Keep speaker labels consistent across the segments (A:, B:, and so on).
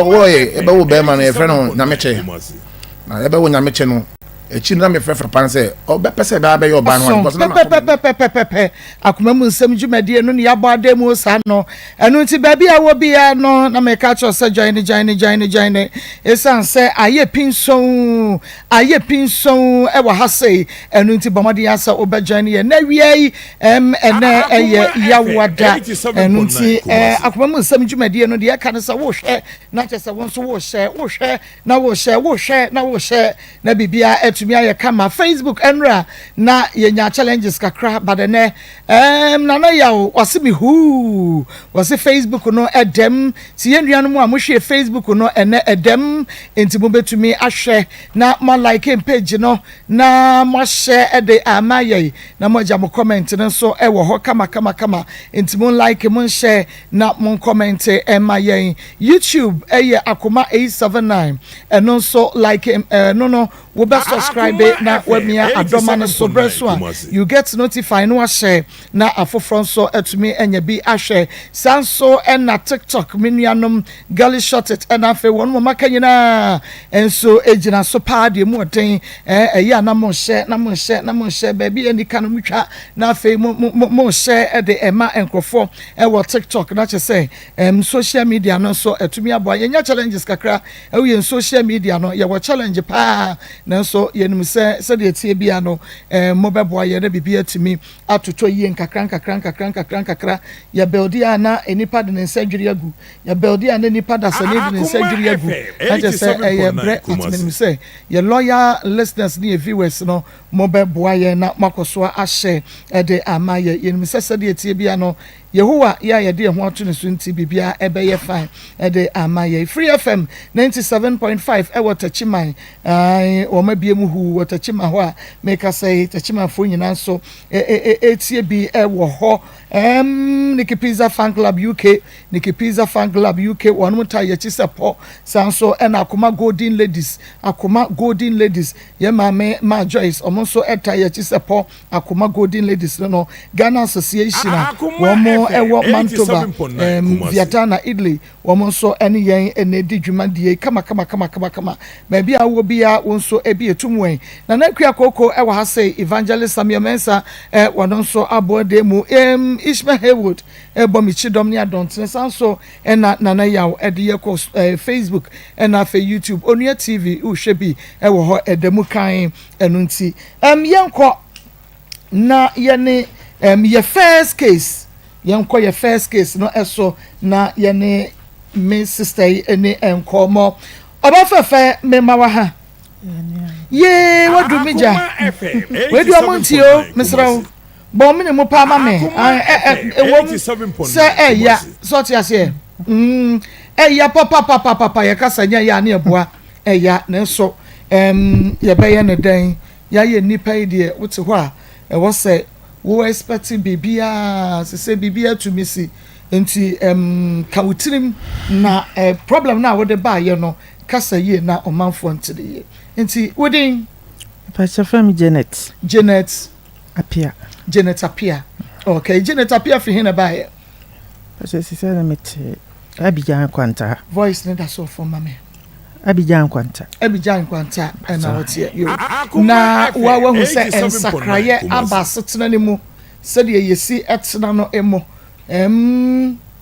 A: Wɔwɔ yɛbɛwo bɛrima no, yɛfrɛ no Nyamekyɛ. Na yɛbɛwo Nyamekyɛ no akyi no, na mefrɛ papa no sɛ ɔbɛpɛ sɛ ɛbɛa bɛyɛ ɔba no
B: so pɛpɛpɛpɛpɛpɛ. Akoma mu nsɛm dwumadie no ne yɛabɔ ada mu saa no. Ɛno nti baabi a wɔ biara no, na meka kyerɛ sɛ join ne, join ne, join ne, join ne, ɛsiane sɛ ayɛ pinson, ayɛ pinson ɛwɔ ha sei. Ɛno nti bɔ mmɔden asɛ wobɛ join yɛ na awia yi. Ɛnɛ ɛyɛ Yawada. Ɛno nti akoma mu nsɛm dwumadie no deɛ, ɛka no sɛ wohwɛ na kyerɛ sɛ wo nso wohyɛ, wohwɛ na wohyɛ, wohwɛ na wohyɛ, na biribiara atumi ayɛ kama. Facebook ɛnora na yɛnya challenges kakra, but ɛnɛ Nana Yaw wɔse me huu, wɔse Facebook no ɛdɛm. Ti yɛn nuanom a mohwɛ Facebook no, ɛnɛ ɛdɛm, nti mobɛtumi ahwɛ na mo like page no na moahyɛ ɛde ama yɛn na moagya mo comment no nso ɛwɔ hɔ kama kama kama. Nti mo like, mo nhyɛ na mo comment ɛma yɛn. YouTube ɛyɛ Akoma 879. Ɛno nso like ɛno no, wobɛ subscribe na wamia adɔma no so berɛ so a you get notify no, wahyɛ na afoforɔ nso atumi anya bi ahwɛ. Saa nso ɛna TikTok, me nuanom Girly Shot It, ɛna afei wɔn mo maka nyinaa nso gyina so paa deɛ mu ɔden. Ɛyɛ a na mo nhyɛ, na mo nhyɛ, na mo nhyɛ baabi yɛ nika no mo twa, na afei mo mo mo nhyɛ ɛde ɛma nkurɔfoɔ ɛwɔ TikTok. Na kyerɛ sɛ social media no nso ɛtumi aboa. Yɛnya challenges kakra ɛwɔ yɛn social media no, yɛwɔ challenge paa, nanso yɛnim sɛ sɛdeɛ tie bia no mobɛboa yɛn na biribi atumi atotɔ yie nkakra nkakra nkakra nkakra nkakra. Yɛ build a na nipa de ne nsa dwiri agu, yɛ build a na nipa dasani de ne nsa dwiri agu, na kyerɛ sɛ ɛyɛ brɛ. Atemenim sɛ yɛ loyal listeners ne yɛ viewers no, mobɛboa yɛn na moakɔ so ahyɛ ɛde ama yɛ. Yɛnim sɛ sɛdeɛ tie bia no, Yehowa yɛ a yɛde yɛn ho ato ne so nti, biribiara ɛbɛyɛ fine ɛde ama yɛ. Free FM 97.5 ɛwɔ Tɛkyiman. Wɔn abie mu huu wɔ Tɛkyiman hɔ a meka sɛ Tɛkyimanfoɔ nyinaa nso ɛtie bi ɛwɔ hɔ. Nikki Pizza Fan Club UK, Nikki Pizza Fan Club UK, wɔn mo ta yɛkyi sɛ pɔ. Saa nso ɛna Akoma Golden Ladies, Akoma Golden Ladies, yɛ maame Ma Joyce, ɔmo nso ɛta yɛkyi sɛ pɔ. Akoma Golden Ladies no, Ghana Association a wɔn mo ɛwɔ Mantova, Viadana, Italy, wɔn nso ɛne yɛn ɛna edi dwumadie kama kama kama kama kama. Baabi a wɔ bia, wɔn nso ebi etum wɛn. Nana Akua Koko ɛwɔ ha sɛ Evangelist Samuel Mensa wɔn nso aboɔ de mu. Ishmael Haywood ɛbɔ mi kyi dɔm ne adɔntene. San so ɛna Nana Yaw ɛde yɛ kɔ Facebook ɛna afei YouTube, Onua TV, wohwɛ bi ɛwɔ hɔ, ɛda mu kan. Ɛno nti yɛnkɔ na yɛne yɛ first case, yɛnkɔ yɛ first case no ɛso na yɛne me sister yi ɛne nkɔmɔ. Ɔba fɛfɛ, mema wa ha yee, wadu mi gya wadu ɔmo nti o, mesrɛ wo, bɔn mi ne mu paa ma me. Ɛwɔ mu sɛ ɛya sɛ ɔte aseɛ, ɛya papapapapa. Yɛkasa nyɛ yɛ a ne ɛboa ɛya, nanso yɛbɛyɛ ne dɛn? Yɛayɛ nipa yi deɛ, wote hɔ a, ɛwɔ sɛ wo expect biribiara sɛ biribiara tumi si. Nti ka wo tirim na problem na a wode baayɛ no, kasa yie na ɔmanfoɔ nte de yie. Nti wodin?
C: Pakyɛ, fam Janet.
B: Janet.
C: Apia.
B: Janet Apia, okay. Janet Apia fi hin na baayɛ?
C: Pakyɛ, sisɛ na mete Abidjan Nkwanta.
B: Voice ne da so fam ma me.
C: Abidjan Nkwanta.
B: Abidjan Nkwanta ɛna wɔteɛ yo. Na wa wahu sɛ nsakraeɛ aba asetena no mu, sɛdeɛ yɛsi ɛtena no mu.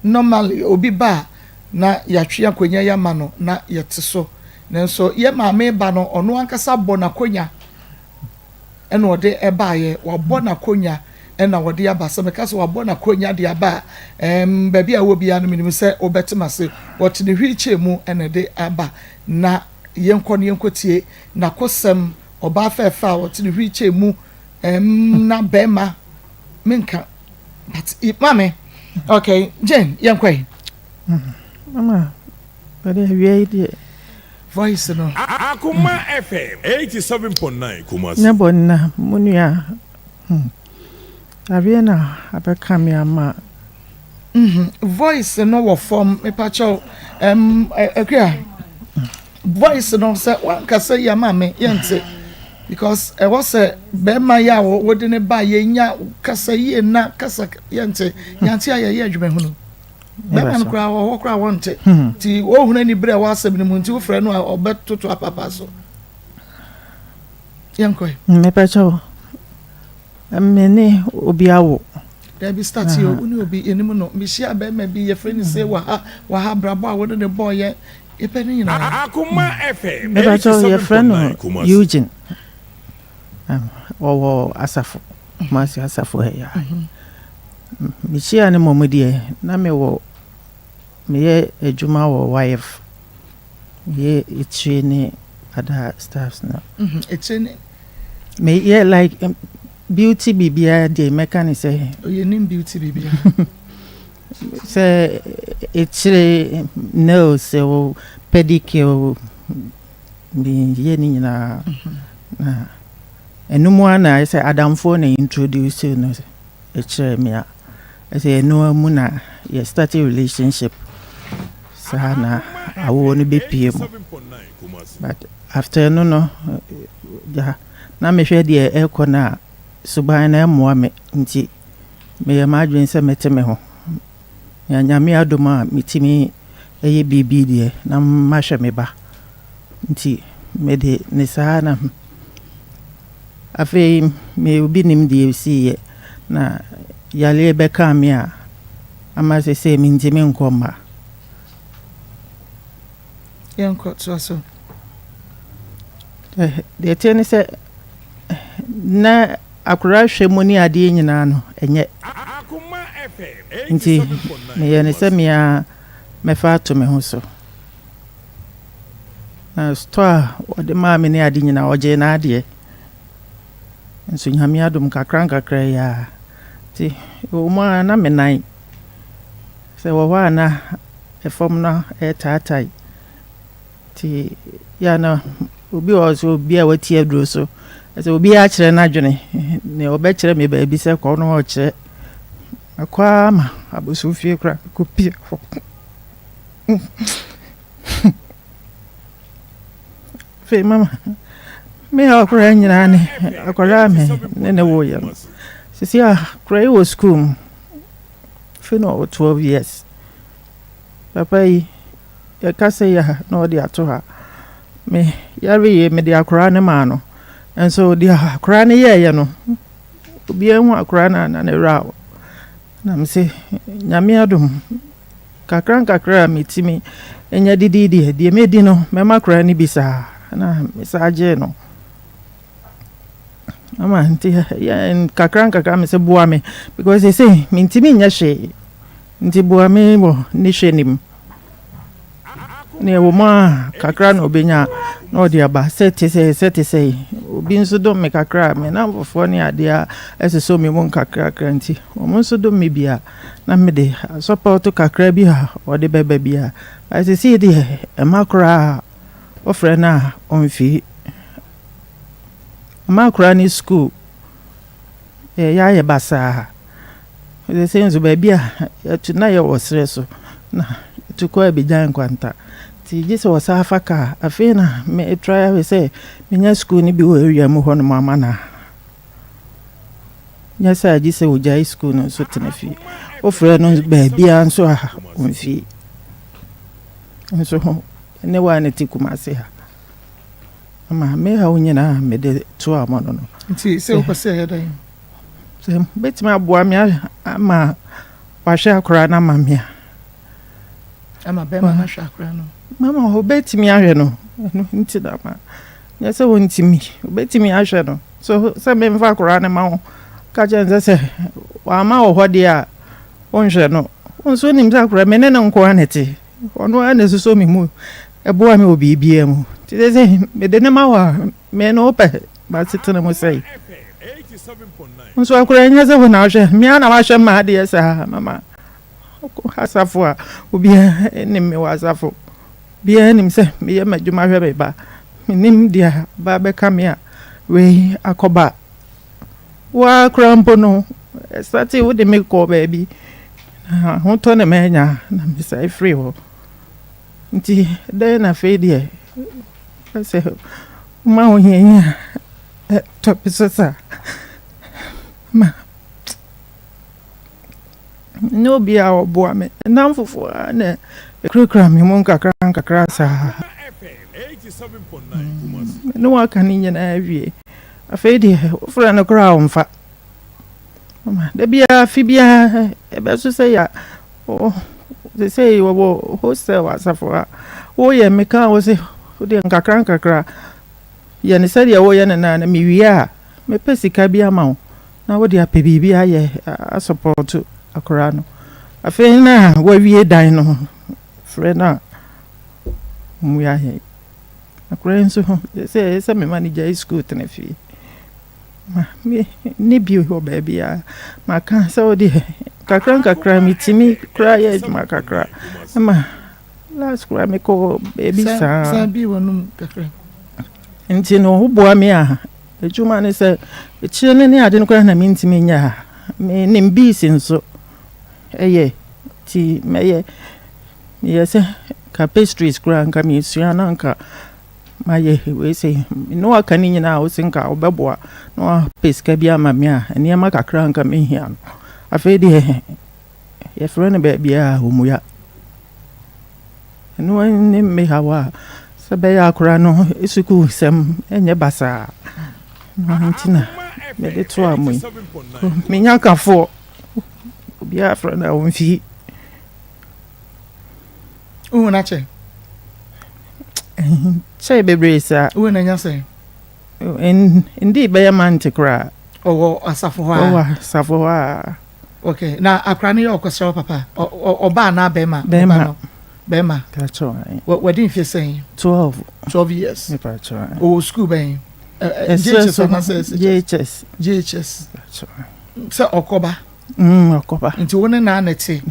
B: Normally obi ba a, na yɛatwe akonnwa yɛ ama no na yɛte so, nanso yɛ maame ba no, ɔno ankasa bɔ n'akonnwa ɛna ɔde ɛbaayɛ. Wabɔ n'akonnwa ɛna wɔde aba. Sɛ meka sɛ wabɔ n'akonnwa de aba a, baabi a wɔ biara no, menim sɛ wobɛtem ase. Wɔte ne wheelchair mu ɛna ɛde aba. Na yɛnkɔ no, yɛnkɔ tie n'akosɛm. Ɔbaa fɛɛfɛ a wɔte ne wheelchair mu na bɛrima menka, but maame, okay, Jane, yɛnkɔ yi.
C: Mama, wɔde awia yi deɛ.
B: Voice no.
D: Akoma FM 87.9 Kumasi.
C: Ne bɔ nna mo nua adeɛ na abɛka me ama.
B: Voice no wɔ fam, mepakyɛw. Akua, voice no sɛ wankasa yi ama me yɛnte, because ɛwɔ sɛ bɛrima yi a wɔde ne ba yɛnya kasa yie na kasa yɛnte, yɛnte a yɛyɛ adwuma hunu. Bɛma no koraa wɔ hɔ koraa wɔnte. Nti wɔhunu ani berɛ wɔ asɛm no mu nti wofrɛ no a ɔbɛtoto apapa so. Yɛnkɔe.
C: Mepɛ kyɛw. Me ne obi awo.
B: Dabi start yɛ wo ne obi yɛnim no. Mehyia bɛrima bi yɛfrɛ no sei wɔ ha wɔ ha abrabɔ a wo ne no bɔɔ yɛ yɛpɛ ne nyinaa.
D: Akoma FM
C: Mepɛ kyɛw yɛfrɛ no
D: 87.9 Kumasi.
C: Eugene. Ɔwɔ asafo Kumasi asafo ha yi a. Mehyia no mmom deɛ na mewɔ meyɛ adwuma wɔ YF. Meyɛ etire ne other staffs no.
B: Etire ne.
C: Meyɛ like beauty biribiara deɛ mɛka ne sɛ.
B: Oyɛ nim beauty biribiara.
C: Sɛ etire nails o pedicure o meyɛ ne nyinaa na ɛno mu ara na ayɛ sɛ adamfoɔ na introduce no kyerɛɛ me a ɛsɛ ɛno ara mu na yɛ start relationship saa na awoɔ no bɛpie mu but after ɛno no gya na mehwɛ deɛ ɛrekɔ no a suban no ɛmmoa me nti meyɛ m'adwene sɛ mɛte me ho na Nyame adom a metumi ɛyɛ biribi deɛ na mahwɛ me ba nti mede ne saa na Afei me obi nim deɛ ɛsiiɛ na yareɛ bɛkaa me a ama sesei mentumi nkɔ mma.
B: Yɛnkɔ, toa so.
C: Deɛ ɛteɛ ne sɛ na akwadaa hwɛ mu ne adeɛ nyinaa no ɛnyɛ nti meyɛ ne sɛ me ara mɛfa ato me ho so. Na store a wɔde maa me ne ade nyinaa ɔgyee n'adeɛ. Nso Nyame adom nkakra nkakra yi ara nti ɛwɔ mu a na me nan sɛ wɔ hɔ a na ɛfam no ɛretaatae nti yɛ a na obi wɔ hɔ sɛ obi a wati aduro so sɛ obi akyerɛ n'adwene nea ɔbɛkyerɛ me baabi sɛ kɔ no ɔkyerɛ akɔ ara ma abosomfie koraa kɔpie hɔ. Afei mama me haw koraa nyinaa ne akwadaa a me ne ne woeɛ no. Sisi a akwadaa yi wɔ sukuu mu. Afei na ɔwɔ 12 years. Papa yi, yɛka sɛ yɛ ha na ɔde ato ha. Me yare yie mede akwadaa no maa no. Nso deɛ akwadaa no yɛeɛ no, obiara hu akwadaa no a na ne werɛ aho. Na mese Nyame adom Kakra nkakra a metumi nya didi deɛ, deɛ mɛdi no mɛma koraa no bi saa na mesaa gyee no. Ama nti yɛ nkakra nkakra me sɛ boa me because sɛ mentumi nyɛ hwee nti boa me wɔ ne hwɛ nim. Nea ɛwɔ mu a kakra na ɔbɛnya na ɔde aba sɛ te sɛ sɛ te sɛ obi nso dom me kakra me namfofoɔ ne adeɛ a ɛsosɔ me mu nkakrakra nti wɔn nso dom me bi a na mede asɔpɔto kakra bi a ɔde bɛba bi a but seesei deɛ ɛma koraa wofrɛ no a ɔmfi ɛma koraa ne school yɛyɛ ayɛ basaa seesei nso baabi a yɛtu na yɛwɔ serɛ so na yɛtu kɔ Abidjan Nkwanta nti gye sɛ ɔsan fa kaa afei na me try ahwɛ sɛ menya school no bi wɔ area mu hɔnom ama no a. Nyɛ saa a, gye sɛ ogyae sukuu no nso tena fie. Wofrɛ no baabiara nso a, ɔmfie. Nso ho ne wo a na te Kumase ha. Ama me haw nyinaa mede to ama no no.
B: Nti sɛ wopɛ sɛ ɛyɛ dɛn?
C: Sɛ bɛtumi aboa me ama wahwɛ akwaraa no ama me a.
B: Ama bɛrima no ahwɛ akwaraa no.
C: Mama ɔbɛtumi ahwɛ no. Ɛno nti na ma. Nyɛ sɛ ɔntumi, ɔbɛtumi ahwɛ no. So sɛ memfa akwadaa no ma wo, ka kyerɛ no sɛ sɛ wamma wɔ hɔ deɛ a, wonhwɛ no. Wo nso wonim sɛ akwadaa me ne no nko ara na ɛte. Ɔno ara na ɛsosɔ me mu, ɛboa me wɔ biribiara mu. Nti sɛ sɛ mede no ma wo a, me ne wo pɛ m'asetena mu sɛe. Wo nso akwadaa nyɛ sɛ wo na wohwɛ, me ara na wahwɛ m'adeɛ saa mama. Asafo a obiara nim me wɔ asafo. Obiara nim sɛ meyɛ m'adwuma hwɛ me ba. Mennim deɛ aba abɛka me a wei akɔba. Wo ara koraa mpo no, ɛsate wode me kɔɔ baabi na ahotɔ na manya na mesae firii hɔ. Nti dɛn na afei deɛ sɛ woma ahohiahia tɔ me so saa ma. Menni obiara a ɔboa me. Me nnamfofoɔ ara na ɛkurakura me mu nkakra nkakra saa. Me ne wo aka ne nyinaa awie. Afei deɛ, wofrɛ no koraa a ɔmfa. Mama, da biara, afe biara, ɛbɛso sɛ yɛ seesei wɔwɔ hostel wɔ asafo ha. Woyɛ meka a wo se wodeɛ nkakra nkakra yɛ no sɛdeɛ woyɛ no no a na mewie a mɛpɛ sika bi ama wo. Na wode apɛ biribi ayɛ asɔpɔto akwadaa no. Afei na wawie dan no frɛ no a ɔmmua yɛn. Akwadaa yi nso sɛ ɛyɛ sɛ mema no gyae sukuu tena fie. Ma me ne bi wɔ baabiara. Maka sɛ wo deɛ nkakra nkakra metumi koraa yɛ adwuma kakra ma last koraa mekɔ baabi saa. Nti no woboa me a Adwuma ne sɛ, akyire no ne ade no koraa na mentumi nyɛ a, menim bees nso yɛ nti mɛyɛ. Meyɛ sɛ nka pastries koraa nka mesua na nka mayɛ wei sei. Me ne wo aka ne nyinaa a wose nka wobɛboa na woapɛ sika bi ama me a, nneɛma kakra a nka mehia no. Afei deɛ yɛfrɛ no baabiara a ɔmmua. Ɛno ne me haw a sɛ ɛbɛyɛ a akwadaa no sukuusɛm nyɛ basaa. Ɛno nti na mede toa mo yi. Menya kafoɔ. Obiara frɛ no a ɔmfi.
B: Wohu no akyɛ?
C: Kyɛe bebree saa.
B: Wohu no anya sɛn?
C: Ndii bɛyɛ mante koraa.
B: Ɔwɔ asafo hɔ a?
C: Ɔwɔ asafo hɔ a.
B: Okay, na akora no yɛ ɔkɔsrɛ wo papa? Ɔba anaa bɛrima?
C: Bɛrima.
B: No. Bɛrima. Wadi mfe sɛn?
C: 12.
B: 12 years. Ɔwɔ sukuu bɛn? JHS anaasɛ
C: SHS? JHS.
B: JHS. Sɛ ɔkɔba?
C: Ɔkɔba.
B: Nti wo ne naa na ɛte?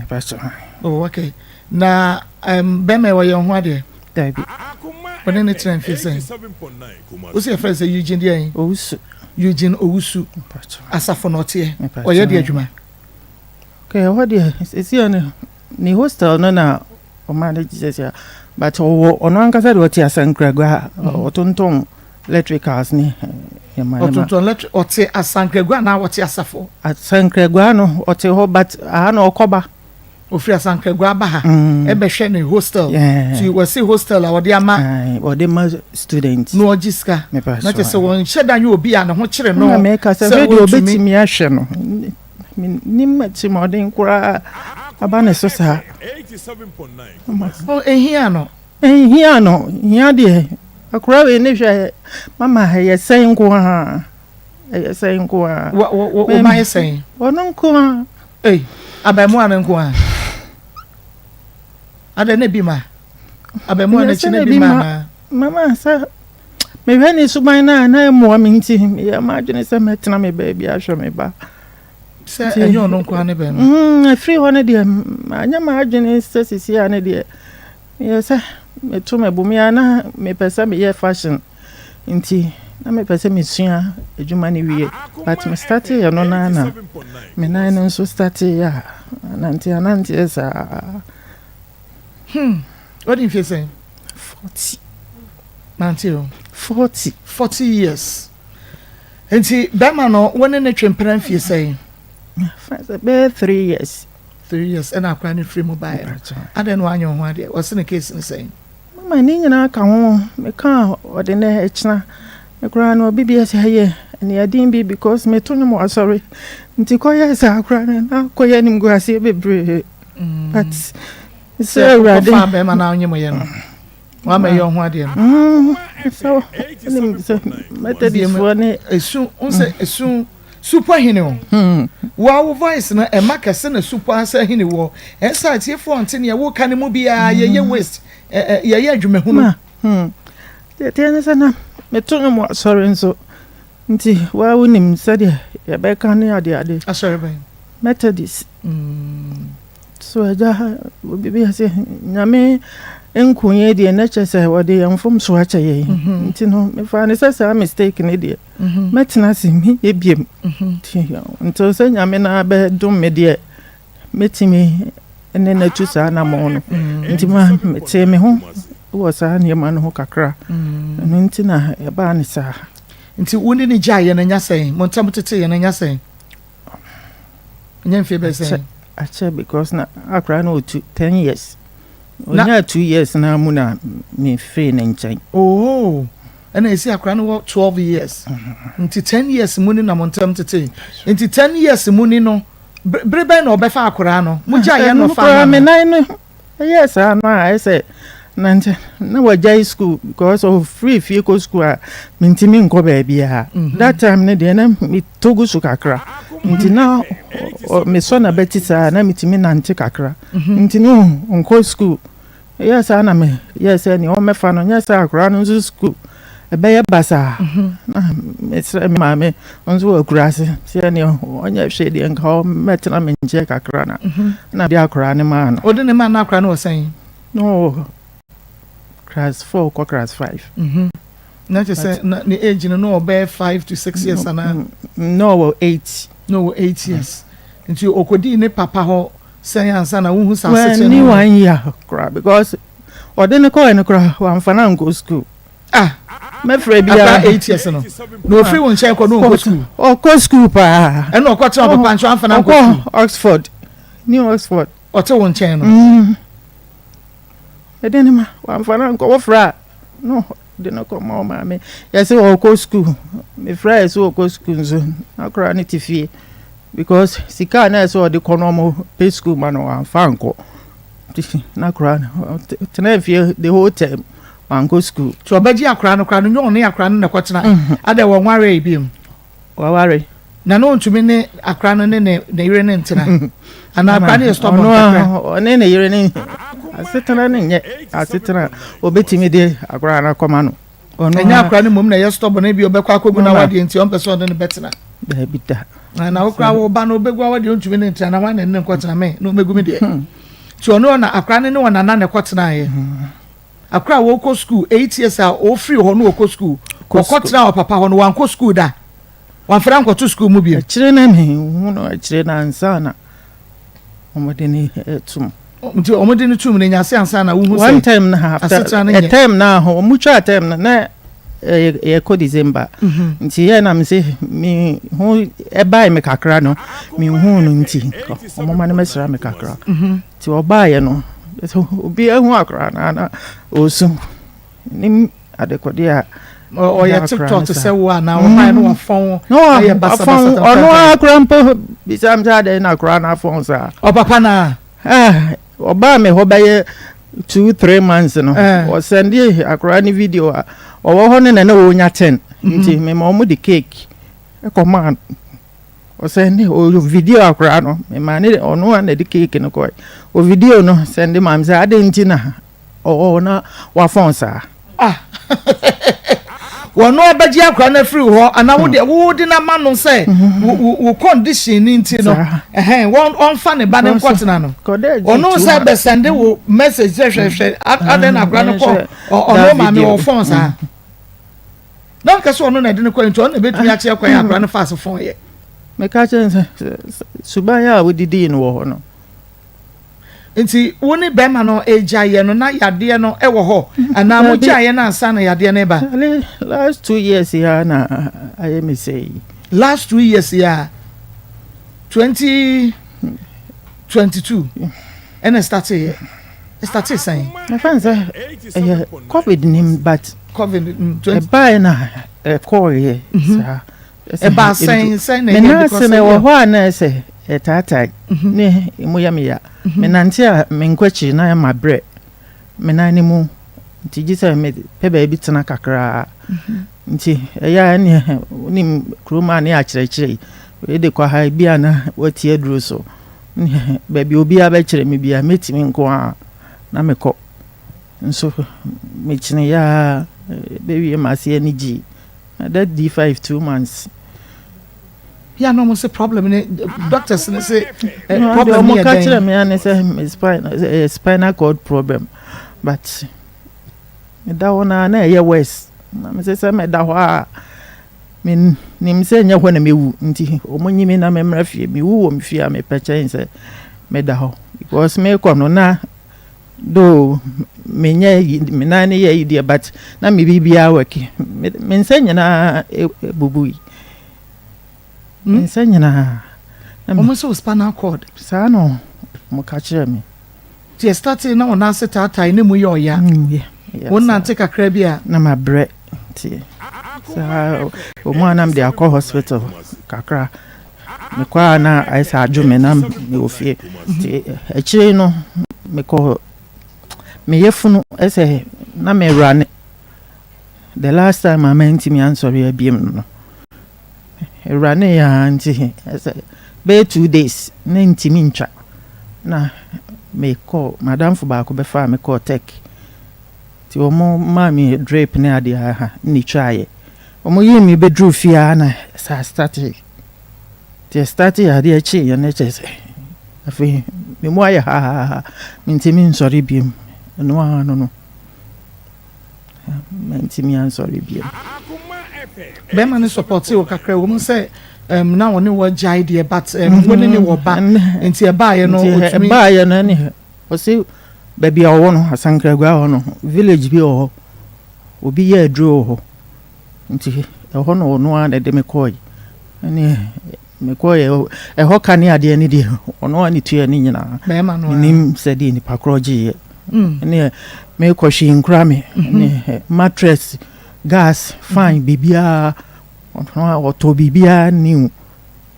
B: Oh, okay. Na um, bɛrima ɔyɛ ho adeɛ?
C: Dabi.
B: Wo ne ne tena mfe sɛn? Wo sɛ yɛfrɛ sɛ Eugene deɛ?
C: Owusu.
B: Eugene Owusu asafo na ɔteɛ. Ɔyɛ deɛ adwuma?
C: Okay, ɛhɔ deɛ sɛsi ɔno ne hostel no na ɔma no sɛsi a but ɔwɔ ɔno ankasa deɛ ɔte Asankragua ɔtontɔn electricals ne nneɛma
B: nneɛma. Ɔtontɔn electric ɔte Asankragua anaa ɔte asafo?
C: Asankragua no ɔte hɔ but aha no ɔkɔba.
B: Ofiri Asankragua aba ha ɛbɛhwɛ ne hostel. Ti wɔsi hostel a wɔde ama.
C: Wɔde ma student.
B: Na ɔgye sika. Na kyerɛ sɛ wɔnhyɛ da nyɛ obi a ne ho kyere no.
C: Na meka sɛ sɛ deɛ obetumi ahwɛ no. Menim atirimuɔden koraa aba ne so saa.
B: Ehia no.
C: Ehia no. Hia deɛ akora wei ne hwɛ mama ɛyɛ sɛn nko ara. Ɛyɛ sɛn nko ara.
B: Wo ma yɛ sɛn?
C: Ɔno nko ara.
B: Ei, abaamua no nko ara. Adɛn na ebi ma? Abaamua no akyi na ebi ma anaa?
C: Mama sɛ mehwɛ ne suban no a na ɛmmoa me nti meyɛ m'adwene sɛ mɛtena me baabi ahwɛ me ba.
B: Sɛ ɛnyɛ ɔno nko ara ne bɛn
C: no. Mm, ɛfiri hɔ no deɛ manyɛ m'adwene sɛ sisi a ne deɛ meyɛ sɛ meto me bo me a na mepɛ sɛ meyɛ fashion. Nti na mepɛ sɛ mesua adwuma no wie but me starteeɛ no naa na me nan no nso starteeɛ a anante ananteɛ saa.
B: Hmm, wadi mfie sɛn?
C: 40.
B: Mante o.
C: 40.
B: 40 years. Nti bɛrima no wo ne ne twe mpena mfie sɛn?
C: Bɛyɛ 3 years.
B: 3 years ɛna akora no firi mu baeɛ no. Adɛn na wanyɛ wo ho adeɛ? Wɔse ne case no sɛn?
C: Mama ne nyinaa ka ho meka a ɔde nɛ ɛkyena me koraa no obi bia sɛ ɛyɛ aniaden bi because meto nwom wɔ asɔre nti kɔyɛ saa koraa no na kɔyɛ animguaseɛ bebree mm. but sɛ awurade
B: kɔfa bɛrima na ɔnye mo yɛ no wama yɛ ɔho adeɛ
C: no mm, sɛ wonim sɛ methodistfoɔ ne
B: ɛsu wo sɛ ɛsu Supɔ hene o. Woa wo voice no ɛma kɛse na supɔ asa hene woɔ. Ɛnsa atiefoɔ nte neɛ woka no mu biaa yɛyɛ waste yɛyɛ adwumahunu.
C: Ma hmm deɛ ɛteɛ ne sɛ na meto nnwom wɔ asɔre nso nti woa wonim sɛdeɛ yɛbɛka ne adeade.
B: Asɔre bɛn?
C: Methodist. So agya obi bi sɛ Nyame nku yɛn deɛ na kyerɛ sɛ wɔde yɛn mfomso akyɛ yɛn nti no mefaa ne sɛ saa mistake ne deɛ mɛtena ase menyɛ biom nti nti sɛ Nyame na abɛdom me deɛ mɛtumi ne no atu saa anammɔn no nti ma metee me ho wɔ saa nneɛma no ho kakra ɛno nti na ɛbaa ne saa.
B: Nti wo ne ne gyaeɛ no anya sɛn? Mo ntam teteeɛ no anya sɛn? Ɛnyɛ mfeɛ bɛyɛ sɛn?
C: Akyɛ because na akora no ɔtu 10 years. Ɔnyaa 2 years na mu na mefiri ne nkyɛn.
B: Oh, ɛna ɛsi akora no wɔ 12 years. Nti 10 years mu ni na mo ntam tete. Nti 10 years mu ni no, bere bɛn na ɔbɛfa akora no? Mo gya yɛ no fa
C: no. Me nan no ɛyɛɛ saa no a, ayɛ sɛ na nkyɛ na wagyae school because ɔfiri fie kɔ school a, mentumi nkɔ baabiara. That time no deɛ, na metɔ gu so kakra, nti na mesɔ na bɛti saa na metumi nante kakra, nti no nkɔ school. Ɛyɛɛ saa na meyɛɛ sɛ nea ɔmmɛfa no, nyɛ sɛ akwaraa no nso school ɛbɛyɛ basaa. Na mesrɛ me maame nso wɔ akuraase sɛ nea ɔnyɛ hwee deɛ, nka ɔmmɛtena me nkyɛn kakra, na de akwaraa no maa no.
B: Ɔde ne maa no, akwaraa no wɔ sɛn?
C: Na ɔwɔ class 4 kɔ class 5.
B: Na kyerɛ sɛ na ne age no, na ɔbɛyɛ 5 to 6 years anaa?
C: Na ɔwɔ 8.
B: Na ɔwɔ 8 years, nti ɔkɔdii ne papa hɔ sɛn ansa na wohu sa asekyerɛ
C: no? One year koraa, because ɔde ne kɔɛ no koraa, wamfa no ankɔ school.
B: Ah.
C: Mɛfrɛ biara.
B: Akora 8 years no na ofiri wo nkyɛn kɔ no, ɔnkɔ school?
C: Ɔkɔ school paa.
B: Ɛna ɔkɔtena papa nkyɛn, amfa no ankɔ school?
C: Ɔkɔ Oxford, New Oxford.
B: Ɔte wo nkyɛn no?
C: Ɛde ne ma, wamfa no ankɔ. Wɔfrɛ a, no de no kɔ ma ɔmaame, yɛsɛ ɔkɔ school. Mefrɛ yɛ sɛ ɔkɔ school nso, akora no te fie, because sika a na ɛsɛ ɔde kɔ no, ɔmo pɛ school ma no, wamfa ankɔ. Nti na akora no tena fie the whole term, wankɔ school.
B: Nti ɔbɛgye akora no koraa no, nyɛ ɔne akora no na ɛkɔtena adɛ? Wɔn nware yi bi mu?
C: Waware.
B: Na ne ɔntumi ne akora no ne ne yere ne ntena anaa akora no yɛ stubborn kakra?
C: Ɔne ne yere ne asetena ne nyɛ asetena obetumi de akora no akɔma no.
B: Ɛnyɛ akora no mmom na ɛyɛ stubborn, ebi ɔbɛkɔ akɔgu na wadeɛ nti ɔmpɛ sɛ ɔne no bɛtena?
C: Daabi da.
B: Na wokora wo ba no ɔbɛgu awadeɛ, ɔntumi ne ntena na wane ne nkɔtena me na ɔmɛgu me deɛ. Nti ɔne ɔna akora no ne ɔnana ne kɔtenaeɛ. Akora a wɔkɔ school 8 years a ɔfiri hɔ no, ɔkɔ school, ɔkɔtena wɔ papa hɔ no, wankɔ school da, wamfra nkɔto school mu bio?
C: Akyire na mehu no, akyire na ansa na ɔmɔde ne tum.
B: Nti ɔmɔde ne tum no nyase ansa na wohu
C: sɛ one time na after a term na ho ɔmo twa term na na yɛkɔ December, nti yɛ na me sɛ me ho ɛbae me kakra no, me hu no, nti ɔmo ma no mɛsra me kakra. Nti ɔbaeɛ no, obi ehu akora na na ɔsu nim adekɔde a.
B: Ɔyɛ TikTok te sɛ wo anaa? Ɔbaeɛ no wafɔn, ɛyɛ basabasa?
C: Ɔno akora mpo bisa m sɛ adɛn na akora no afɔn saa.
B: Ɔpapa na
C: Ɔbaa me hɔ bɛyɛ 2, 3 months no, ɔsɛnde akora ne video a ɔwɔ hɔ no na wɔnya 10, nti mema ɔmo de cake ɛkɔmaa no. Ɔsɛnde o video akora no, mema ne ɔno a na de cake no kɔɛ. O video no sɛnde maa me sɛ adɛn nti na ɔwɔ na wafɔn saa.
B: Ah, wɔn ɔbɛgye akora no afiri hɔ anaa wo deɛ wo de n'ama no sɛ wo condition ni nti no, ɛhɛn, wɔn ɔnfa ne ba ne nkɔtena no, ɔno sɛ bɛsɛnde wo message sɛ hwɛhwɛ adɛn na akora no kɔ ɔno maame wɔ fɔn saa, na nka sɛ ɔno na ɛde ne kɔ, nti ɔno na ebetumi akyerɛ kwan akora no fa ase fɔn yɛ.
C: Meka kyerɛ sɛ suban a wodidii no wɔ hɔ no.
B: Nti wo ne bɛrima no agya yɛ no, na yadeɛ no wɔ hɔ anaa mo gya yɛ no ansa na yadeɛ no ba?
C: Last 2 years ya na ayɛ me sɛ yi.
B: Last 2 years ya, 2022 ɛna start yɛ, start sɛn?
C: Mefa n sɛ ɛyɛ COVID nim, but
B: COVID.
C: Ɛbaeɛ na ɛkɔɔyɛ saa.
B: Ɛba sɛn sɛn na
C: ɛyɛ? Because ɛwɔ hɔ a na ɛsɛ ɛtaatae ne emu yɛ me ya. Menante a, menkɔ akyiri na ɛma brɛ me nan ne mu, nti gye sɛ mepɛ baabi tena kakraa. Nti ɛyɛ a, ɛneɛ wonim kurom a ne akyerɛkyerɛ yi, wei de kɔ ha bi a na wati aduro so, baabi obiara bɛkyerɛ me bia mɛtumi nko a na mekɔ. Nso mekyene yɛ a, bɛwie m'ase ani gyee that D5 2 months.
B: Yà, na ɔmo sɛ problem ne doctors ne sɛ problem ne
C: yɛ dɛn? Ɔmo ka kyerɛ me ne sɛ me spine ɛyɛ spinal cord problem, but meda hɔ na na ɛyɛ worse, na me sɛ meda hɔ a, me nim sɛ nyɛ hɔ na mewu, nti ɔmo nyi me na memmra fie. Mewu wɔ me fie a, mepɛ kyɛn sɛ meda hɔ, because mekɔ no na though menyɛ yi, me nan ne yɛ yi deɛ, but na me biribiara wɔki. Me nsa nyinaa ebubu yi, me nsa nyinaa.
B: Ɔmo sɛ o spinal cord.
C: Saa no. wɔka kyerɛɛ me.
B: Nti ɛstartee na wo nan ase taatae na emu yɛ ɔya?
C: Mm,
B: Wo nante kakra bi a.
C: Na mabrɛ nti saa wɔn a na mede akɔ hospital kakra mekɔ a na ayɛ sɛ adwo me na mewɔ fie nti akyire no mekɔ meyɛ funu ɛsɛ na mewura ne the last time a mantumi ansɔre abiem no Ewuranee ara ntsi sɛ bɛyɛ 2 days na nntumi nntwa na mekɔɔ m'adamfo baako bɛfaa me kɔɔ tech ntsi wɔn maa me drip ne adeɛ aha na etwaeɛ. Wɔn yii me bɛduruu fie ara na saa startee. Nti ɛstartee adeɛ kyeeɛ no kyerɛ sɛ afei me mu ayɛ hahaha mentumi nsɔre biom ɛno ara no no. Mantumi ansɔre biom.
B: Bɛrima no supportee wo kakra ɛwɔ mu sɛ um, na ɔne wo agyae deɛ but um, wo ne ne wɔ ba nti ɛbaeɛ no ɔtumi.
C: Ɛbaeɛ no ɛne ɔse baabi a ɔwɔ no Asankragua hɔ no village bi wɔ hɔ obi yɛ aduro wɔ hɔ nti ɛhɔ na ɔno ara na ɛde me kɔɔe ɛne mekɔɔɛ ɛhɔ ka ne adeɛ ne deɛ ɔno ara ne tua ne nyinaa menim sɛdeɛ nipa korɔ gyeeɛ ɛne mekɔ hwee nkura me ne mattress gas fan biribiara ɔno a ɔtɔ biribiara new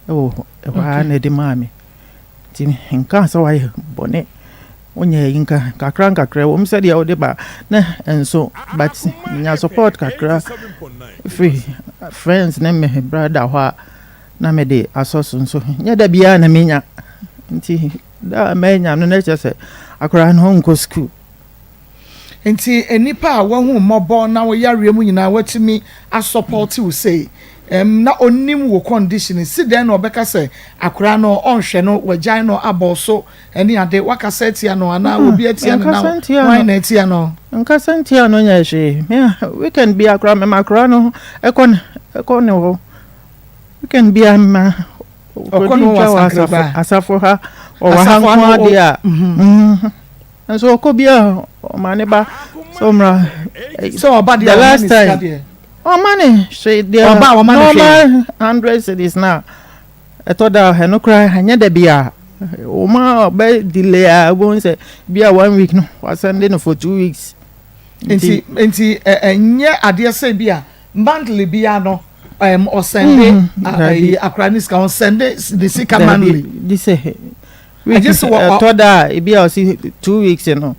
C: ɛwɔ ɛhɔ ara na ɛde maa me nti nka sɛ wayɛ bɔne wonyɛ yi nka kakra nkakra wɔm sɛdeɛ wode ba na nso but nya support kakra firi friends ne me brother hɔ a na mede asɔ so nso nyɛ da biara na menya nti da a manya no na kyerɛ sɛ akwaraa no ɔnkɔ school.
B: Nti nnipa a wahu mmɔbɔ na wo yareɛ mu nyinaa watumi asupporte wo sei um, na ɔnim wo condition si dɛn na ɔbɛka sɛ akwaraa no ɔnhwɛ no wagyae no abɔ so ɛne ade wakasa atia no anaa obi atia no na hwan na atia no?
C: Nkasa ntia no nyɛ hwee. Me weekend bi akora mema akwaraa no ɛkɔ ɛkɔ ne hɔ weekend bi ama
B: ɔkɔ no wɔ Asankragua
C: asafo ha ɔwɔ ha nko adeɛ a nso ɔkɔ bi a ɔma ne ba sɛ ɔmmra.
B: Sɛ ɔba deɛ
C: the last time ɔma ne hwee deɛ
B: ɔba a ɔma ne hwee
C: normal 100 cedis na ɛtɔ da ɛno koraa ɛnyɛ da bi a ɔma ɔbɛ delay a wobɛhu sɛ bi a one week no wasɛnde no for 2 weeks.
B: Nti ɛnyɛ adeɛ sɛ bi a monthly bia no ɔsɛnde akora ne sika, ɔsɛnde ne sika monthly?
C: Di sɛ week ɛtɔ da a ebi a ɔsi 2 weeks no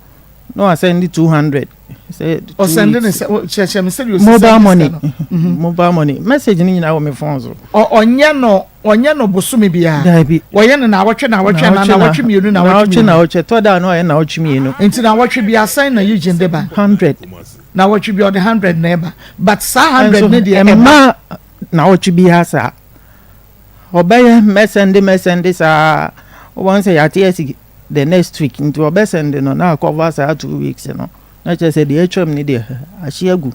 C: na wasɛnde 200.
B: Ɔsɛnde ne sɛ kyerɛkyerɛ mi sɛdeɛ osi
C: mobile money mobile money message ni nyinaa wɔ mi phone so.
B: Ɔnyɛ no bosome biara?
C: Daabi.
B: Wɔyɛ no naawɔtwe naawɔtwe na naawɔtwe 2
C: naawɔtwe 2? Naawɔtwe tɔ da na ɔyɛ naawɔtwe 2.
B: Nti naawɔtwe bi asɛn na Eugene de ba?
C: 100.
B: Naawɔtwe bi ɔde 100 na ɛba, but saa 100 ne deɛ
C: ɛba? Ɛma naawɔtwe bi ha saa ɔbɛyɛ mɛsɛnde mɛsɛnde saa wɔn sɛ yɛate asi the next week nti ɔbɛsɛnde no na akɔva saa 2 weeks no na kyerɛ sɛ deɛ atwam ne deɛ ahye agu.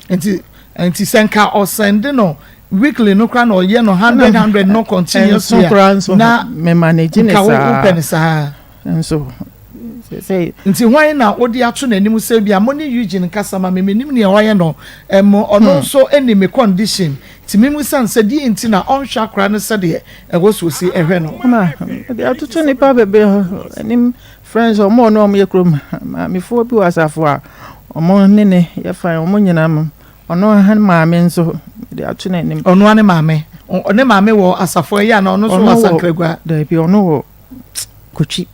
B: Nti sɛ nka ɔsɛnde no weekly no koraa na ɔyɛ no 100 100 no continuously
C: a
B: na
C: me manage ne
B: nka
C: saa
B: wopɛ ne saa.
C: Nso sɛ
B: Nti hwan na wode ato n'anim sɛ bi a mo ne Eugene nkasa ma me, menim nea ɔyɛ no ɛmo ɔno nso ne me condition nti memu sane sɛ deɛ nti na ɔnhwɛ akora no sɛdeɛ ɛwɔ so osi ɛhwɛ no?
C: Ma de atoto nipa bebree anim, friends ɔmo ɔno ɔmo yɛ kurom maamefoɔ bi wɔ asafo a ɔmo ne ne yɛ fine, ɔmo nyinaa mo ɔno aha maame nso de ato n'anim.
B: Ɔno ane maame, ne maame wɔ asafo ɛyɛ ana ɔno nso wɔ Asankragua?
C: Daabi, ɔno wɔ Kotwi.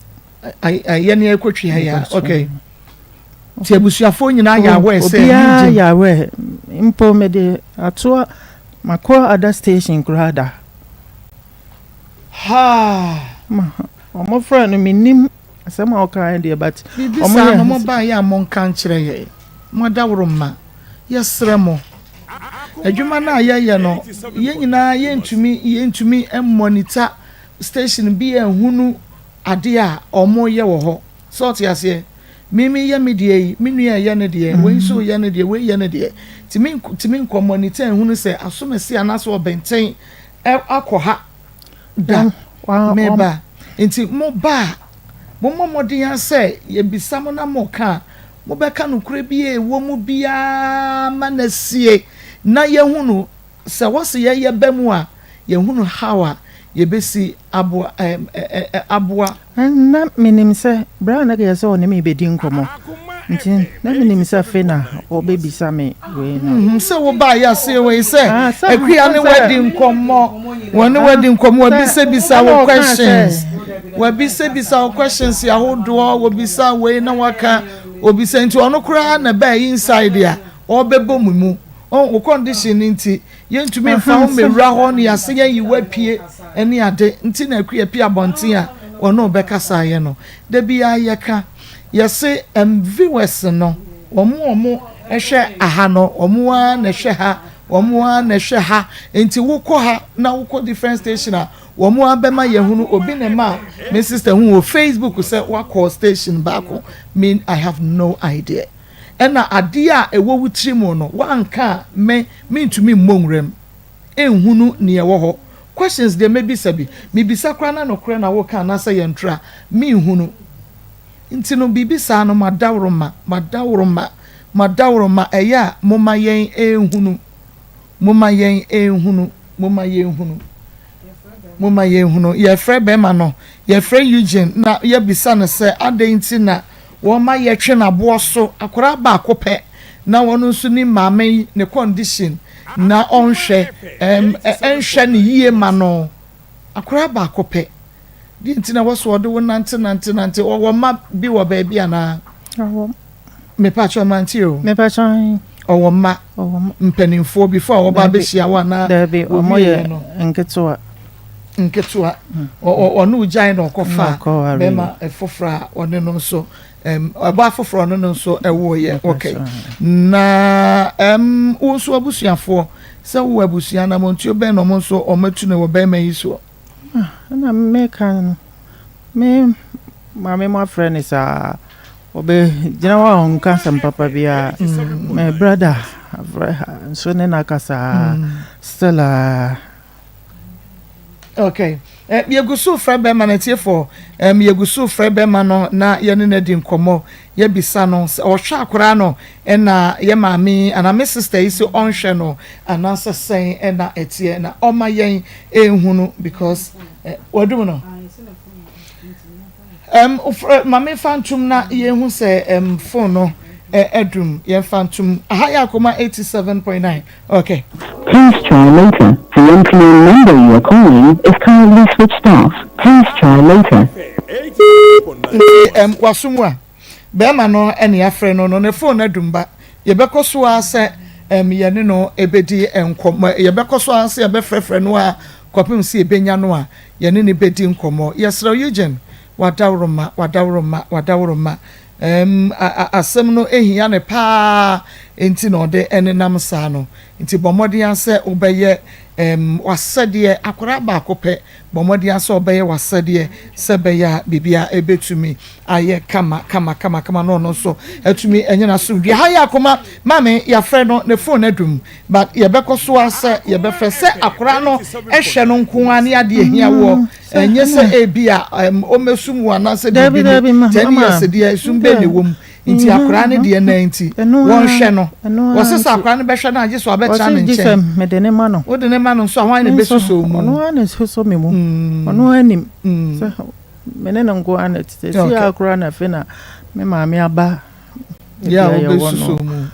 B: Ɛyɛ ne ɛkɔtwi ha yɛ, okay. Nti abusuafoɔ nyinaa yɛ aware sɛ
C: Obiara yɛ aware mpo mede atoa makɔ other station koraa da.
B: Ha.
C: Ma ɔmo frɛ no menim asɛm a ɔka deɛ but
B: Biribi saa no mo baa yɛ a monka nkyerɛ yɛ mo adaworo mma yɛsrɛ mo. Adwuma no a yɛyɛ no, yɛn nyinaa yɛntumi monitor station bi a ehunu adeɛ a wɔyɛ wɔ hɔ sɛ ɔte aseɛ. Mimi yɛ me deɛ yi, me nua yɛ ne deɛ, wei nso yɛ ne deɛ, wei yɛ ne deɛ, tumi nkɔ monitor ehunu sɛ asomasi anaasɛ ɔbɛnten akɔ ha da meba. Nti mo ba a mommɔ mmɔden sɛ yɛbisa mo na mo ka a mobɛka nokorɛ bi a ɛwɔ mu biara ma no asie na yɛhunu sɛ wɔsi yɛyɛ ba mu a yɛhunu how a. yɛbɛsi aboa ɛm ɛ ɛ aboa.
C: Ná minim sɛ bere a na ɛyɛ sɛ ɔne me rebedi nkɔmmɔ nti, na minim sɛ afei na ɔrebebisa me wei no.
B: Mhm, sɛ wobaeɛ aseɛ wei sɛ Akua ne wadi nkɔmmɔ, wɔne wadi nkɔmmɔ, wabisabisa wo questions, wabisabisa wo questions ahodoɔ, wɔbisa wei na waka, obisa nti ɔno koraa na ɛbaa inside a ɔrebɛbɔ mu mu. Wo condition no nti, Yɛntumi mfa wo mmɛwura hɔ na yɛase yɛn yi wo apue ne ade nti na Akua pue abɔnten a wɔne wo bɛkasaeɛ no. Da biara yɛka, yɛse ɛm viewers no wɔn a wɔn hwɛ aha no wɔn ara na ɛhwɛ ha, wɔn ara na ɛhwɛ ha nti wokɔ ha na wokɔ different station a wɔn ara bɛma yɛahunu. Obi na ɛmaa me sister hu wɔ Facebook sɛ woakɔ station baako, me I have no idea. Ɛna adeɛ a ɛwɔ wo tiri mu no woanka a me mentumi mmɔ nwura mu nhunu neɛ ɛwɔ hɔ. Questions deɛ mɛbisa bi, mebisa koraa na nokorɛ na woka anaasɛ yɛ ntorɔ a menhunu. Nti no biribi saa no madaworoma, madaworoma, madaworoma ɛyɛ a momma yɛn nhunu, momma yɛn nhunu, momma yɛnhunu. Momma yɛnhunu. Yɛrefrɛ barima no, yɛrefrɛ Eugene na yɛabisa no sɛ adɛn nti na wɔma yɛtwe no aboɔ so akwadaa baako pɛ na ɔno nso nim maame yi ne condition na ɔnhwɛ ɛm ɛnhwɛ no yie ma no. Akwadaa baako pɛ. Deɛ nti na ɛwɔ so ɔde wo nante nante nante. Ɔwɔ mma bi wɔ baabi anaa?
C: Ɔwɔ.
B: Mepakyɛw mante o.
C: Mepakyɛw.
B: Ɔwɔ mma.
C: Ɔwɔ mma.
B: Mpanimfoɔ before a wɔba abɛhyia wo anaa?
C: Daabi, wɔn yɛ no. Nketewa.
B: Nketewa. Ɔne wo gyae na ɔkɔfa bɛrima foforɔ a ɔne no nso ɔbaa foforɔ ɔne no nso ɛwoeɛ. Okay. Na ɛm wo nso abusuafoɔ sɛ wowɔ abusua anammɔntuo bɛn na wɔn nso wɔatu no wɔ bɛrima yi soɔ?
C: Ah, ɛna meka no me maame mo afrɛ no saa ɔbɛgyina hɔ a ɔnka asɛm papa biara my brother afrɛ ha nso ne no aka saa still a.
B: Okay. Eh, yɛgu so frɛ bɛrima no atiefoɔ um, yɛgu so frɛ bɛrima no na yɛne no adi nkɔmmɔ yɛbisa no sɛ ɔhwɛ akoraa no ɛna yɛ maame anaa me sister yi sɛ ɔnhwɛ no anaasɛ sɛn ɛna ɛteɛ na ɔma yɛn ɛnhunu because eh, wadum no Um, ma me fa ntom na yɛnhu sɛ um, phone no adum. Yɛmfa ntom. Aha yɛ Akoma 87.9. Okay.
E: Please try later. The MTN number you are calling is currently switched off. Please try later.
B: Nti um, waso mu a, bɛrima no ɛne afrɛ no no, ne phone adum ba. Yɛbɛkɔ so ara sɛ um, yɛne no ɛbɛdi nkɔmmɔ. Yɛbɛkɔ so ara sɛ yɛbɛfrɛfrɛ no a kɔpem sɛ yɛbɛnya no a. Yɛne no bɛdi nkɔmmɔ. Yɛsrɛ wo Eugene, w'adaworoma, w'adaworoma, w'adaworoma. Ɛɛm, a, a, asɛm no hia no paa nti na ɔde nenam saa no. Nti bɔ mmɔden ara sɛ wobɛyɛ, ɛɛm, w'asɛdeɛ. Akwadaa baako pɛ, bɔ mmɔden ara sɛ wobɛyɛ w'asɛdeɛ sɛ ɛbɛyɛ a biribiara ɛbɛtumi ayɛ kama, kama, kama, kama na ɔno nso atumi anya n'asomdwoeɛ. Ha yɛ Akoma, Maame, yɛafrɛ no, ne phone adum. But yɛbɛkɔ so ara sɛ yɛbɛfrɛ sɛ akwadaa no hwɛ no nko ara ne adeɛ ehia woɔ ɛnyɛ sɛ ebi a ɔmmɛsum wo anaasɛ biribi ni 10 years deɛ esum bɛn na ɛwɔ mu nti akwadaa no deɛ nan nti wɔnhwɛ no wɔse sɛ akwadaa no bɛhwɛ no a gye sɛ wabɛtena ne nkyɛn
C: mede ne ma no
B: wode ne ma no nso a hwan na ɛbɛsosɔ mu
C: ɔno ara na ɛsosɔ me mu ɔno ara nim sɛ me ne no nko ara na ɛte sɛ si akora na afei na me maame aba.
B: Yɛ a wobɛsusuo mu.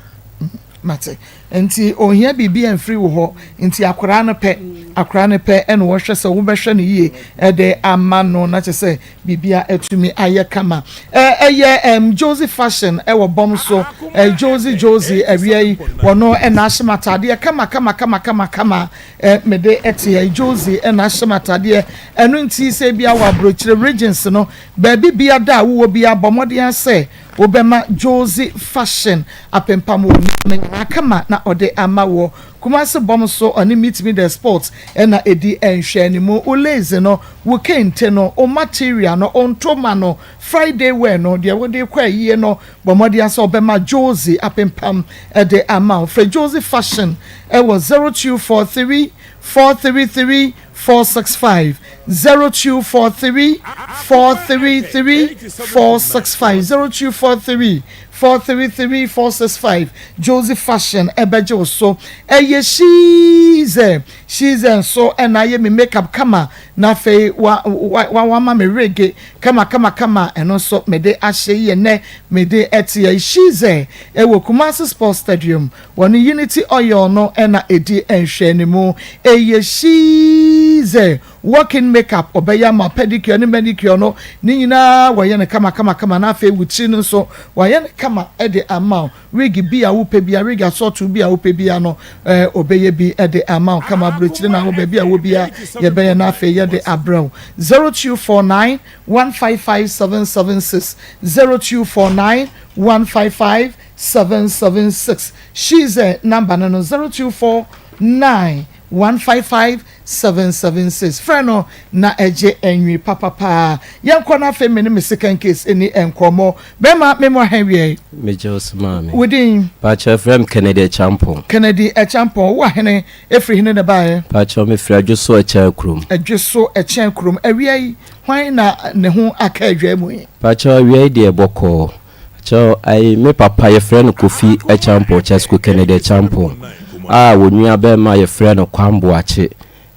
B: Mate. Nti ohia biribi amfiri wo hɔ. Nti akoraa no pɛ, akoraa no pɛ ɛna wɔhwɛ sɛ wobɛhwɛ no yie ɛde ama no na kyɛ sɛ biribia atumi ayɛ kama. Ɛyɛ ɛm Josie Fashion ɛwɔ bɔm so. Ɛ Josie Josie awia yi wɔno ɛna ahyɛ m'ataadeɛ kama kama kama kama kama ɛ mede ɛte ɛ Josie ɛna ahyɛ m'ataadeɛ. Ɛno nti sɛ ebia wɔ aburokyire regions no baabi bia da a wowɔ bia bɔ mmɔden ara sɛ Wobɛma Josie Fashion apempam wo nneɛma nyinaa kama na ɔde ama woɔ. Kumasi bɔm so ɔne Meet Me The Sports na ɛdi nhwɛanimu. Wo lace no, wo kente no, wo material no, wo ntoma no, Friday wear no, deɛ wode rekɔ ayie no, bɔ mmɔden ara sɛ wobɛma Josie apempam de ama wo. Frɛ Josie Fashion wɔ 0243 433 465 0243 433 465 0243. 433 465 Josie Fashion ɛbɛgye wo so. Ɛyɛ Shize Shize nso ɛna ayɛ me makeup kama na afei wa wa wa wama me wig kama kama kama ɛno nso mede ahyɛ yi ɛnɛ mede ɛte yɛ Shize ɛwɔ Kumasi Sports Stadium wɔne Unity Oil no ɛna ɛdi nhwɛanimu. Ɛyɛ Shize Walk-in makeup ɔbɛyɛ ama pedicure ne manicure no ne nyinaa wɔyɛ no kama kama kama na afei wo tiri no nso wɔayɛ no kama de ama wo. Wig bi a wopɛ biara, wig asɔɔto bi a wopɛ biara no eh, ɔbɛyɛ bi de ama wo kama. Aburokyire na hɔ baabi a wɔ biara yɛbɛyɛ na afei yɛde abrɛ wo. 0249 155 776 0249 155 776 She's number no no 0249 155 776 Frɛ no na gye nwi papa paa. Yɛnkɔ na afei me ne me second case nni nkɔmmɔ. Bɛrima me mo ahe wiɛ?
F: Megye wo so maame.
B: Wo din?
F: Pakyɛ frɛ me Kennedy Acheampong.
B: Kennedy Acheampong, wo ahene efiri hene na ɛbaeɛ?
F: Pakyɛ me firi Adwoso Ɛkyɛn kurom.
B: Adwoso Ɛkyɛn kurom. Awia yi hwan na ne ho aka adwaa mu yi?
F: Pakyɛ awia yi deɛ bɔkɔɔ. Kyɛw ayi me papa yɛfrɛ no Kofi Acheampong Chesko Kennedy Acheampong a wɔ nua bɛɛma yɛfrɛ no Kwam Boakye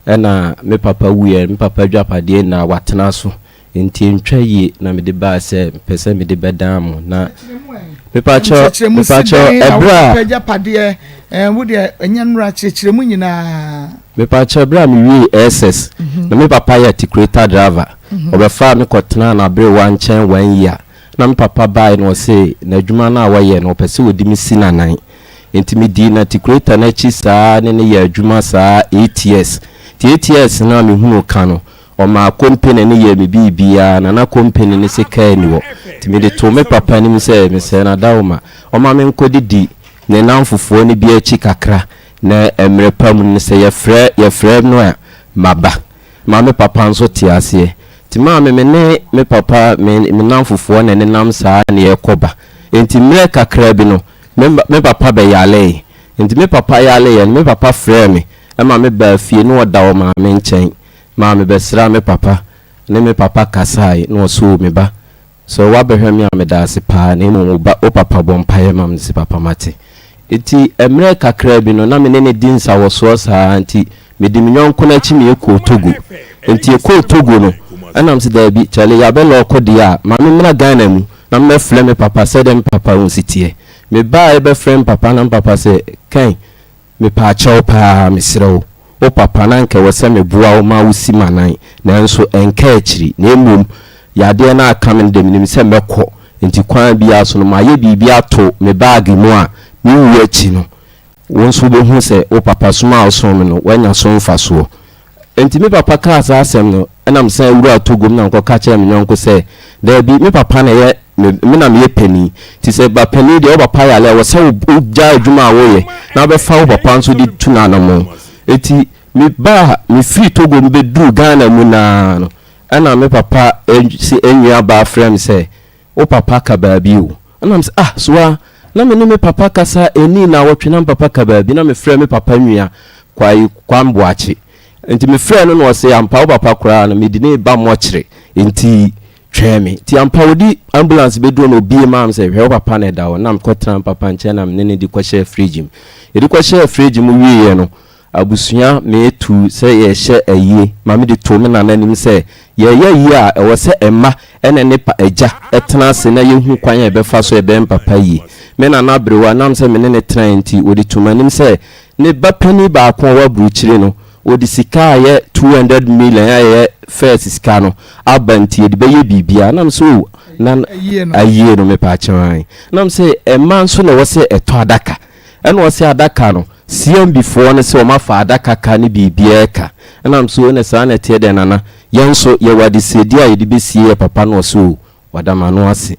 F: ɛna me papa wuiɛ no me papa adwapadeɛ nyinaa watena so nti ɛntwa yie na mede baa sɛ mepɛ sɛ mede bɛdan mo na mepakyɛw
B: Nkyerɛkyerɛmu si
F: mepakyɛw
B: dɛn na
F: ɛberɛ
B: wo
F: a
B: papa agyapadeɛ ɛɛ wo deɛ ɛnyɛ nnora kyerɛkyerɛ mu nyinaa.
F: Mepakyɛw berɛ a mewiee SS na me papa yɛ articulator driver ɔbɛfaa me kɔtenaa n'aberewa nkyɛn one year Na me papa bae na ɔse n'adwuma no a ɔyɛ no ɔpɛ sɛ ɔde me si n'anan. Nti me dii n'articulator no akyi saa ne no yɛɛ adwuma saa 8 years. Nti 8 years no a me hunuu ka no, ɔmaa company no yɛɛ me biribiara na na company no se kaa nni hɔ. Nti me de too me papa anim sɛ mesrɛ no Adaoma ɔma me nkɔ didi ne nnamfofoɔ no bi akyi kakra na mmerɛ pa mu no sɛ yɛfrɛ yɛfrɛ no a maba. Ma me papa nso te aseɛ. Nti maame me ne me papa me me nnamfofoɔ na ɛnenam saa na yɛkɔ ba. Nti mmerɛ kakra bi no me me papa bɛyalee. Nti me papa yaleeɛ no me papa frɛɛ me ma me baa fie na ɔda wɔ maame nkyɛn. Maa me bɛsraa me papa ne me papa kasaeɛ na ɔse oo me ba Sɛ woabɛhwɛ me a meda ase paa na mmom wo ba wo papa bɔ mpaeɛ ma me mese papa mate. Nti mmerɛ kakraa bi no na me ne no di nsawɔsoɔ saa nti medi me yɔnko no akyi me yɛkɔɔ Togo. Nti yɛkɔɔ Togo no ɛna mese daabi kyale yɛabɛ lɔɔko deɛ a ma me mmra Ghana mu na mɛfrɛ me papa sɛdeɛ me papa ho si teɛ. Mebaaɛ bɛfrɛ me papa na me papa sɛ Ken Mepaakyɛw paa, mesrɛ wo, wo papa na anka ɛwɔ sɛ meboa wo ma wusi m'anan, nanso ɛnkaa akyiri, na mmom yadeɛ no a aka me no deɛ menim sɛ mɛkɔ, enti kwan biara so no mayɛ biribi ato me baage mu a me wuo akyi no, wo nso wobɛhu sɛ wo papa som a wosom me no, woanya so mfasoɔ. Enti me papa kaa saa asɛm no, ɛnna mesan wuraa Togo mu na mekɔka kyerɛɛ me yɔnko sɛ, Dabi, me papa na ɛyɛ me, me na meyɛ panin. Enti sɛ ba panin deɛ, wo papa yare a, ɛwɔ sɛ wogyae adwuma a woreyɛ na wobɛfa wo papa nso de tu no anammɔn. Enti mebaa, mefirii Togo mu bɛduruu Ghana mu no ara no, ɛnna me papa nuabaa frɛɛ me sɛ, Wo papa ka baabi o. Ɛna mese, ah, soa, na me ne me papa kasa ɛnii naawɔtwe na me papa ka baabi na mefrɛɛ me papa nua Kwai Kwam Boakye. Nti mefrɛɛ no na ɔse, ampa wo papa koraa no mede no reba mɔkyere nti twɛn me. Nti ampa wɔde ambulance bɛduru no ɔbie maa me sɛ hwɛ wo papa na ɛda hɔ. Na mekɔtenaa me papa nkyɛn na me ne no de kɔhyɛɛ fridge mu. Yɛde kɔhyɛɛ fridge mu wieeɛ no, Abusua meetu sɛ yɛrehyɛ ayie ma mede too me nana anim sɛ yɛreyɛ ayie a ɛwɔ sɛ mma ne ne pa agya tena ase na yɛhu kwan a yɛbɛfa so yɛbɛyɛ mpapa yie. Me nana aberewa nam sɛ me ne no tenaeɛ nti ɔde too m'anim sɛ ne ba panin baako a ɔwɔ aburukyire no ɔde sika a ɛyɛ 200 million a ɛyɛ first sika no aba nti yɛde bɛyɛ biribiara nam sɛ oh na ayie no mepaakyɛw ae nam sɛ mma nso na ɛwɔ sɛ ɛtɔ adaka Ɛna ɔse adaka no CMB foɔ no se wɔn afa adaka ka ne biribiara ka. Ɛna mese oo ɛna saa na ɛteɛ deɛ Nana yɛn nso yɛwɔ adesrɛdie a yɛde bɛsie yɛ papa no ɔse oo wada m'ano ase.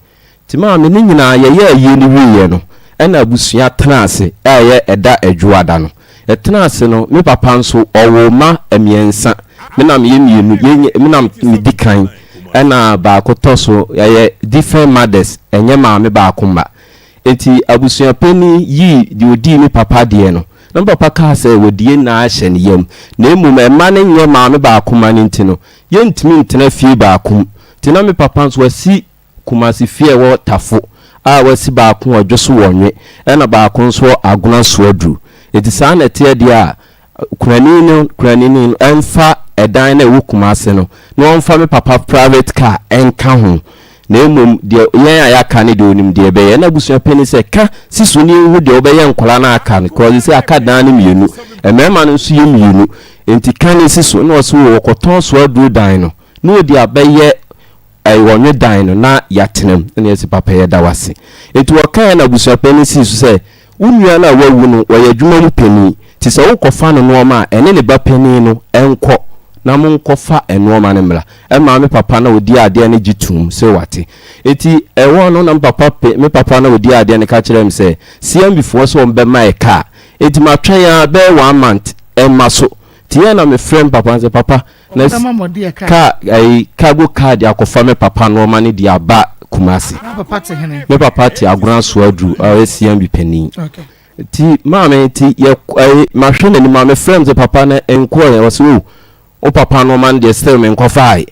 F: Nti maame ne nyinaa yɛyɛɛ ayie no wieɛ no ɛna abusua tenaa ase a ɛyɛ ɛda Adwoada no. Yɛtenaa ase no me papa nso ɔwoo mma mmiɛnsa me na meyɛ mmienu yɛn me na medi kan ɛna baako tɔ so yɛyɛ different mothers ɛnyɛ maame baako mma. Enti abusua panin yii deɛ ɔdii me papa deɛ no, na me papa kaa sɛ wɔde yɛn nyinaa ahyɛ ne yam, na mmom mma no nyɛ maame baako mma no nti no, yɛntumi ntena fie baako mu. Nti na me papa nso wasi Kumasi fie a ɛwɔ Tafo. a wasi baako wɔ Dwoso wɔ Nwe ɛna baako nso wɔ Agona Soaduru. Enti saa na ɛteɛ deɛ a, Kunani no kunani no ɛmfa ɛdan no a ɛwɔ Kumase no na ɔmfa me papa private car ɛnka ho na mmom deɛ yɛn a yɛaka no deɛ ɔnim deɛ ɛbɛyɛ. Ɛna abusua panin sɛ ka si so ne yɛnhu deɛ wobɛyɛ nkwadaa no a aka no cause sɛ aka dan no mmienu mmarima no nso yɛ mmienu nti ka no si so. Ɛna ɔse o wɔkɔtɔn so aduro dan no na ɔde abɛyɛ Ɛɛ wɔnwe dan no na yɛatena mu. Ɛna yɛse papa yɛda wo ase. Enti wɔkaeɛ na abusuapanin no sii so sɛ, Wo nua no a wawu no ɔyɛ adwuma mu panin, nti sɛ wokɔfa no nnoɔma a ɛne ne ba panin no nkɔ na monkɔfa nnoɔma no mmra. Ɛmaa me papa na ɔdii adeɛ no gye toom sɛ wate. Enti ɛhɔ no na me papa me papa na ɔdii adeɛ no ka kyerɛɛ me sɛ CMB foɔ sɛ wɔbɛma yɛ kaa. Enti matwɛn ara bɛyɛ one month ɛmma so. Nti yɛn na mefrɛ me papa no sɛ papa Na kaa ɛyi cargo car de akɔfa me papa nnoɔma no de aba Kumasi. Me papa te Agona Soaduru a ɔyɛ CMB panin. Ti maame ti yɛ ɛyi mahwɛ n'anim maame frɛ me sɛ papa no nkɔɔ yɛ ɔsɛ o wo papa nnoɔma no deɛ still me nkɔfaae.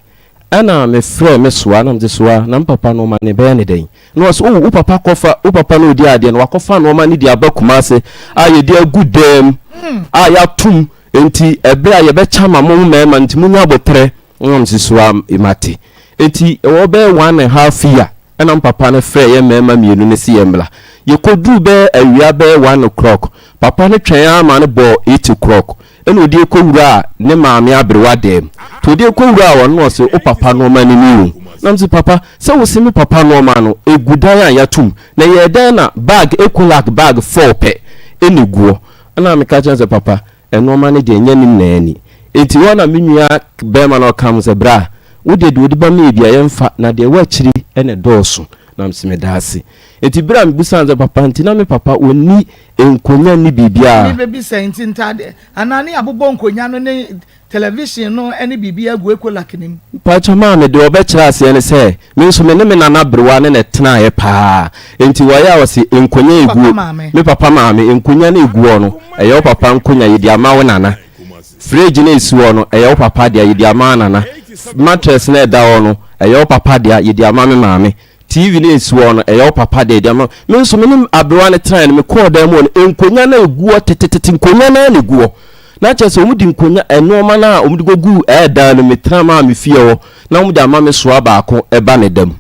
F: Ɛna me frɛ me soa na me sɛ soa na me papa nnoɔma no ɛbɛyɛ ne dɛn? Na ɔsɛ o wo papa kɔfa wo papa no ɔdi adeɛ no wakɔfa nnoɔma no de aba Kumasi a yɛde agu dan mu a yɛatom. Enti ɛberɛ a yɛbɛkyɛ ama mo mmarima no nti monya aboterɛ. Ɛna mese so a mate. Enti ɛwɔ bɛyɛ one and half year ɛna me papa no frɛɛ yɛn mmarima mmienu no se yɛmmra. Yɛkɔduruu bɛyɛ awia bɛyɛ one o'clock. Papa no twɛn ara maa no bɔɔ eight o'clock ɛna ɔde yɛn kɔwuraa ne maame aberewa dan mu. Nti ɔde yɛn kɔwuraa hɔ no na ɔse wo papa nnoɔma no ni o. Na mese papa sɛ wose me papa nnoɔma no ɛgu dan a yɛato mu na ɛyɛɛ dɛn na bag Ecolac bag four pɛ ɛna ɛguɔ. Ɛnna meka kyerɛɛ no sɛ, Papa, nnoɔma no deɛ, ɛnyɛ ne nyinaa ni. Enti hɔ na me nua barima no ɔka ho sɛ, Bra, wo deɛ, deɛ wode ba me biara, yɛmfa, na deɛ ɛwɔ akyiri na ɛdɔɔso. Na mese, Meda ase. Enti berɛ a mebisaa no sɛ, Papa, nti na me papa ɔnni nkonnwa nni biribiara?
B: Mebɛbisa, enti ntadeɛ anaa ne yɛabobɔ nkonnwa no ne Television no ne biribi agu Ecolac no mu.
F: Mpakyɛ maame, deɛ ɔbɛkyerɛ aseɛ ne sɛ, me nso me ne me nana berewa ne na ɛtenaeɛ paa. Enti wɔyɛ a ɔse nkonya
B: Wo papa
F: ɛguo,
B: maame.
F: me papa maame, nkonya no ɛgu hɔ no, ɛyɛ wo papa nkonya, yɛde ama wo nana. Fridge no a ɛsi hɔ no, ɛyɛ wo papa dea, yɛde ama wo nana. Mattress no a ɛda hɔ no, ɛyɛ wo papa dea, yɛde ama me maame. TV no a esi hɔ no, ɛyɛ wo papa dea, ɛde ama me nso. Me ne aberewa no tenae no, mekɔɔ dan mu hɔ no, nkonnwa no a egu hɔ tetetete, nkonnwa no ara na egu hɔ. Na kyerɛ sɛ wɔde nkonnwa, nneɛma no a wɔde koguu ɛɛ dan no mu, metena maa me fie hɔ, na wɔde ama me soa baako ba ne da mu.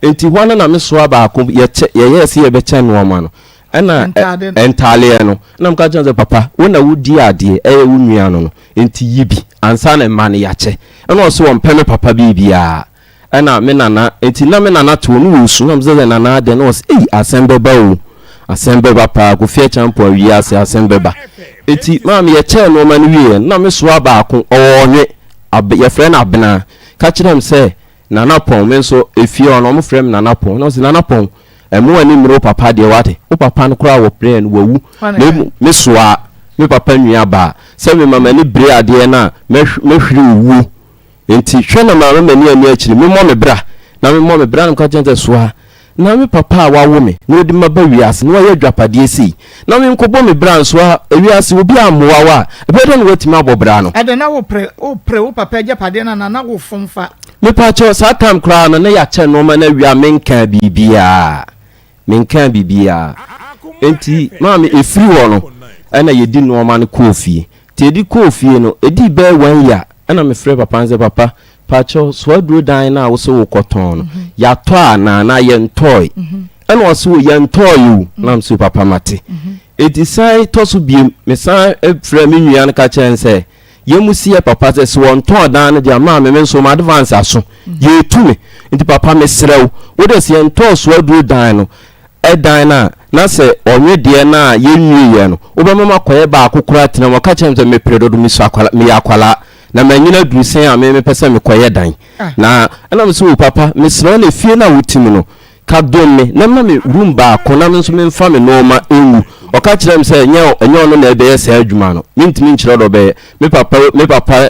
F: Enti hɔ no na me soa baako, yɛkyɛ, yɛyɛɛ sɛ yɛbɛkyɛ nneɛma no, ɛna
B: Ntaade no.
F: ntaaleɛ no. Ɛna meka kyerɛ no sɛ, Papa, wo na wodi adeɛ, ɛyɛ wo nua no no, enti yi bi ansa na mma no yɛakyɛ. Ɛna ɔse ɔmpɛ me papa biribiara. Ɛna me nana, nti na me nana te hɔ no ɔresu na mesɛ sɛ nana adɛn na ɔse ei asɛm bɛba o, asɛm bɛba paa Kofi Acheampong awie ase asɛm bɛba. Nti maame yɛkyɛɛ nnoɔma no wieɛ no na me soa baako ɔwɔ ɔnwe, ab, yɛfrɛ no Abena, ka kyerɛɛ me sɛ Nana Pɔn, me nso efie hɔ no wɔfrɛ me Nana Pɔn, na ɔse Nana Pɔn ɛmma w'ani mmere wo papa deɛ wate, wo papa no koraa wɔprɛɛ no wawu,
B: Hwan
F: na
B: na
F: mmom me soa me papa nua baa sɛ mema m'ani bere adeɛ no a mɛhwere owuo. Enti hwɛ na mamma m'ani anni akyiri, memmɔ me bra, na memmɔ me bra na meka kyerɛ no sɛ, Soa, na me papa a wawo me na ɔde me aba wiase na wayɛ adwapadeɛ sei, na menkɔbɔ me bra nso a, ewiase obi ammoa wo a, ɛbɛyɛ dɛn na woatumi abɔ bra no?
B: Ɛdɛn, na wopere, wopere wo papa agyapadeɛ no anaa na wofom fa?
F: Mepakyɛw, saa time koraa no, na yɛakyɛ nnoɔma no awie a menkaa biribiara. Menkaa biribiara. Enti maame, ɛfiri hɔ no, ɛna yɛdi nnoɔma no kɔɔ fie. Nti yɛde kɔɔ fie no, ɛdii bɛyɛ one year, ɛna mefrɛɛ papa no sɛ, Papa, pakyɛw, soaduro dan no a wose wokɔtɔn no, yɛatɔ anaa? Anaa yɛntɔɔe? Ɛna ɔse, O, yɛntɔɔe o. Na mese, O papa, mate. Enti san tɔ so biom, mesan frɛɛ me nua no ka kyerɛɛ no sɛ, Yɛn si yɛ papa sɛ, sɛ wɔntɔn dan no deɛ a, maame, me nso m'advance aso, yɛretu me. Nti papa, mesrɛ wo, wo deɛ sɛ yɛntɔɔ soaduro dan no, dan no a, na sɛ ɔnwe deɛ no a yɛnwieeɛ no, wobɛma makɔyɛ baako koraa tena mu. Ɔka kyerɛɛ me sɛ, mepere dodo, mesua akwadaa, meyɛ akwadaa, na manyini aduru sɛn a me mepɛ sɛ mekɔyɛ dan. Na ɛna mese, o papa, mesrɛ wo na efie no a wote mu no, ka dom me na ma me room baako na me nso memfa me nnoɔma ngu. Ɔka kyerɛɛ me sɛ ɛnyɛ ɛnyɛ ɔno na ɛbɛyɛ saa adwuma no, mentumi nkyerɛ deɛ ɔbɛyɛ. Me papa me papa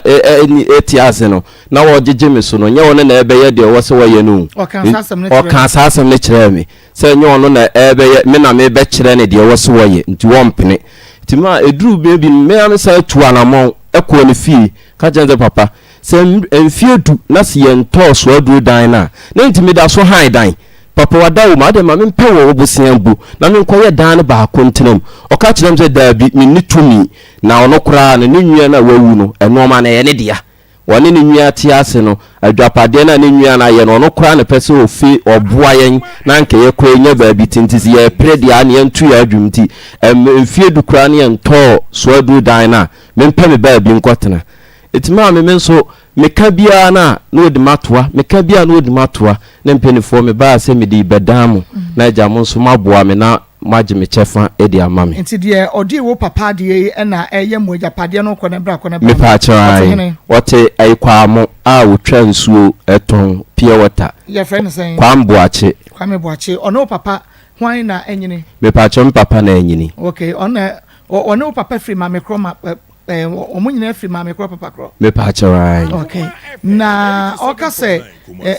F: te ase no, na ɔgyegye me so no, nyɛ ɔno na ɛbɛyɛ deɛ ɔwɔ sɛ ɔyɛ no o.
B: Ɔkaa saa asɛm no kyerɛɛ
F: Ɔkaa saa asɛm no kyerɛɛ me sɛ nyɛ ɔno na ɛbɛyɛ, me na mebɛkyerɛ no deɛ ɛwɔ sɛ ɔyɛ, nti ɔmpene. Nti ma ɛduruu berɛ bi no, me ara mesan tuu anammɔn kɔɔ ne fie ka kyerɛɛ no sɛ, Papa, sɛ mfeɛ du na sɛ yɛntɔɔ soaduro dan no a, na nti meda so hann dan. Papa wada wo mu, adɛn ma mempɛ wɔ wo bosea mpo na menkɔyɛ dan no baako ntena mu. Ɔka kyerɛɛ me sɛ, Daabi, menni tumi. Na ɔno koraa no, ne nua no a wawu no, nnoɔma no, ɛyɛ ne dea. Ɔne ne nua te ase no, adwapadeɛ no a ne nua no ayɛ no, ɔno koraa na ɛpɛ sɛ ɔfi, ɔboa yɛn na anka yɛkɔ yɛnya baabi te. Nti sɛ yɛrepere deɛ a, na yɛnto yɛn adwene mu. Nti mfeɛ du koraa na yɛntɔɔ Soaduru dan no a, mempɛ me baabi nkɔtena. Nti maame, me nso, meka biara no a, na ɔdi m'atoa, meka biara na ɔdi m'atoa. Ne mpanimfoɔ, mebaa sɛ mede rebɛdan mo, na agya mo nso moaboa me na moagye me kyɛfa de ama me.
B: Nti deɛ ɔdii wo papa adeɛ yi na ɛyɛ mo agyapadeɛ no kɔ ne bra kɔ ne bra no,
F: Mepaakyɛw
B: ɔte
F: ae,
B: hene?
F: ɔte Ayikwamo a wɔtwa nsuo tɔn, pure water.
B: Yɛfrɛ no sɛn?
F: Kwame Boakye.
B: Kwame Boakye. Ɔne wo papa hwan na anyini?
F: Mepaakyɛw me papa na anyini.
B: Okay, ɔno na, ɔne wo papa firi maame korɔ ma, Eh, wɔn nyinaa firi maame korɔ papa korɔ.
F: Mepaakyɛw ae.
B: Okay. Na ɔka sɛ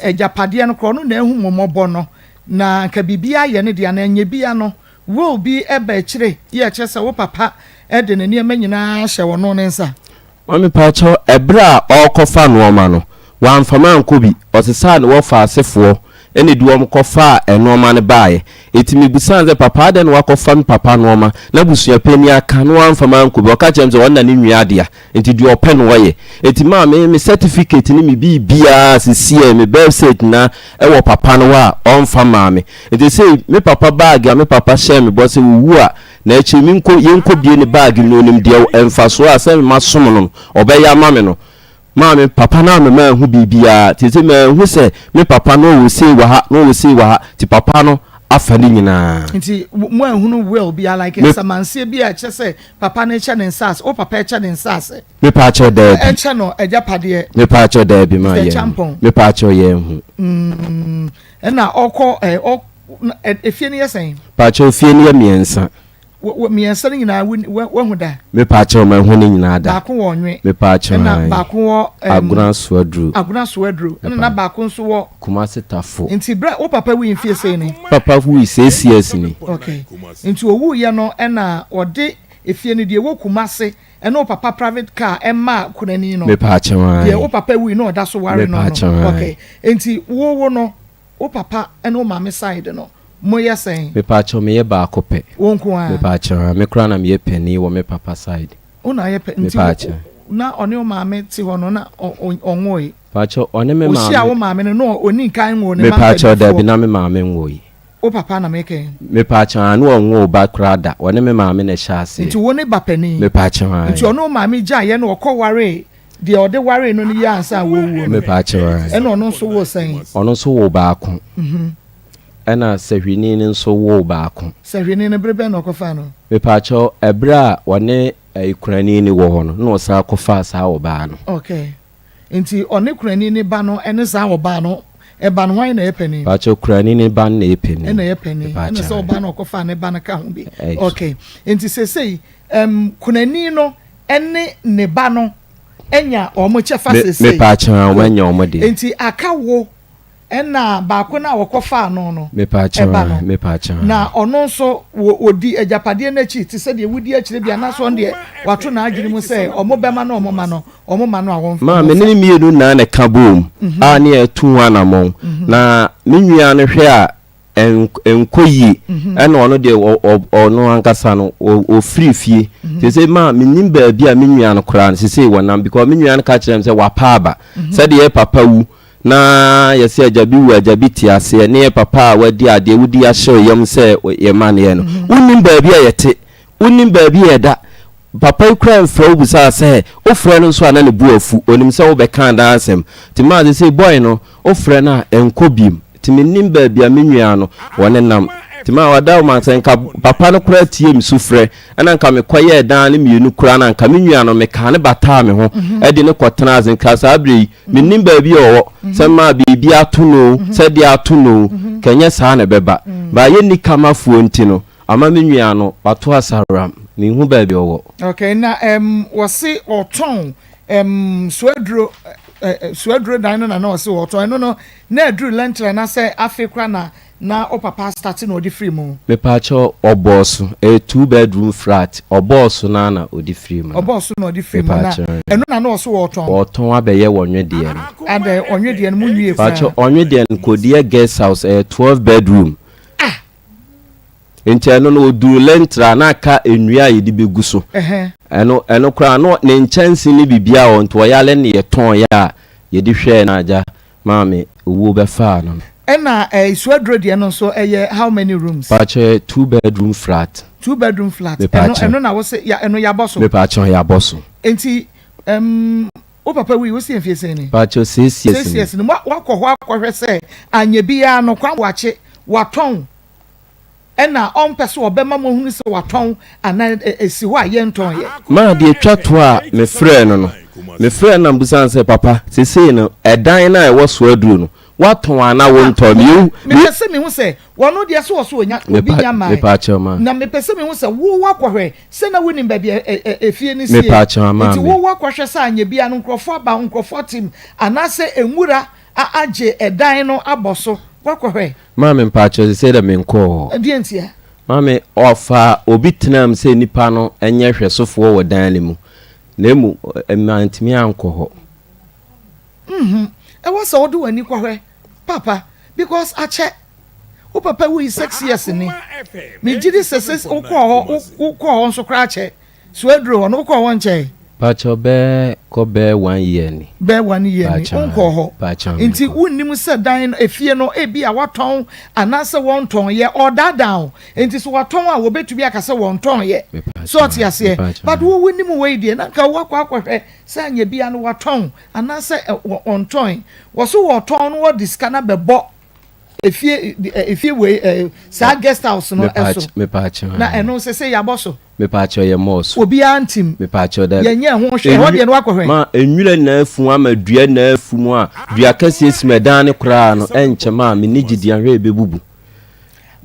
B: agyapadeɛ no korɔ no na ehu mo mmɔbɔ no na nka biribi ayɛ ne deɛ na ɛnyɛ bia no will bi ɛba akyire yɛ ɛkyerɛ sɛ wo papa ɛde ne nneɛma nyinaa hyɛ ɔno ne nsa.
F: Maame paakyɛw ɛberɛ a ɔrekɔfa nnoɔma no wamfa mankɔ bi ɔsesaa ne wɔfa asefoɔ ɛna ɛde wɔn kɔfaa nnoɔma no baeɛ. Enti mebisaa no sɛ, Papa, adɛn na woakɔfa me papa nnoɔma na abusua panin aka na woamfa me ankɔ bi? Ɔka kyerɛɛ me sɛ, Ɔno na ne nua dea, enti deɛ ɔpɛ na ɔyɛ. Enti maa me me certificate ne me biribiara sisiɛ, me birth cert nyinaa wɔ papa no hɔ a ɔmfa mmaa me. Enti seesei me papa baage a me papa hyɛɛ me bɔ sɛ ɔwu a na akyire menkɔ yɛnkɔbue ne baage mu na ɔnim deɛ mfasoɔ a sɛ masom no no ɔbɛyɛ ama me no, Maame, papa no amma manhu biribiara. Seesei manhu sɛ me papa no ɔwɔ sei wɔ ha na ɔwɔ sei wɔ ha, nti papa no afa ne nyinaa.
B: Nti moanhunu will biara like
F: Me.
B: nsamanseɛ bi a ɛkyerɛ sɛ papa no rekyɛ ne nsaase, wo papa rekyɛ ne nsaase?
F: Mepaakyɛw, daabi.
B: Ɛkyɛ no agyapadeɛ?
F: Mepaakyɛw, daabi, ma
B: Mister
F: yɛnhu.
B: Acheampong.
F: Mepaakyɛw, yɛnhu.
B: Mm, ɛna ɔkɔ ɛ, ɔ, ɛ, efie no yɛ sɛn?
F: Paakyɛw, fie no yɛ mmiɛnsa.
B: Wo, wo, mmiɛnsa no nyinaa wo, wo, woahu da?
F: Mepaakyɛw, mahu ne nyinaa da.
B: Baako wɔ Ɔnwe.
F: Mepaakyɛw,
B: Ɛna
F: ae.
B: baako wɔ ɛm.
F: Agona Soaduro.
B: Agona Soaduro. Ɛna na
F: Mepaa.
B: baako nso wɔ.
F: Kumasi Tafo.
B: Nti berɛ wo papa wui mfie sei ni?
F: Papa wui six years ni.
B: Okay. Nti owuiɛ no ɛna ɔde efie no deɛ ɛwɔ Kumasi ɛne wo papa private car ɛmaa kunani no.
F: Mepaakyɛw, ae.
B: Deɛ wo papa wui na ɔda so ware no no.
F: Mepaakyɛw, ae.
B: Okay. Nti wo wo no. Wo papa ne wo maame side no mo yɛ sɛn?
F: Mepaakyɛw meyɛ baako pɛ.
B: Wo nko ara?
F: Mepaakyɛw ah me koraa na meyɛ panin wɔ me papa side.
B: Wo na ayɛ pɛ nti
F: Mepaakyɛw.
B: na ɔne wo maame te hɔ no na ɔnwoe?
F: Mepaakyɛw ɔne me maame.
B: Ohyia wo maame no na ɔnni nkan nwoo ne mma
F: Mepaakyɛw daabi
B: mpanimfoɔ?
F: na me maame nwoe.
B: Wo papa na meka yi.
F: Mepaakyɛw ah na ɔnwoo ba koraa da ɔne me maame na ɛhyɛ aseɛ.
B: Nti wo ne ba panin?
F: Mepaakyɛw ae.
B: Nti ɔne wo maame gyaeɛ na ɔkɔ waree Deɛ ɔde waree no no yie ansa a wɔrewuo no.
F: Mepaakyɛw ae.
B: Ɛna ɔno nso woo sɛn?
F: Ɔno nso woo baako. Ɛna sahwini no nso woo baako.
B: Sahwini no, bere bɛn na ɔkɔfaa no?
F: Mepaakyɛw, ɛberɛ a ɔne kunani no wɔ hɔ no, na ɔsan kɔfaa saa ɔbaa no.
B: Okay. Nti ɔne kunani no ba no ne saa ɔbaa no ba no, hwan na ɛyɛ panin?
F: Mepaakyɛw, kunani no ba no na ɛyɛ panin.
B: Ɛna ɛyɛ panin. Ɛna sɛ ɔbaa no a ɔkɔfaa ne ba no ka ho bi. Okay. Nti seesei, ɛm, kunani no ne ne ba no anya wɔn kyɛfa seesei.
F: Mepaakyɛw a wɔn anya wɔn deɛ.
B: Nti aka wo ɛna baako no a wɔkɔfaa no no
F: Mepaakyɛw
B: ɛba
F: a
B: no.
F: mepaakyɛw a.
B: Na ɔno nso wɔ ɔdi agyapadeɛ no akyi te sɛ deɛ wodi akyire bi anaasɛ ɔno deɛ wato n'adwene mu sɛ wɔn bɛma no wɔn ma no wɔn ma no a wɔn
F: Maa me ne
B: wɔmfa.
F: ne mmienu nyinaa na ɛka boom a ne yɛtu ho anammɔn. Na me nua no hwɛ a ɛnkɔ yie ɛna ɔno deɛ ɔno ankasa no ɔfiri fie sese ma menim baabi a me nua no koraa no sese wɔnam because me nua no ka kyerɛ me sɛ wapa aba sɛdeɛ yɛ papa wu na yɛsɛ agya bi wu agya bi te aseɛ ne yɛ papa a wadi adeɛ wodi ahyɛ yam sɛ yɛ ma neɛ no wonim baabi a yɛte wonim baabi a yɛda papa yi kura mfrɛ wo bisaa sɛ wofrɛ no nso a na ne bu afu onim sɛ wobɛka adaa asɛm nti maa sese boy no Wofrɛ no a, ɛnkɔ biom. Nti mennim baabi a me nua no wɔne nam. Nti maa wada ma sɛ nka papa no koraa tie me sufrɛ ɛna nka mekɔyɛɛ dan no mmienu koraa na nka me nua no mekaa no bataa me ho de no kɔtenaa ase. Nka saa berɛ yi mennim baabi a ɔwɔ sɛ maa biribi ato no o, sɛ deɛ ato no o, nka ɛnyɛ saa na ɛbɛba. But yɛnni kamafoɔ nti no ama me nua no wato asaworam, menhu baabi a ɔwɔ.
B: Okay, na um, wɔse ɔtɔn um, soaduro. Suaduro dan no na na ɔse ɔtɔn ɛno no na aduru lɛntere anaasɛ afei koraa na na wo papa astate na ɔde firi mu?
F: Mepaakyɛw ɔbɔɔ so, ɛyɛ two bedroom flat, ɔbɔɔ so no ara na ɔde firi mu no.
B: Ɔbɔɔ so na ɔde firi mu na
F: Mepaakyɛw.
B: ɛno na na ɔse ɔɔtɔn?
F: Ɔɔtɔn abɛyɛ ɔnwe deɛ no.
B: Adɛn, ɔnwe deɛ no mo nwie koraa?
F: Mepaakyɛw ɔnwe deɛ no kɔdiɛ guest house, ɛyɛ 12 bedroom.
B: Ah!
F: Nti ɛno no ɔduru lɛntra a na aka nnua a yɛde bɛgu so. Ɛno ɛno koraa no ne nkyɛnse ne biribiara wɔ nti ɔyale no yɛtɔn yɛ a yɛde hwɛɛ no agya maame owuo bɛfaa no no.
B: Ɛna eh, Suaduro deɛ no nso ɛyɛ how many rooms?
F: Pakyɛ ɛyɛ two bedroom flat.
B: Two bedroom flat. Ɛno
F: Mepaakyɛ.
B: ɛno na wose ya ɛno yabɔ so.
F: Mepaakyɛ yabɔ so.
B: Nti ɛm wo papa wui wosi mfie sɛn ni?
F: Pakyɛ six years
B: Six
F: ni.
B: years ni. Wakɔ hɔ akɔhwɛ sɛ anyɛ biara no Kwame Boakye watɔn ɛna ɔmpɛ sɛ ɔbɛma moahunu sɛ watɔn anaa ɛsi hɔ a yɛntɔn yɛ.
F: Maa deɛ ɛtwa toɔ a mefrɛɛ no no, mefrɛɛ no na mebisaa no sɛ, Papa, seesei no, ɛdan no a ɛwɔ Soaduro no, woatɔn anaa wontɔn? Mewu, me.
B: Mepɛ sɛ mehu sɛ wɔno deɛ sɛ ɔso ɔnya, obi
F: Mepa,
B: nya mmae.
F: mepa kyɛw ma.
B: Na mepɛ sɛ mehu sɛ wo woakɔhwɛ sɛ na wonim baabi a ɛ, ɛ, efie no sie.
F: Mepa kyɛw ama
B: Nti
F: me.
B: wo woakɔhwɛ sɛ anyɛ biara no nkurɔfoɔ aba hɔ, nkurɔfoɔ te mu, anaasɛ nwura a agye ɛdan no abɔ so, woakɔhwɛ?
F: Maame mpakyɛw sesei dɛ menkɔɔ hɔ.
B: Ɛdeɛn ntia?
F: Maame, ɔfaa obi tenaa mu sɛ nipa no nyɛ hwɛsofoɔ wɔ dan no mu, na emu mantumi ankɔ hɔ.
B: Mmhmm, ɛwɔ sɛ wode w'ani kɔhwɛ papa because akyɛ. Wo papa wui 6 years ni. Megye di sɛ sɛ wokɔɔ hɔ, wokɔɔ hɔ nso koraa akyɛ. So aduru hɔ no wokɔɔ hɔ nkyɛe?
F: Pakyɛw bɛɛ kɔ bɛɛ one year ni.
B: Bɛɛ one year ni
F: Pakyɛw
B: wonkɔɔ hɔ
F: pakyɛw
B: nti
F: menkɔ.
B: wonnim sɛ dan no efie no ebia watɔn anaasɛ wɔntɔn yɛ ɔɔdaadaa wo nti sɛ watɔn a wɔbɛtumi aka sɛ wɔntɔn yɛ so
F: Mepakyɛw
B: ɔte aseɛ but
F: mepakyɛw.
B: wo wonim wei deɛ na nka woakɔ akɔhwɛ sɛ anyɛ bia no watɔn anaasɛ wɔntɔn wɔ so wɔtɔn no wɔde sika no abɛbɔ efie efie wei ɛ saa guest house no ɛso
F: Mepaakyɛw
B: na ɛno sɛ sɛ yɛabɔ so.
F: Mepaakyɛw yɛ mɔɔ so.
B: Obiara ntim.
F: Mepaakyɛw dɛ.
B: Yɛnyɛ ho hwɛ ɛhɔ deɛ no wakɔhwɛ.
F: Ma nwura nyinaa afu ama dua nyinaa afu mu a dua kɛseɛ si mu ɛdan no koraa no ɛnkyɛ ma menni gyidi ahwɛ ɛbɛbubu.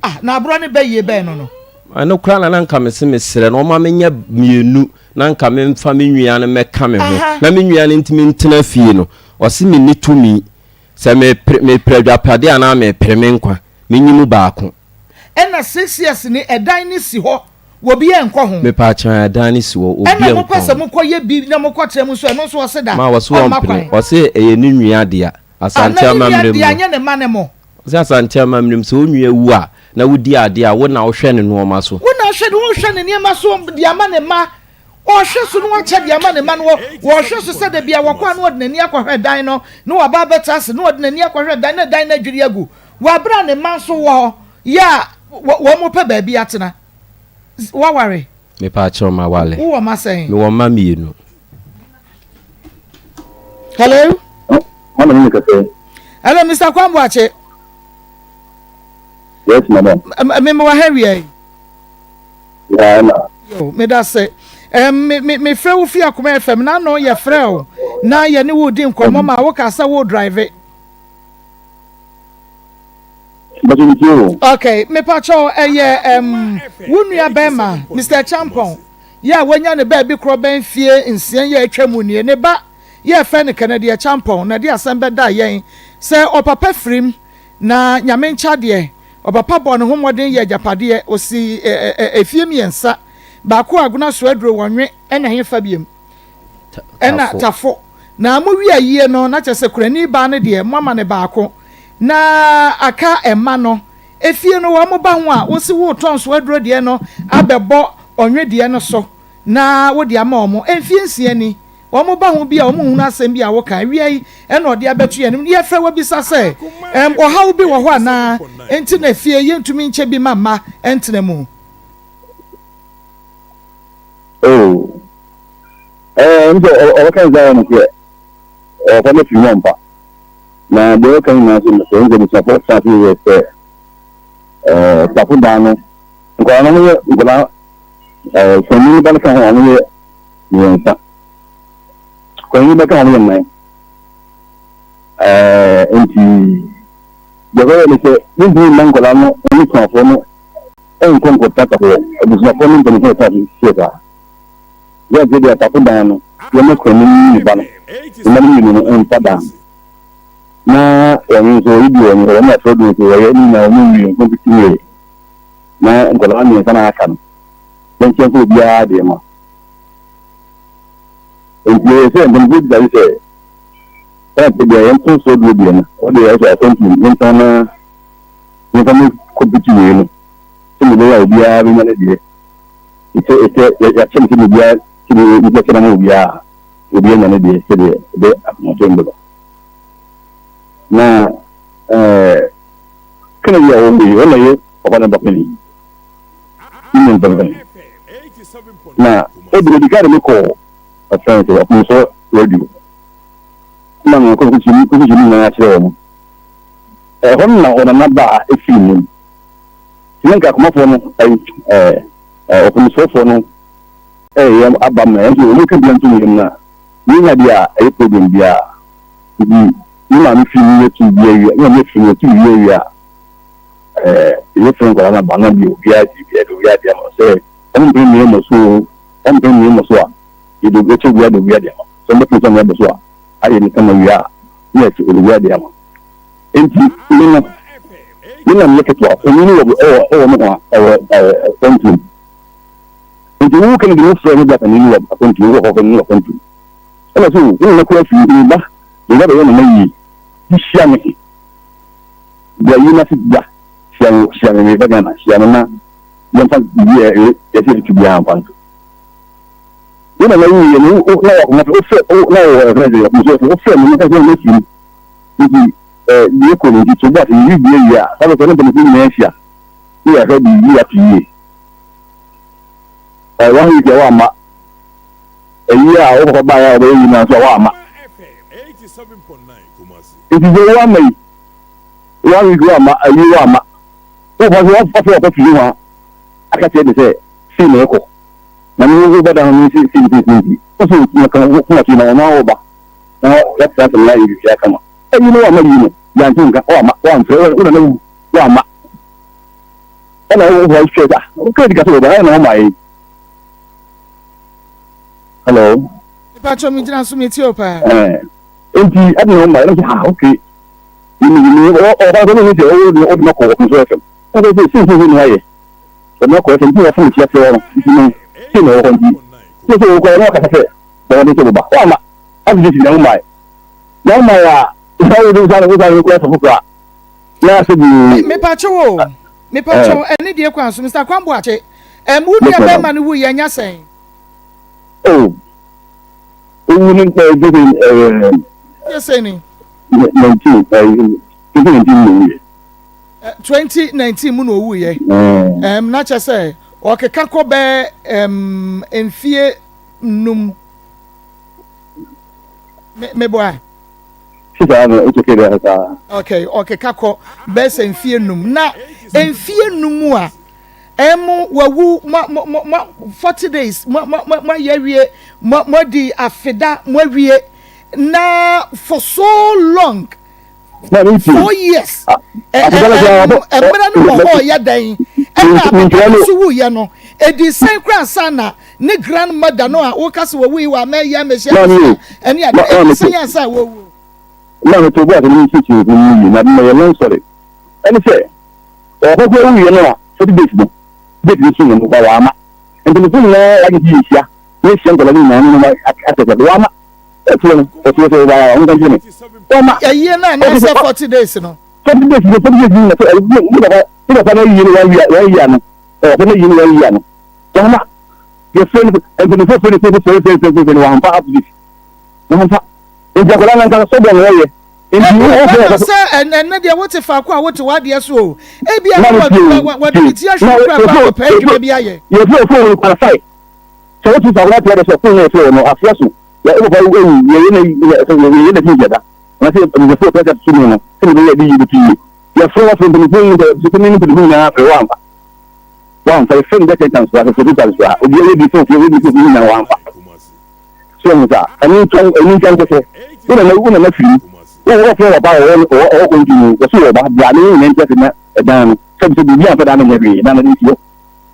B: Ah na aborɔ no bɛ yie bɛn no no.
F: Ɛno koraa na na nka mese mesrɛ no ɔma menyɛ mmienu na nka memfa me nua no mɛka me ho na me nua no ntumi ntena fie no ɔse menni tumi. Sɛ mepere mepere adwapadeɛ anaa mepere me nkwa, menyi mu baako.
B: Ɛna 6 years ni ɛdan no si hɔ obiaa nkɔ ho.
F: Mepaakyɛw ɛdan no si hɔ obiaa
B: Ɛna
F: nkɔ
B: mopɛ sɛ
F: ho.
B: mokɔ yɛ bi na mokɔ tena mu nso ɛno nso ɔse da
F: Ma wɔse
B: ɔmma
F: wɔmpene
B: kwan.
F: ɔse ɛyɛ ne nua dea
B: Ah
F: Asante
B: na ne nua
F: amammerɛ mu
B: dea
F: no.
B: nyɛ ne mma ne mo.
F: Ɔse Asante amammerɛ mu sɛ wo nua wu a na wodi adeɛ a wo na wohwɛ ne nnoɔma so.
B: Wo na wohwɛ ne wohwɛ ne nneɛma so de ama ne mma. Ɔhwɛ so na wakyɛ de ama ne mma no. Wɔhwɛ so sɛ da bi a wɔkɔ a na ɔde n'ani akɔhwɛ dan no, na waba abɛtra ase, na ɔde n'ani akɔhwɛ dan na dan no adwiri agu. Wɔ bere a ne mma nso wɔ hɔ yɛ a wɔpɛ baabi atena. Woaware?
F: Mepaakyɛw, maware.
B: Wowɔ mma sɛn?
F: Mewɔ mma mmienu.
B: Hello?
G: Hello, me kasa.
B: Hello, Mr. Kwamboakye.
G: Yes, madam.
B: Me me wɔ ha wia yi.
G: Yeah, na.
B: Yo, me da se. Um, me me me frɛ wo fi akoma FM na no yɛ frɛ o. Na yɛ ne wo di nkɔmmɔ ma wo ka sɛ wo drive. Okay, me pa kyɛw ɛyɛ um, wo nua bɛrima Mr. Champon. Yɛ a wanya ne baabi korɔ bɛn fie nsia yɛ atwa mu nie ne ba yɛ fɛ no Kennedy Champon na de asɛm bɛda yɛn sɛ ɔpapa firim na nyame nkya deɛ Ɔpapa bɔɔ ne ho mmɔden yɛɛ agyapadeɛ, ɔsii efie mmiɛnsa, baako a agona so aduro wɔ nwe ɛna hefa biom? Ɛna Tafo. Na mo wie ayie no, na kyerɛ sɛ kurani baa no deɛ moama no baako, na aka mma no. Efie no wɔn ba ho a, wosi woretɔn so aduro deɛ no abɛbɔ ɔnwe deɛ no so na wode ama wɔn. Mfie nsia ni, Wɔn ba ho bi a wɔn nhunu asɛm bi a woka awia yi ɛna ɔde abɛto yɛn anim. Yɛfrɛ wo abisa sɛ, ɛm, ɔhaw bi wɔ hɔ anaa enti na fie yɛntumi nkyɛ bi ma mma ɛntena mu?
G: Oh, ɛɛ, n sɛ ɔbɛka ne sɛ ayɛ nokorɛ, ɔfa no firi mu ampa. Na deɛ ɔka nyinaa nso nokorɛ, n sɛ abusuafoɔ tena ase yɛ sɛ, ɛɛ, safo dan no, nkwadaa no yɛ nkwadaa, ɛɛ, sɛnni ba no ka ho a, wɔyɛ mmiɛnsa. Kwan bɛka ho yɛ nnan. Ɛɛ nti deɛ ɛbɛyɛ ne sɛ yɛntumi mma nkwadaa no ne kunafoɔ no nkɔ nkɔtena asafo hɔ. Abusuafoɔ ne mpanimfoɔ na ɛtena ase sie saa. Yɛ deɛ asafo dan no. yɛma kurani no ne ba no, ne mma no mmienu no mfa dan no. Na wɔn nso wɔyɛ bi wɔ wɔn wɔn asɔre do nso wɔyɛ ne nyinaa wɔn nwie nkompiti wie. Na nkwadaa mmiɛnsa na aka no, yɛnkyɛn sɛ obiara deɛ ma. Nti ɛyɛ sɛ mpanyinfoɔ bisa sɛ ɛna deɛ yɛnto so duro deɛ no, wɔde yɛ sɛ akwantu yɛntɔn na yɛmfa no kɔmpiti wie no, sɛdeɛ ɛbɛyɛ a obiara bɛnya ne deɛ. Sɛ sɛ yɛakyɛ no sɛdeɛ obiara sɛdeɛ yɛbɛkyɛ no ama obiara obiara nya ne deɛ sɛdeɛ ɛbɛ akomatɔm bɛba. Na ɛɛ Kennedy a ɔwɔ yi ɔna yɛ papa ne ba panin ne ne mpɛmpɛn na ɔdi ɔdi ka de me kɔɔ ɔfɛn sɛ ɔpomsɔ radio na me kɔ kɔkyi mu kɔkyi mu nyinaa kyerɛ wɔn ɛhɔ no na ɔnana ba a efiri mu ne nka akomafoɔ no ɛyi ɛɛ ɔpomsɔfoɔ no ɛyɛ aba mu na ɛnso wɔn ka bi nto mu yam na yɛnya deɛ a ɛyɛ problem biara nti ne maame firi mu yɛtu bi awia ne maame firi mu yɛtu bi awia ɛɛ yɛfrɛ nkwadaa no aba na deɛ obiara di bi ɛde obiara di ama sɛ wɔn mpene mmea mmɔ so wɔn mpene mmea mmɔ so a yɛde yɛkyɛ obiara de obiara di ama sɛ wɔn bɛpene sɛ wɔn bɔ so a ayɛ ne kama wia a ne yɛkyɛ obiara di ama nti ne no ne nam yɛ ketewa onyin wɔ ɛwɔ ɛwɔ ne ho a ɛwɔ ɛɛ akwantuom nti wo kɛne de wo frɛ ne gata ne wɔ akwantuom wɔ kɔkɔ ne wɔ akwantuom ɛna so wo nana kura fi ne ba ne ba bɛyɛ nana yie hyia me bra yi na se bra hyia me hyia me meba Ghana hyia me na yɛmfa biribi a yɛsɛ yɛtu biara mfa nto wo nana wuiɛ no na wakoma sɛ wofrɛ na wɔ ɛfrɛ sɛ ɔpomso sɛ wofrɛ me meka sɛ mɛfiri mu nti deɛ kɔ no nti to bɔ ase yɛyi bia wie a saa bɛsɛ ne mpanyinfoɔ nyinaa ahyia ne yɛahwɛ biribi ato yie one week a woamma ɛyi a wo papa baeɛ a wɔbɛyɛ yi no nso a woamma nti sɛ woamma yi one week woamma ayi woamma wofa so wafɛ wɔkɔ fie hɔ a aka kyerɛ de sɛ sei na ɛkɔ na me wo bɛda ho no sei sei sei sei nti wo sɛ wotumi aka wo koma so na ɔno awo ba na yɛatena asɛm na yɛdwidwi aka ma ayi no woamma yi no yɛante nka woamma woamfrɛ wo nana wu woamma ɛna wo hɔ hwɛ sa woka di ka sɛ wɔba ɛna wɔma yɛ hello
B: Mepakyɛ me gyina so metie o paa.
G: Ɛɛ nti ɛna wɔma yɛ na sɛ ah okay ɔba sɛ ne sɛ ɔwɔ ne ɔde makɔ ɔpem so fm ɔsɛ sɛ sɛ sɛ ne ayɛ ɔde makɔ fm nti wɔfo ntia sɛ ɔno nti no sɛ na ɔwɔ hɔ nti sɛ sɛ ɔkɔ ɔno akasa sɛ bɔn de sɛ boba ɔama ase sɛ na ɔma na ɔma a na ɔde nsa ne nsa ne kɔ ɛfɛ foforɔ a na asɛ bi
B: Mepakyɛ wo mepakyɛ wo ɛne deɛ kwan so Mr. Kwambo akye ɛm wo nua bɛrima no wu yɛ nya sɛn.
G: Oh owu no ɛɛ ɛɛ.
B: Yɛ sɛn ni.
G: 19 2019 mu na owuiɛ.
B: 2019 mu na owuiɛ. Ɛm na kyɛ sɛ ɔkeka kɔ bɛɛ ɛm mfie num. Me meboa.
G: Sisan no it's okay dɛ saa.
B: Okay, ɔkeka kɔ bɛɛ sɛ mfie num na mfie num a ɛmo wawu mo mo mo mo 40 days mo mo mo mo ayɛ awie mo mo adi afeda mo awie na for so long 4 years mmerɛ no wɔ hɔ yɛ dɛn ɛna papa no nso wuyɛ no ɛdi sɛn kora ansa na ne grandmother no a woka sɛ wɔwu yi wɔ amɛyɛ amɛhyɛ amɛhyɛ ɛne ade ɛdi sɛn ansa wɔwu.
G: Na meto bo ase ne nkyekye mu yie na meyɛ long story ɛne sɛ ɔkɔkɔ wuyɛ no a 40 days no date no so yɛ no wa wama nti mefo nyinaa wagye sɛ yɛhyia yɛhyia nkɔla no nyinaa no asɛ sɛ wama ɛtoɔ no ɔtoɔ sɛ ɔba a ɔnka nkyerɛ me ɔma
B: ɛyie no anaasɛ 40 days no
G: 40 days no 40 days no na sɛ ne papa ne papa no ayie no wɔn wia no ɔpapa no ayie no wɔn wia no wɔma yɛfrɛ no mpanyinfoɔ frɛ no frɛ no frɛ no frɛ no frɛ no wɔamfa up to date wɔamfa nti akwadaa no ankasa sɔbɔ na ɔyɛ nti
B: wo fɛ sɛ ɛnɛ deɛ wote faako a wote w'adeɛ so o ebi a wɔde ne ti ahwɛ kura kɔ akɔpɛ adwuma bi ayɛ.
G: Yɛfrɛ ofo no qualify sɛ wote faako na ate adeɛ so ɔfo no yɛfrɛ no afoa so yɛ wo papa ewu yɛyɛ na yɛyɛ na fi nkyɛda na sɛ mpanyinfoɔ pɛ sɛ so no no sɛ ne bɛyɛ de yie bɛtu yie yɛfrɛ wɔfrɛ mpanyinfoɔ yi sɛ sɛ ne mpanyinfoɔ nyinaa frɛ wɔamfa wɔamfa yɛfrɛ no bɛ 10 times koraa sɛ 14 times koraa obi yɛ bi fofo yɛ bi fofo nyinaa wɔamfa so ɛho saa ɛno nkyɛn ɛno nkyɛn kɛsɛ wo nana wo nana firi wo wɔfrɛ wɔ ba ɔwɔ ɔwɔ kɔnti mu wɔso wɔ ba bra ne nyinaa nkyɛn sɛ na ɛdan no sɛbi sɛ biribi amfa dan no nyɛ hwee dan no nsi hɔ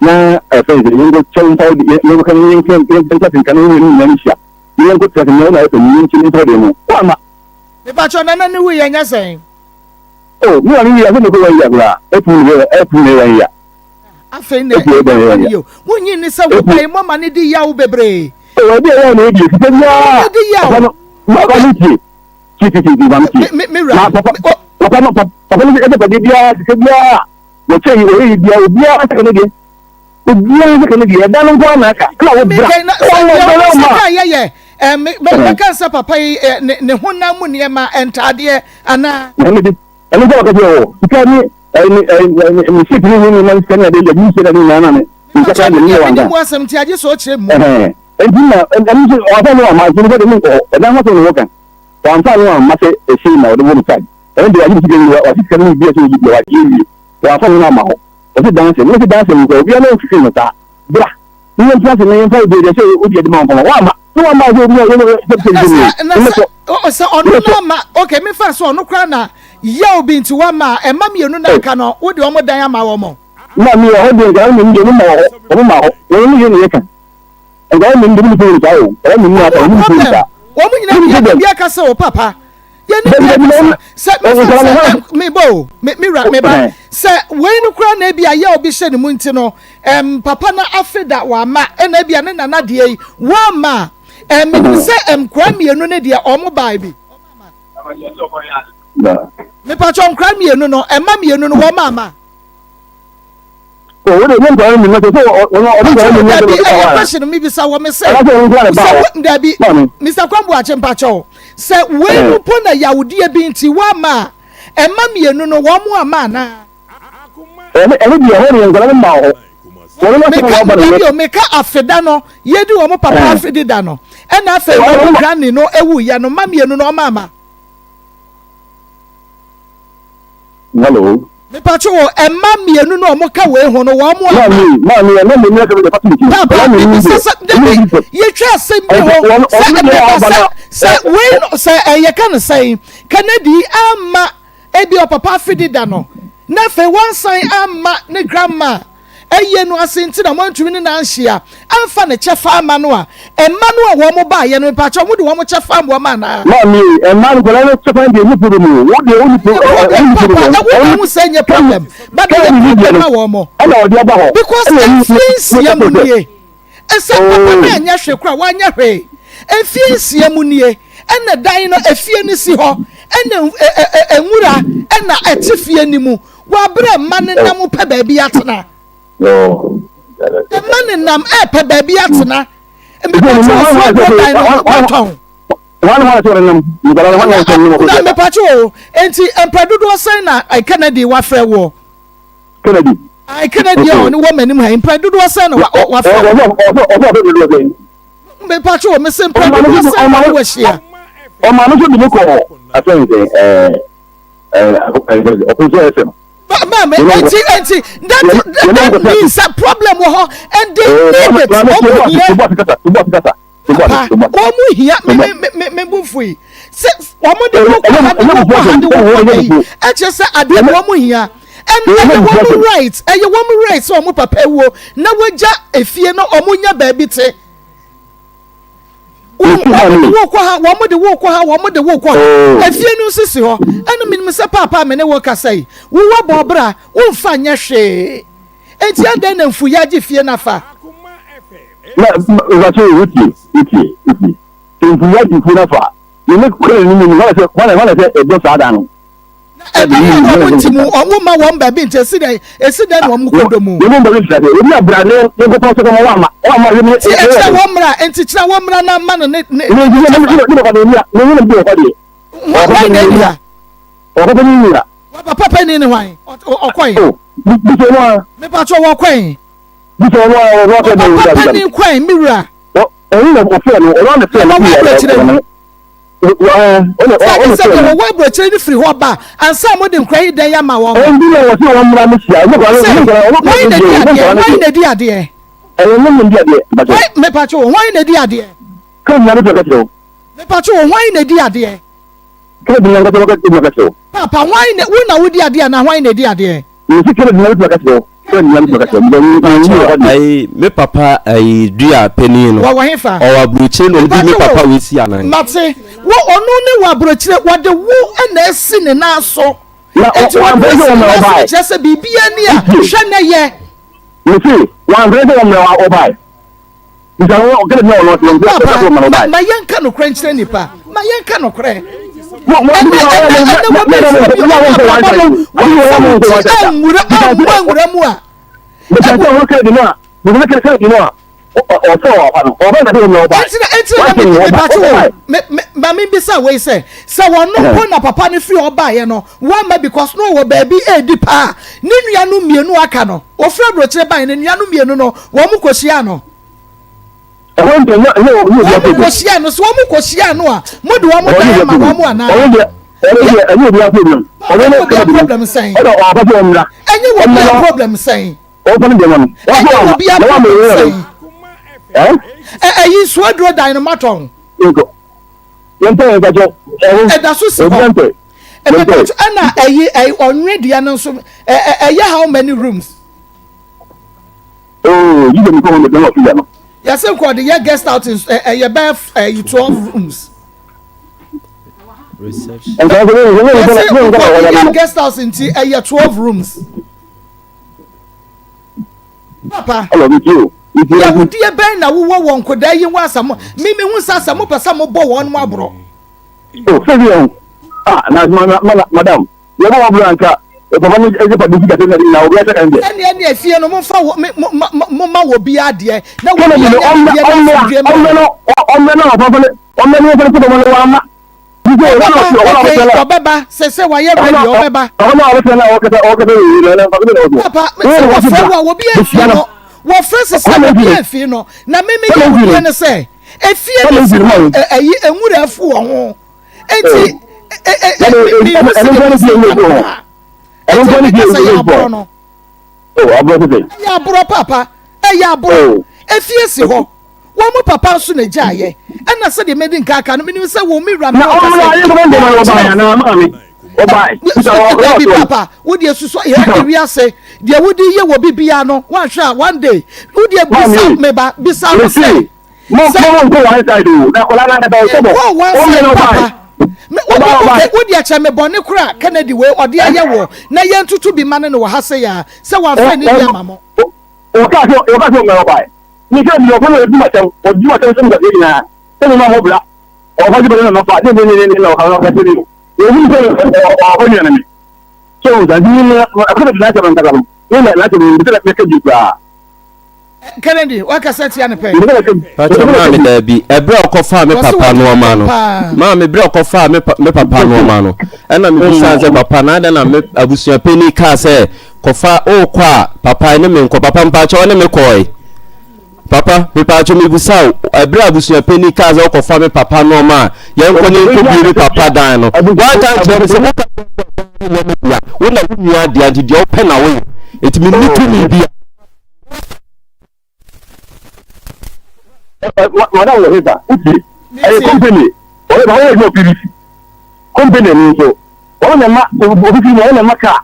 G: na ɛfɛn sɛ yɛnkɔ kyɛw mfa yɛnkɔ yɛnkɔ yɛnkɔ yɛnkɔ yɛnkɔ ne nyinaa nhyia. Ne yɛnkɔ tena ase na wo na ayɛ panyin nti memfa wo deɛ no. Woamma.
B: Mepakyɛw Nana ne wui ɛnyɛ sɛn?
G: Oh, me maame wui afei na ɛkɔ one year koraa. April na April na ɛyɛ one year.
B: Afei na ɛyɛ one year. Wonyi ni sɛ wo ba yi mɔma ne di yaw bebree.
G: Oh, ɛdi ɛyɛ na ɛdi efisɛ biara.
B: Ɛdi yaw.
G: Papa no, papa no tie. Tie tie tie tie maame tie.
B: Me me wura.
G: Na papa papa no papa no ɛdi papa biara sika biara. Wɔkyɛ yi wɔyɛ yi biara obiara sɛ ne deɛ. Obiara sɛ ne deɛ ɛda no nko ara na aka. Ɛna wo bra.
B: Mekɛ na sɛ deɛ wɔn sɛ kaa yɛyɛ ɛ me mɛka sɛ papa yi ɛ ne ne honam mu nneɛma ntaadeɛ anaa.
G: Ɛno de ɛno nso wɔka kyerɛ wɔ sika ne ɛne ɛne ne ship ne ne nneɛma sika ne ade yɛ ne sika ne nyinaa na ne nsa ka ne ne
B: wanga. Mu asɛm nti agye sɛ ɔkyerɛ mu.
G: Ɛhɛn nti na ɛno nso ɔfa no ama nso nipa de ne nkɔ hɔ ɛdan ho asɛm na wɔka wɔamfa no amma sɛ ɛhyɛ na ɔde wɔ no charge ɛno de wagye ne sika ne wagye sika ne bi a sɛ ɔgye bi a wagye awie wɔamfa no amma hɔ ɔsɛ danse ne sɛ danse no kɔ obiara na ɔmfifiri no saa bra ne yɛn ase na yɛmfa obi deɛ sɛ obi de ma wɔn wɔama ne wɔama sɛ obi a yɛn sɛ sɛ sɛ
B: na sɛ sɛ ɔno na ama ok mefa sɛ ɔno koraa na yɛ obi nti wama ɛma mmienu na aka no wode ɔmo dan ama wɔn.
G: Na mi wɔ hɔ deɛ nka wɔn deɛ ma wɔ hɔ wɔn ma hɔ wɔn ne yɛ ne yɛ ka nka wɔn deɛ mi fún saa o wɔn mi aka wɔn mi fún saa.
B: Wɔn nyinaa bi aka sɛ o papa yɛne bi akasa sɛ mefa sɛ mebɔ o me wura meba sɛ wei no koraa na ebi ayɛ obi hyɛ ne mu nti no ɛm papa na afe da wama ɛna ebi a ne nana deɛ yi wama ɛm menim sɛ ɛm nkora mmienu ne deɛ ɔmo baa bi mepatwɔ nkora mmienu no ɛma mmienu no wɔn ama.
G: O de ne nkwadaa no nyinaa sɛ ɔno ɔno nkwadaa no nyinaa
B: sɛ ɛyɛ question mi bisa wɔ mi sɛ sɛ dabi Mr. Kwambo Akye mpakyɛw sɛ wei no po na yawudie bi nti wama ɛma mmienu no wɔn mo ama anaa.
G: Ɛne ɛne deɛ ɛhɔ deɛ nkwadaa no ma hɔ.
B: Meka dabi o meka afeda no yɛdi wɔn papa afedi da no ɛna afei wɔn granny no ewu yɛ no ma mmienu no ɔma ama.
G: Hello.
B: Mepatwo wo ɛma mienu no ɔmo ka wei ho no wɔn mo ama.
G: Maame maame ɛna mo ni asɛm de pati mi ti.
B: Papa bibi sɛ sɛ dabi yɛtwa asɛm bi ho sɛ ɛbɛba sɛ sɛ wei no sɛ ɛyɛ ka no sɛn Kennedy ama ebi ɔpapa afidi da no na afei wɔnsan ama ne grandma Ɛyɛ no ase nti na moantumi ne no anhyia amfa ne kyɛfa amma no a, mma no a wɔn baeɛ no, mpakyɛw mode wɔn kyɛfa ama wɔn anaa?
G: Maame, mma no nkwadaa no kyɛfa deɛ ɛnyɛ problem o, wo deɛ wonni pro,
B: Ɛwɔ
G: wonni
B: problem
G: problem.
B: Papa, ɛwo na ho sɛ ɛnyɛ problem, but ɛyɛ problem ma wɔn.
G: Ɛna ɔde aba hɔ.
B: Because mfie nsia mu nie, ɛsɛ papa no anyɛ hwee koraa, wanyɛ hwee. Mfie nsia mu nie, ɛna dan no, efie no si hɔ, ɛna nwura ɛna ɛte fie no mu. Wɔ bere a mma nenam pɛ baabi atena. Mma nenam ɛpɛ baabi atena. Mepatwo ɔfo aduro dan no wɔtɔn. Na mepatwo o nti mpɛ dodoɔ sɛn na Kennedy wafrɛ woɔ?
G: Kennedy.
B: Ayi Kennedy a ɔne wɔ m'anim ha mpɛ dodoɔ sɛn na wafrɛ
G: wo?
B: Mepatwo o mese mpɛ dodoɔ sɛn na wɔahyia?
G: Ɔmaame nso de me kɔɔ asɛn sɛ ɛɛ.
B: Maame, enti enti that that means that problem wɔ hɔ and they need it. Wɔn hia papa wɔn hia me me me me bu fu yi sɛ wɔn de wɔ kɔ ha de wɔ kɔ ha de wɔ kɔ ha yi ɛkyɛ sɛ adeɛ no wɔn hia and ɛyɛ wɔn right ɛyɛ wɔn right sɛ wɔn papa ewuo na wɔgya efie na wɔn nya baabi te. Wɔn de wo kɔ ha, wɔn de wo kɔ ha, wɔn de wo kɔ ha. Oh. Efie no nso si hɔ. Ɛna menim sɛ paapa me ne wo kasa yi, wowɔ bɔ ɔbra, womfa nyɛ hwee. Enti adɛn na mfuyi agye fie no afa?
G: Na nfaso wotie wotie wotie. Mfuyi agye fie no afa. Ne ne kura ne mu no, wɔn sɛ wɔn sɛ ɛdɔ saa da no.
B: Ɛbɛyɛ a wɔn nti mu wɔn ma wɔn baabi nti esi dɛn esi dɛn na wɔn kɔ dɔ mu.
G: Wɔn baabi nti sɛ obi abira ne ne nkɔpɔ sɛ kɔmɔ wɔn ama wɔn ama yɛ ne.
B: Ti ɛkyerɛ wɔn mmra nti kyerɛ wɔn mmra na ma no ne ne.
G: Ne ne ne ne ne papa ne nua ne ne ne papa deɛ.
B: Wɔn na nua.
G: Ɔpapa ne nua.
B: Wɔn papa panyin ne hwan ɔkɔe.
G: O bisɛ wɔn a.
B: Mipatwa wɔ kɔe.
G: Bisɛ wɔn a wɔn akɔ
B: ne. Papa panyin kɔe mi wura.
G: Ɔno na ɔfɛ no ɔno na ɔfɛ no.
B: Wɔn wɔ aburokyerɛ mu. Sɛ sɛ deɛ wɔwɔ aburokyire no firi hɔ ba ansa a mode nkura yi dɛn ama wɔn.
G: Ɛndi na wɔsi wɔn mmra no hyia.
B: Sɛ wɔn na di adeɛ wɔn na di adeɛ.
G: Ɛyɛ ne mu di adeɛ.
B: Wɔn mepatwo wɔn na di adeɛ.
G: Kɛ nyina bɛ kɛkyerɛ wo.
B: Mepatwo wɔn na di adeɛ.
G: Kɛ nyina bɛ kɛkyerɛ wo.
B: Papa wɔn na wo na wo di adeɛ na wɔn na di adeɛ.
G: Mesi kɛlɛ di na bɛtumi aka kyerɛ wo. Kɛlɛ di na bɛtumi aka kyerɛ wo.
F: Mepakyɛw ayi me papa ayi dua panin no.
B: Wɔwɔ he fa?
F: Ɔwɔ aburokyire na ɔdi me papa wei si anan.
B: Mate. Wo ɔno ne wɔ aburokyire wɔde wo na asi ne nan so.
G: Na
B: Eti wɔde wo
G: wɔamfrɛ
B: asi
G: sɛ
B: ne
G: wɔmmrɛ
B: nan so
G: ɔbae.
B: kyerɛ sɛ biribiara ni a hwɛ na yɛ.
G: Mese wɔamfrɛ sɛ wɔmmrɛ ɔbae.
B: Papa, ma, ma yɛnka nokorɛ nkyerɛ nnipa. Ma yɛnka nokorɛ. Ɛnɛ, ɛnɛ, ɛnɛ wɔbi firi bi ɔmo abrabɔ no, wɔmfa wo ti anwura, ammɔ anwura mu a. Ɛnti na, ɛnti na me, mepatwo o, me, me, ma me bisa wei sɛ, sɛ wɔn mpo na papa no firi ɔbaeɛ no, wɔamma because no wɔ baabi ɛredi paa, ne nuanom mmienu aka no, Wɔfiri aburokyire baeɛ no, anuanom mmienu no, wɔn kɔhyiaa no.
G: Ɛhɔ nti, ɛnyɛ ɛnyɛ wɔn
B: Wɔn kɔhyiaa no, so wɔn kɔhyiaa no a, mo de wɔn dan ama wɔn anaa?
G: Ɔno deɛ, ɔno deɛ, ɛnyɛ obiara problem. Ɔno
B: Ɛnyɛ obiara problem sɛn?
G: Ɔna ɔapa sɛ ɔmmra.
B: Ɛnyɛ obiara problem sɛn?
G: Ɔmfa ne deɛ ma no.
B: Ɛnyɛ obiara problem sɛn?
G: Ɛ
B: ɛyi nsuo aduro dan no matɔn.
G: Nkɔ. Yɛntɔ yɛn nkakyɛ.
B: Ɛda so si hɔ. Ɛbɛbɛtɔ ɛna ɛyi ɛyi ɔnwe dua no nso ɛ ɛ ɛyɛ how many rooms?
G: Oo yi de mi kɔ wɔn de wɔ fi ya no.
B: Yɛsɛ nkɔ ɔde yɛ guest out ɛ ɛyɛ bɛyɛ ɛyi 12 rooms.
F: Reception.
B: Yɛsɛ nkɔ ɔde yɛ guest house nti ɛyɛ 12 rooms. Papa. Yawudie bɛn na wowɔ wɔ nkodaa yi ho asɛm? Mi mi hu sɛ asɛ mo pɛ sɛ mo bɔ wɔn mo aborɔ.
G: O sɛ bi yɛn ah na ma ma ma madam yɛ bɔ wɔn aborɔ anka papa no ɛgye papa bi sika na na obi ahyɛ kan deɛ.
B: Ɛni ɛni efie no mo nfa wɔ mi mo ma mo ma wɔ bi adeɛ na wɔ bi ɛnyɛ adeɛ na asomdue ma.
G: Ɔmɛ no ɔmɛ no ɔfɔfɔ ne ɔmɛ no ɔfɔfɔ ne wɔn ama.
B: Ɔbɛba okay ɔbɛba sese wayɛ ready ɔbɛba. Papa sɛ wɔfrɛ wo a obi amfi no wɔfrɛ sese a obi amfi no na mimi yɛ wo deɛ ne sɛ efie ne si hɔ ɛyi nwura afu wɔ ho eti mi hu si de mi si nka no ha eti mi kasa yɛ aborɔ no ɛyɛ aborɔ papa ɛyɛ aborɔ efie si hɔ. Wɔn mu papa nso na egyaeɛ. Ɛna sɛdeɛ madi nka aka no, menim sɛ wɔn me wura me
G: Na
B: ɔka
G: ɔmmra
B: sɛ,
G: ayɛ sɛ ɔbɛn ɔbae anaa maame ɔbae bisa ɔkora
B: Dabi
G: ɔtoɔ
B: papa, wo deɛ susu yɛ ewiase deɛ wode yɛ wɔ bibia no, woanhwɛ a one day, wo deɛ bisa
G: maame
B: me ba, bisa no
G: mese
B: sɛ,
G: mo
B: sɛ
G: mo mo nkɔ one side o na akwadaa no ankasa ɔsɔ bɔ
B: Nkɔɔ one
G: ɔmmra
B: side
G: na ɔbae
B: papa. Me, wo,
G: ɔbae
B: wo,
G: ɔbae
B: okay, wo deɛ kyɛ me bɔne koraa Kennedy wei ɔde ayɛ wɔ na yɛntutu bi ma no no wɔ ha sɛ yɛ a, sɛ wamfa ne bi ama mo.
G: Ɔka sɛ ɔka sɛ ɔmmra ɔbae Me sɛ meyɛ ɔkwan a ɔdi m'asɛm, ɔdi m'asɛm sɛ mekasa nyinaa, sɛ mema hɔ bra, ɔfa gye bɛne na mafa, ne ne ne ne na ɔka ɔka sɛ mi o. Wɔhunu sɛ ɔfa nua ne me. So ɔhu saa, nti me ɛkɔ bɛdi n'asɛm ankasa no, me na n'asɛm no, mepɛ sɛ mɛka bi koraa.
B: Kennedy, wakasa tia ne pɛn.
F: Pacho maame daabi ɛberɛ a ɔkɔfaa me papa nnoɔma no maame berɛ a ɔkɔfaa me me papa nnoɔma no ɛna mebisaa sɛ papa na adɛn na me abusuapanin kaa sɛ Kɔfa wokɔ a papa ɛne me nkɔ papa mpakyɛw ɛne me kɔɔe papa mepaakyɛw mebusa wo ɛberɛ a abusua panin kaa sɛ wokɔfa me papa nnoɔma a yɛnkɔ ne nkɔ bie me papa dan no woanka nkyerɛ me sɛ woka kyerɛ me sɛ dan no nyɛ me dea wo na wo nua dea nti deɛ wopɛ na woyɛ nti menni tumi bia.
G: Madam wɔ hefa wotie ɛyɛ company wɔyɛ wɔyɛ adwuma PVC company no nso wɔn na ɛma obi fi mu wɔn na ɛma kaa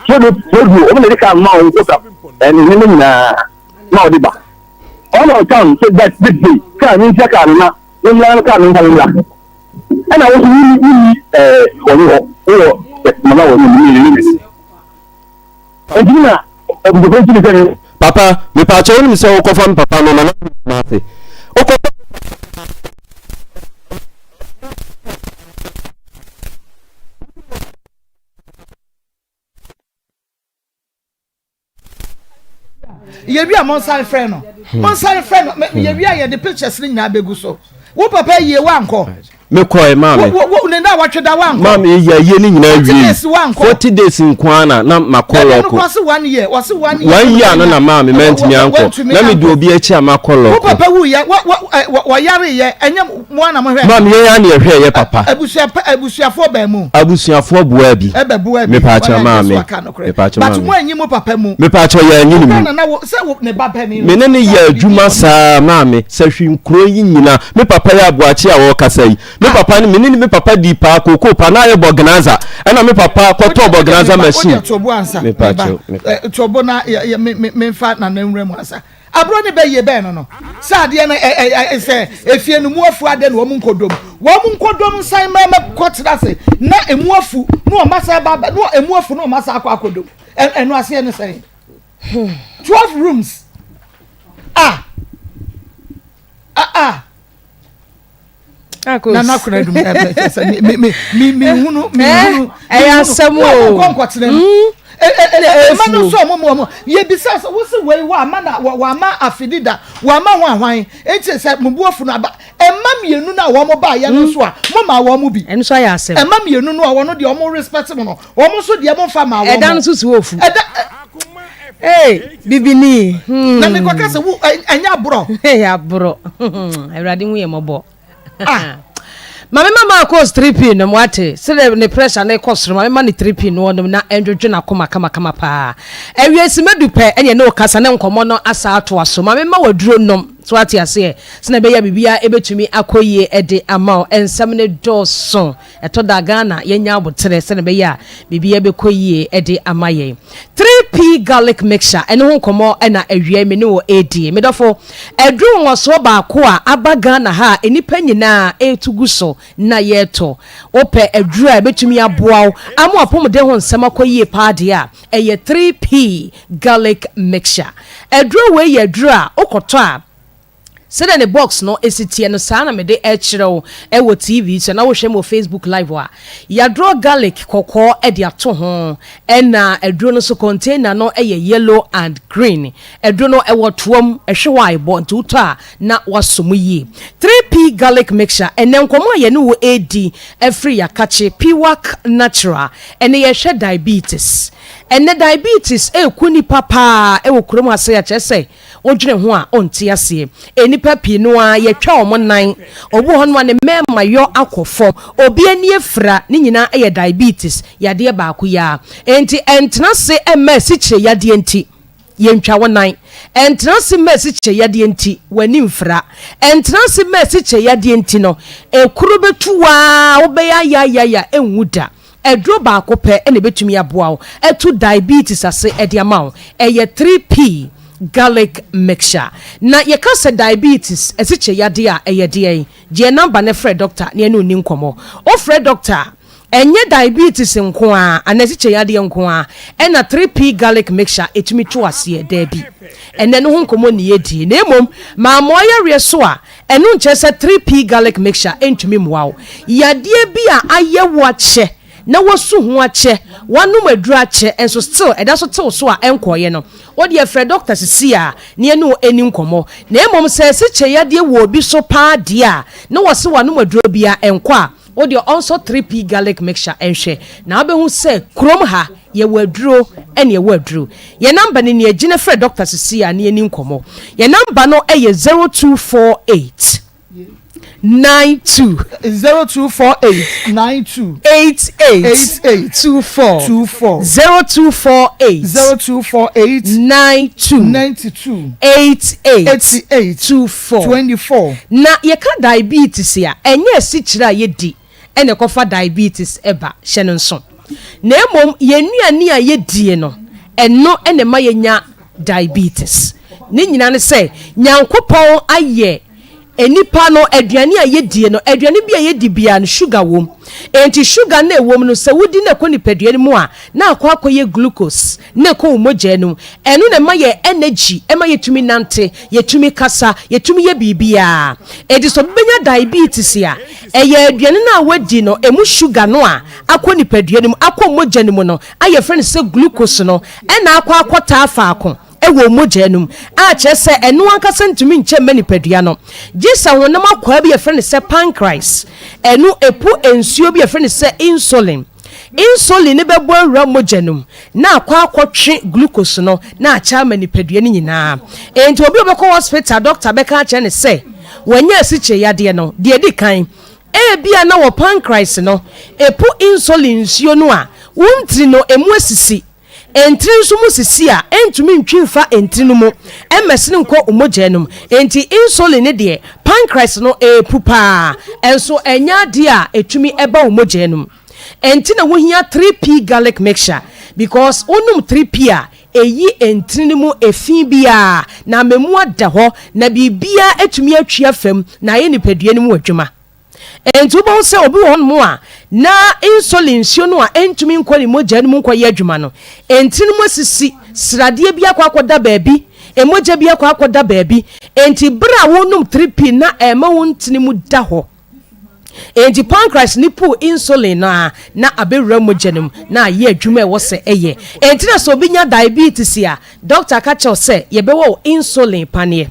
G: sodo sodo wɔn na ɛde kaa ma wɔn kota ɛne nneɛma nyinaa na ɔde ba wɔn na ɔtan sɛ that this day kaa ne ntia kaa no na ne mmla no kaa no nfa ne mmla ɛna wɔn nso wuli wuli ɛɛ wɔn hɔ wɔ mama wɔn mu ne ne ne. Enti na ɔbusafo nti ne sɛ ne.
F: Papa, mepaakyɛw wonim sɛ wokɔfa me papa no na na mennim ase. Wokɔfa me papa no na.
B: Yɛwie a monsan frɛ no. Monsan frɛ no. Yɛwie a yɛde pictures no nyinaa bɛgu so. Wo papa yie woankɔ.
F: Mekɔe maame.
B: Wo wo ne na wɔtwe da wankɔ.
F: Maame yɛ yie ne nyinaa
B: wie.
F: 40 days
B: wankɔ.
F: 40 days nko ara na na makɔ
B: lɔko.
F: Ɛno
B: kɔ se one year wɔse one year.
F: One year no na maame mantumi ankɔ. Na me di obi akyi a makɔ lɔko.
B: Wo papa wu yɛ wɔ wɔ wɔyare yɛ ɛnyɛ mo ana mo hwɛ.
F: Maame yɛn ara na yɛhwɛ yɛ papa.
B: Abusua abusuafoɔ bɛn mu.
F: Abusuafoɔ boa bi.
B: Ɛbɛ boa bi.
F: Mepaakyɛ maame. Mepaakyɛ maame.
B: But mo anyi mo papa mu.
F: Mepaakyɛ yɛ anyi ne mu.
B: Na na wo sɛ ne ba panin.
F: Me ne ne yɛ adwuma saa maame sɛ hwi nkuro yi nyina me papa yɛ aboakye a wɔkasa yi. Me papa ne me ne me papa dii paa kookoo paa na ayɛ bɔgnaza ɛna me papa kɔtɔɔ bɔgnaza machine.
B: Wode tobo ansa.
F: Mepa kyɛw.
B: Meba. Tobo na me me memfa nana nwura mu ansa. Aburo ne bɛyie bɛn no no sɛ adeɛ no ɛ ɛ sɛ efie no mu afu adɛ na wɔn nkɔdom wɔn nkɔdom nsan mmerɛ mɛ kɔtena ase na emu afu na wɔn asa ba na emu afu na wɔn asa akɔ akɔdom ɛno aseɛ ne sɛn 12 rooms ah ah ah. Nana kuna dum ɛ ɛ sɛ mi mi mi mi hunu mi hunu.
H: Ɛyɛ asɛm o.
B: Nkɔ nkɔtena mu. Ɛma no nso ɔmo mu ɔmo yɛ bisa sɛ wosi wei wa ama na wa ama afidi da wa ama ho ahwan eti sɛ mo bu afu no aba ɛma mmienu na wɔn ba yɛ no nso a mo ma wɔn mu bi.
H: Ɛno nso ayɛ asɛm.
B: Ɛma mmienu no a wɔn deɛ wɔn respect mo no wɔn nso deɛ mo nfa ma wɔn.
H: Ɛda no nso si wɔ fu.
B: Ɛda.
H: Ee bibini.
B: Na mi kɔ kasa wo ɛnyɛ aborɔ.
H: Ee aborɔ. Awurade hu yɛ mɔbɔ. Ah. Maame ma maa kɔs 3P nom wate sɛdeɛ ne pressure no kɔ soro maame ma ne 3P no ɔnom na ɛndwodwo n'akoma kamakama paa. Awie si madu pɛ ɛneɛ ne ɔkasa ne nkɔmmɔ no asa atoa so. Maame ma waduro nom so wate aseɛ sɛdeɛ ɛbɛyɛ a biribiara ɛbɛtumi akɔ yie ɛde ama wo. Nsɛm no dɔɔso. Ɛtɔ da a Ghana yɛnya aboterɛ sɛdeɛ ɛbɛyɛ a biribiara bɛkɔ yie de ama yɛn. 3P Garlic Mixture, ɛno ho nkɔmmɔ na awia yi me ne wo redi. Me dɔfo, aduru nwonwasoɔ baako a aba Ghana ha a nnipa nyinaa retu gu so na yɛretɔ. Wopɛ aduru a ɛbɛtumi aboa wo ama w'apɔmuden ho nsɛm akɔ yie paa deɛ a, ɛyɛ 3P Garlic Mixture. Aduro wei yɛ aduru a wokɔtɔ a, Sɛdeɛ ne box no si teɛ no saa na mede rekyerɛ wo wɔ TV so anaa wohwɛ me wɔ Facebook live a. Yɛadrɔ garlic kɔkɔɔ de ato ho ɛna aduro no nso container no yɛ yellow and green. Aduro no ɛwɔ toa mu, ɛhwe hɔ a ɛbɔ nti wotɔ a na woasɔ mu yie. 3P garlic mixture, ɛnnɛ nkɔmmɔ a yɛne wo redi afiri Yakakye Piwak Natural, ɛnnɛ yɛrehwɛ diabetes. Ɛnnɛ diabetes reku nnipa paa wɔ kurom ha sɛi a kyerɛ sɛ Wodwene ho a, ɔnte aseɛ. Nnipa pii no ara, yɛatwa wɔn nan. Obi wɔ hɔnom a, ne mmarima yɔ akɔ fam. Obi ani afira. Ne nyinaa yɛ diabetes, yadeɛ baako yi ara. Enti ɛntena ase mma asikyire yadeɛ nti, yɛntwa wo nan. Ɛntena ase mma asikyire yadeɛ nti, w'ani mfira. Ɛntena ase mma asikyire yadeɛ nti no, ekuro bɛtu wo ara, wobɛyɛ ayayaya, ɛnwu da. Aduro baako pɛ na ɛbɛtumi aboa wo atu diabetes ase de ama wo, ɛyɛ 3P Garlic Mixture. Na yɛka sɛ diabetes, asikyire yadeɛ a, ɛyɛ deɛn? Gye yɛn number na frɛ dɔkta na yɛne wo nni nkɔmmɔ. Wofrɛ dɔkta a, ɛnyɛ diabetes nko ara anaa asikyire yadeɛ nko ara na 3P Garlic Mixture ɛtumi to aseɛ, daabi. Ɛnnɛ no ho nkɔmmɔ nni yɛdie, na mmom mammoa yareɛ so a, Ɛno nkyerɛ sɛ 3P Garlic Mixture ntumi mmoa wo. Yadeɛ bi a ayɛ wo akyɛ na woasu ho akyɛ, woanom aduro akyɛ nso still ɛda so te wo so a ɛnkɔeɛ no, wo deɛ frɛ dɔkta seesei ara na yɛne wo nni nkɔmmɔ. Na mmom sɛ asikyire yadeɛ wɔ obi so pa ara deɛ a, na wɔse wanom aduro biara ɛnkɔ a, wo deɛ ɔnsɔ 3P Garlic Mixture nhwɛ na wobɛhu sɛ kurom ha Yɛwɔ aduro ɛne yɛwɔ aduro. Yɛn number no nie, gyina frɛ doctor sisi a ne yɛni nkɔmmɔ. Yɛn number no yɛ 0248 92.
B: 0248 92.
H: 88
B: 88
H: 24.
B: 24.
H: 0248
B: 0248
H: 92.
B: 92.
H: 88
B: 88
H: 24.
B: 24.
H: Na yɛka diabetes a, ɛnyɛ asikyire a yɛdi. na ɛkɔfa diabetes ba, hyɛ no nso. Na mmom yɛn nnuane a yɛdie no, ɛno na ɛma yɛnya diabetes. Ne nyinaa ne sɛ, Nyankopɔn ayɛ nnipa no aduane a yɛdie no, aduane bi a yɛdi biara no, sugar wom. Enti sugar no a ɛwom no, sɛ wodi na ɛkɔ nipadua no mu a, na akɔ akɔyɛ glucose. na ɛkɔ wo mogya no mu. Ɛno na ɛma yɛn energy, ɛma yɛtumi nante, yɛtumi kasa, yɛtumi yɛ biribiara. Enti sɛ obi bɛnya diabetes a, ɛyɛ aduane no a wadi no, ɛmu sugar no a akɔ nipadua no mu, akɔ mogya no mu no, a yɛfrɛ no sɛ glucose no, ɛna akɔ akɔtaa faako wɔ mogya no mu, a kyerɛ sɛ ɛno ankasa ntumi nkyɛ mma nipadua no. Gye sɛ honam akwaa bi a yɛfrɛ no sɛ pancreas, ɛno ɛpu nsuo bi a yɛfrɛ no sɛ insulin. Insulin no bɛbɔ awura mogya no mu na akɔ akɔtwe glucose no na akyɛ ama nipadua no nyinaa. Enti obi a ɔbɛkɔ hospital, dɔkta bɛka akyerɛ no sɛ wanya asikyire yadeɛ no, deɛ ɛdi kan, ebia na wɔ pancreas no, ɛpu insulin nsuo no a, wo ntini no, ɛmu asisi. Ntini nso mu sisi a, ɛntumi ntwi mfa ntini no mu mmɛsene nkɔ mogya no mu. Enti insulin no deɛ, pancreas no ɛrepu paa, nso ɛnyɛ adeɛ a ɛtumi ba wo mogya no mu. Ɛnti na wohia 3P garlic mixture because wonom 3P a, ɛyi ntini no mu efi biara na ama emu ada hɔ na biribiara atumi atwi afa mu na ayɛ nipadua no mu adwuma. Enti wobɛhu sɛ obi wɔ hɔnom a na insulin nsuo no a ɛntumi nkɔ ne mogya no mu nkɔyɛ adwuma no, ntini no mu asisi, sradeɛ bi akɔ akɔda baabi, mogya bi akɔ akɔda baabi. Enti berɛ a wonom 3P na ɛma wo ntini mu da hɔ. Enti pancreas no puw insulin no a na abɛwura mogya no mu na ayɛ adwuma a ɛwɔ sɛ ɛyɛ. Enti na sɛ obi nya diabetes a, dɔkta ka kyerɛ wo sɛ yɛbɛwɔ wo insulin paneɛ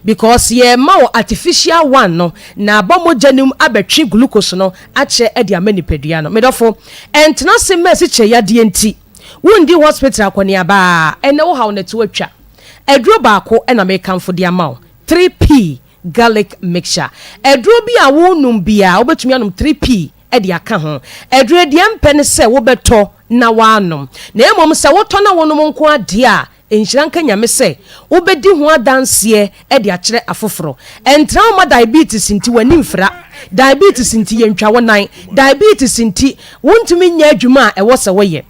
H: because yɛrema wo artificial one no na aba mogya no mu abɛtwe glucose no akyɛ de ama nipadua no. Me dɔfo, ɛntena ase mma asikyire yadeɛ nti wondi hospital akɔneaba a ɛnnɛ wo haw no to atwa. Aduro baako na mekamfo de ama wo, 3P Garlic mixture. Aduro bi a wonom biara, wobɛtumi anom 3P de aka ho. Aduro yi deɛ mpɛ ne sɛ wobɛtɔ na woanom. Na mmom sɛ wotɔ na wonom nko ara deɛ a, nhyira nka Nyame sɛ wobɛdi ho adanseɛ de akyerɛ afoforɔ. Ɛntena wo mma diabetes nti w'ani mfira, diabetes nti yɛntwa wo nan, diabetes nti wontumi nyɛ adwuma a ɛwɔ sɛ woyɛ.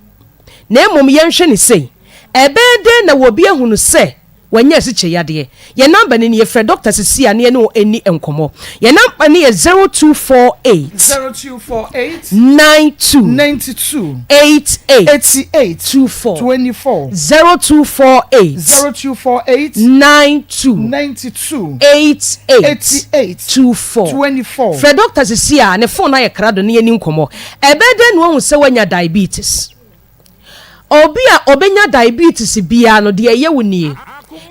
H: Na mmom yɛnhwɛ no sei, ɛbɛyɛ dɛn na obi ahunu sɛ Wanya asikyire yadeɛ. Yɛn number no nie, frɛ doctor sisi a na yɛne wo nni nkɔmmɔ. Yɛn number no yɛ 0248.
B: 0248.
H: 92.
B: 92.
H: 88.
B: 88.
H: 24.
B: 24.
H: 0248.
B: 0248.
H: 92.
B: 92.
H: 88.
B: 88.
H: 24.
B: 24.
H: Frɛ doctor sisi a ne phone ayɛ krado na yɛnni nkɔmmɔ. Ɛbɛyɛ dɛn na wahu sɛ wanya diabetes? Obi a ɔbɛnya diabetes biara no, deɛ ɛyɛ wo nie,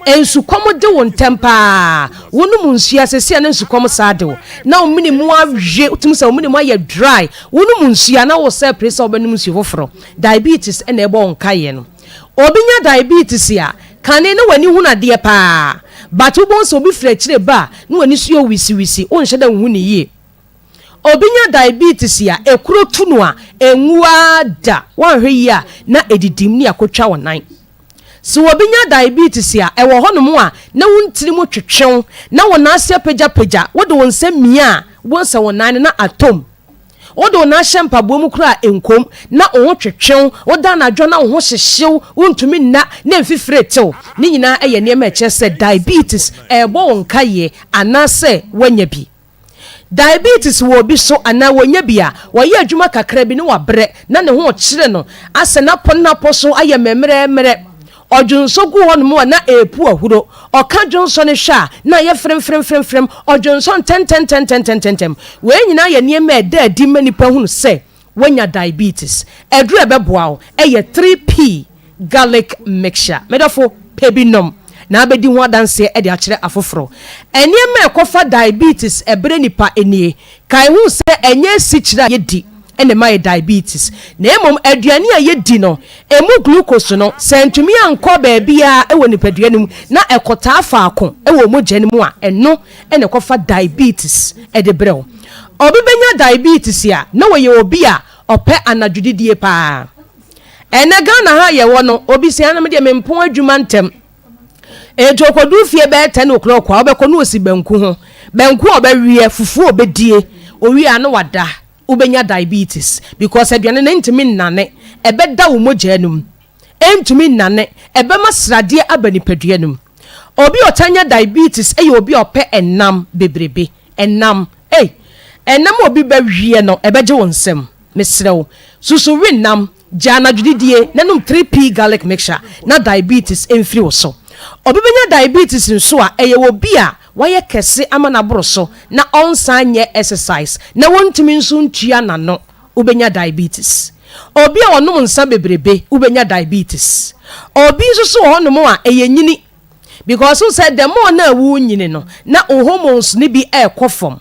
H: nsukɔm de wo ntɛm pa ara. Wonom nsuo a, seesei a na nsukɔm saa de wo, na wo mene mu awe, wotumi sɛ wo mene mu ayɛ dry. Wonom nsuo a, na wosɛ pere sɛ wobɛnom nsuo foforɔ. Diabetes na ɛbɔ wo nkaeɛ no. Obi nya diabetes a, kane na w'ani hunu adeɛ pa ara, but wobɛhu sɛ obi firi akyire ba a, na w'ani so yɛ wisiwisi, wonhyɛ da nhu no yie. Obi nya diabetes a, ekuro tu no a, enwu ara da. Woanhwɛ yie a, na edidim ne akotwa wo nan. Sɛ obi nya diabetes a, ɛwɔ hɔnom a, na wo ntini mu twetwe wo, na wo nan ase apagyapagya. Wode wo nsa mia a, wobɛhu sɛ wo nan no, na atɔ mu. Wode wo nan hyɛ mpaboa mu koraa a, ɛnkɔ mu. Na wo ho twetwe wo. Woda anadwo a, na wo ho hyehye wo, wontumi nna, na mfifire rete wo. Ne nyinaa yɛ nneɛma a ɛkyerɛ sɛ diabetes rebɔ wo nkaeɛ anaasɛ woanya bi. Diabetes wɔ obi so anaa wɔnya bi a, wɔyɛ adwuma kakra bi na wabrɛ na ne ho rekyere no, asɛ n'apɔ so ayɛ mmerɛmmerɛ. Ɔdwonsɔ gu hɔnom a na ɛrepu ahuro. Ɔka dwonsɔ no hwɛ a na ayɛ fremfremfremfrem. Ɔdwonsɔ ntɛntɛntɛntɛntɛntɛm. Wei nyinaa yɛ nneɛma a ɛda adi ma nnipa hunu sɛ Woanya diabetes. Aduru a ɛbɛboa wo yɛ 3P garlic mixture. Me dɔfo, pɛ bi nom na abɛdi ho adanseɛ de akyerɛ afoforɔ. Nneɛma a ɛkɔfa diabetes brɛ nipa nie. Kae hu sɛ ɛnyɛ asikyire a yɛdi na ɛma yɛ diabetes, na mmom aduane a yɛdi no, ɛmu glucose no, sɛ antumi ankɔ baabiara wɔ nipadua no mu na ɛkɔtaa faako wɔ mogya no mu a, ɛno na ɛkɔfa diabetes de brɛ wo. Obi bɛnya diabetes a, na ɔyɛ obi a ɔpɛ anadwo didie paa. Ɛnɛ Ghana ha a yɛwɔ no, obi sɛ ana me deɛ mempɔn adwuma ntɛm. Enti ɔkɔduru fie bɛyɛ 10 o'clock a, wobɛkɔ na ɔsi banku ho. Banku a ɔbɛweɛ, fufuo a ɔbɛdie, ɔwie a na wada. Wobɛnya diabetes because aduane no ntumi nnane, ɛbɛda wo mogya no mu. Ɛntumi nnane, ɛbɛma sradeɛ aba nipadua no mu. Obi a ɔtaa nya diabetes yɛ obi a ɔpɛ ɛnam bebrebe. Ɛnam, ei, ɛnam a obi bɛweɛ no, ɛbɛgye wo nsam. Mesrɛ wo, susu we nam, gyae anadwodidie na nom 3P garlic mixture na diabetes mfiri wo so. Obi bɛnya diabetes nso a, ɛyɛ obi a wayɛ kɛse ama no aboro so na ɔnsan nyɛ exercise na wɔntumi nso ntua n'ano, wobɛnya diabetes. Obi a ɔnom nsa bebrebe, wobɛnya diabetes. Obi nso so wɔ hɔnom a, ɛyɛ nyini. Because wohu sɛ the more na worenyini no, na wo hormones no bi rekɔ fam.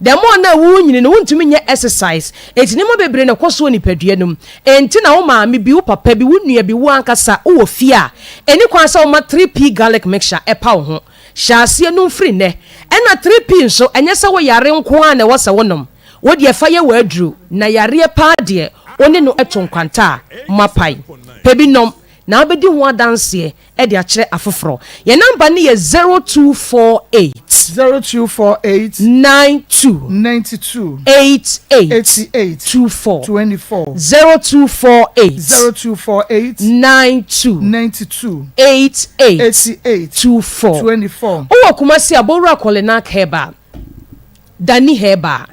H: The more na worenyini no, wontumi nyɛ exercise. Enti nneɛma bebree na ɛkɔ so wɔ nipadua no mu. Enti na wo maame bi, wo papa bi, wo nua bi, wo ankasa wowɔ fie a, ɛnni kwan sɛ woma 3P garlic mixture ɛpa wo ho. Hyɛ aseɛ nom firi nnɛ. Ɛna 3P nso, ɛnyɛ sɛ woyare nko ara na ɛwɔ sɛ wonom. Wo deɛ fa yɛ w'aduru, na yareɛ paa deɛ, wo ne no to nkwanta a, moapae. Pɛ bi nom. na wobɛdi ho adanseɛ de akyerɛ afoforɔ. Yɛn namba no yɛ 0248.
B: 0248.
H: 92.
B: 92.
H: 88.
B: 88.
H: 24.
B: 24.
H: 0248.
B: 0248.
H: 92.
B: 92.
H: 88.
B: 88.
H: 24.
B: 24.
H: Wowɔ Kumasi a, Bowura Kɔlenak Herbal, Dani Herbal,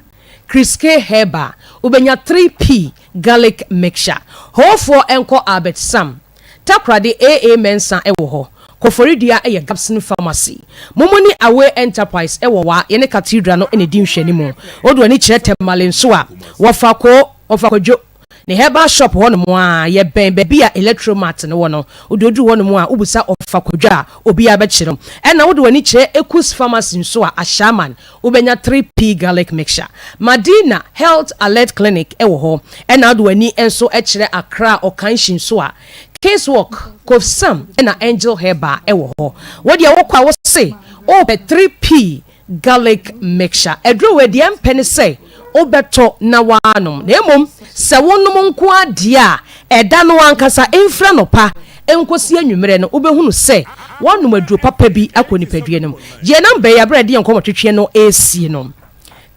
H: Chris K Herbal, wobɛnya 3P Garlic Mixture. Hoofoɔ nkɔ Albert Sam. Takoradi AA Mensah wɔ hɔ. Koforidua yɛ Gabson Pharmacy. Momoni Away Enterprise wɔ Wa, yɛne Cathedral no na ɛdi nhwɛanimu. Wode w'ani kyerɛ Tamale nso a, wɔfa Koo, wɔfa Kwadwo ne Herbal Shop hɔnom a, yɛbɛn baabi a Electromart no wɔ no. Wode woduru hɔnom a, wobisa Ɔfa Kwadwo a, obiara bɛkyerɛ wo. Ɛna wode w'ani kyerɛ Ekus Pharmacy nso a, Ashaiman, Wobɛnya 3P Garlic Mixture. Madina Health Alert Clinic wɔ hɔ. Ɛna wode w'ani nso kyerɛ Accra Okanshin nso a, King's Walk, Kofsam ɛna Angel Herbal wɔ hɔ. Wo deɛ wokɔ a wose wopɛ 3P Garlic Mixture. Aduro wei deɛ ɛmpɛ ne sɛ wobɛtɔ na woanom. Na mmom sɛ wonom nko ara deɛ a, ɛda no ankasa mfiri anɔpa nkɔsi anwummerɛ no, wobɛhunu sɛ woanom aduro papa bi akɔ nipadua no mu. Yɛn number yi aberɛ a yɛde yɛn nkɔmmɔtwetweɛ no resie no,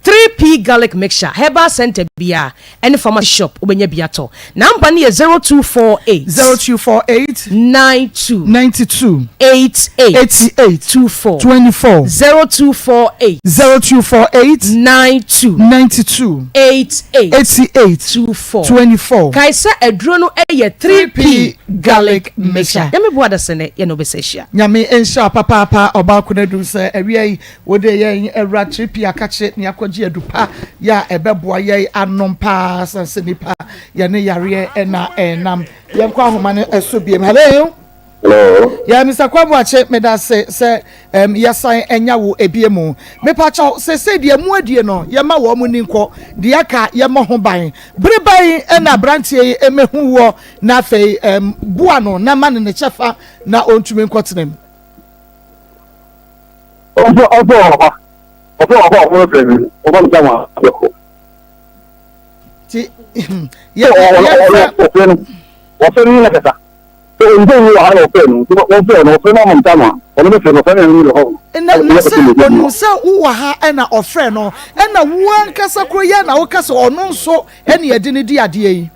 H: 3P Garlic Mixture, Herbal Centre biara ɛne Pharmacy Shop wobɛnya bi atɔ. Number no yɛ 0248.
B: 0248.
H: 92.
B: 92.
H: 88.
B: 88.
H: 24.
B: 24.
H: 0248.
B: 0248.
H: 92.
B: 92.
H: 88.
B: 88.
H: 24.
B: 24.
H: Kae sɛ aduro no yɛ 3P Garlic Mixture. Nyame boa adasɛnɛ yɛne wo bɛsa ahyia.
B: Nyame nhyira wo papaapa ɔbaa Konadu sɛ awia yi wode yɛn awura 3P akakye ne akɔgye adu pa yɛ a ɛbɛboa yɛn anom paa sane sɛ nipa yɛne yareɛ na ɛnam. Yɛnkɔ ahoma no so biem. Hello.
G: Hello.
B: Yeah, Mr. Kwabuakye, meda se sɛ um, yɛsan anya wo ebie mu. Mepakyɛw, sese deɛ mu adie no, yɛma wɔn mu ni nkɔ, deɛ aka yɛmmɔ ho ban. Bere bɛn ɛna aberanteɛ yi emehu woɔ na afei um, boa no na ma no ne kyɛfa na ɔntumi nkɔtena mu?
G: Ɔfɔ ɔfɔ ɔfa ɔfɔ ɔfa ɔfɔ fɛ mi ɔfa mi sáwọn akɔkɔ.
B: Ti yɛ yɛ fɛ.
G: Ɔfɛ no ɔfɛ no yɛ kasa. Sɛ onim sɛ obi wɔ ha na ɔfrɛ no, nti wɔmfrɛ no, ɔfrɛ no ama ntam a, ɔno bɛfrɛ no, ɔfrɛ no ɛno wɔ hɔ.
B: Na na sɛ onim sɛ wowɔ ha ɛna ɔfrɛ no, ɛna wo ankasa koro yɛ na woka sɛ ɔno nso ɛne yɛde no di adeɛ yi.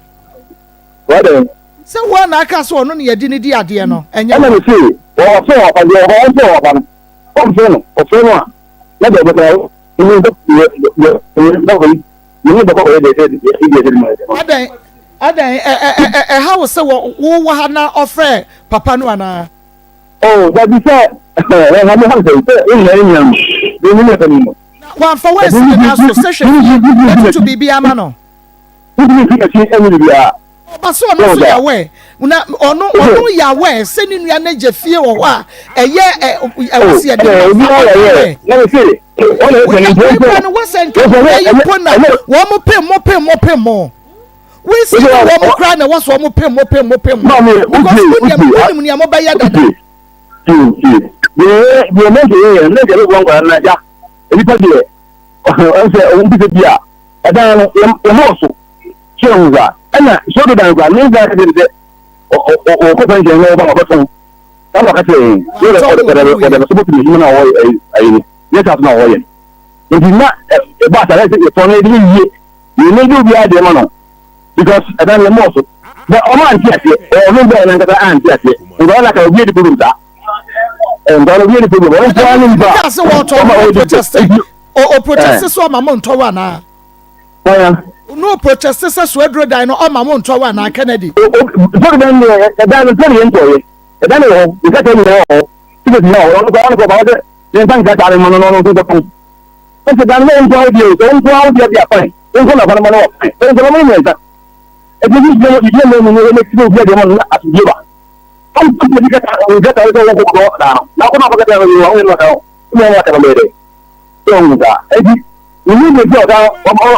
G: Wɔdɛn?
B: Sɛ wo a na aka sɛ ɔno ne yɛde no di adeɛ no, ɛnyɛ
G: Ɛna
B: wo.
G: me se, ɔfrɛ wɔ apa, deɛ ɔfrɛ wɔ apa no, ɔmfrɛ no, ɔfrɛ no a, na deɛ ɔbɛka,
B: Adɛn, adɛn, ɛ, ɛ, ɛ, ɛ, ɛha wo sɛ wɔ, wowɔ ha na ɔfrɛ papa no anaa?
G: Oh, dabi sɛ, ɛha me ha sɛ, sɛ wo nyinaa yɛ nua no, deɛ ne nua no.
B: Na wamfa wo ansi ne nan so sɛ hwɛ fie na tutu biribi ama no.
G: Wotumi fi akyi ɛnyɛ biribiara.
B: Ɔba sɛ ɔno nso yɛ aware na ɔno ɔno yɛ aware sɛ ne nua no agya fie wɔ hɔ a ɛyɛ ɛ ɛwɔ sɛ yɛde ma fa ɔno aware. Wei kura no wɔsɛ nka wei yi po na wɔn mo pem mo pem mo pem mo wei si na wɔn mo kura na ɛwɔ so wɔn mo pem mo pem mo pem mo because mo nea mo nim nea mo bɛyɛ dada.
G: Deɛ deɛ mɛnti yɛ yɛ mɛnti yɛ bɛ bɔ nkwadaa no na ya nipa deɛ ɔnsɛ ɔmo bi sɛ bi a ɛdan no yɛ mɔ so. So ehu saa? Ɛna so do dan koraa, ne nsa kɛse sɛ ɔkɔ pɛnhyɛn na ɔba ɔbɛtɔn. Saa na ɔka kyerɛ yɛn. Yɛ ɔde ɔde ɔde bɛsɔ bɔtɔ adwuma na ɔyɛ ayi no. Yɛ saa so na ɔyɛ no. Nti na ɛbɔ asare sɛ yɛtɔn no yɛde yɛ yie. Yɛn ne de obiara deɛ ma no because ɛdan yɛ mɔɔ so. Bɛ ɔmo ante aseɛ. Ɔno bɛɛ nankasa ante aseɛ. Nkwadaa na ka obi adi problem saa. Nkwadaa no obi adi problem. Ɔno nko ara ne nipa.
B: Ɔka sɛ wɔtɔn no ɔproteste. Ɔproteste sɛ ɔma mo ntɔw anaa?
G: Hwan?
B: No proteste sɛ so aduro dan no ɔma mo ntɔ wɔ anaa Kennedy?
G: Sɔre dan deɛ ɛdan no sɛde yɛn ntɔɔyɛ ɛdan no wɔ hɔ nkrataa nyinaa wɔ hɔ ticket nyinaa wɔ hɔ ɔno kɔ ɔno kɔ ɔba sɛ yɛn nfa nkrataa no ma no na ɔno nso nkɔtɔn ɛsɛ dan no na nko awo deɛ o sɛ nko awo deɛ deɛ fine nko na fa no ma no wɔ fine sɛ nko na mo ne mmiɛnsa ɛti bi gyina gyina mu mu ne ti obi adeɛ ma no na asomdue ba ɔmo kɔ bi kata nkrataa sɛ wɔn kɔ kɔ dan no na akɔ na akɔ kata no yɛ wɔn yɛ no aka no wɔn aka no bɛyɛ dɛ sɛ ɔhu saa ɛti Menim baabi a ɔda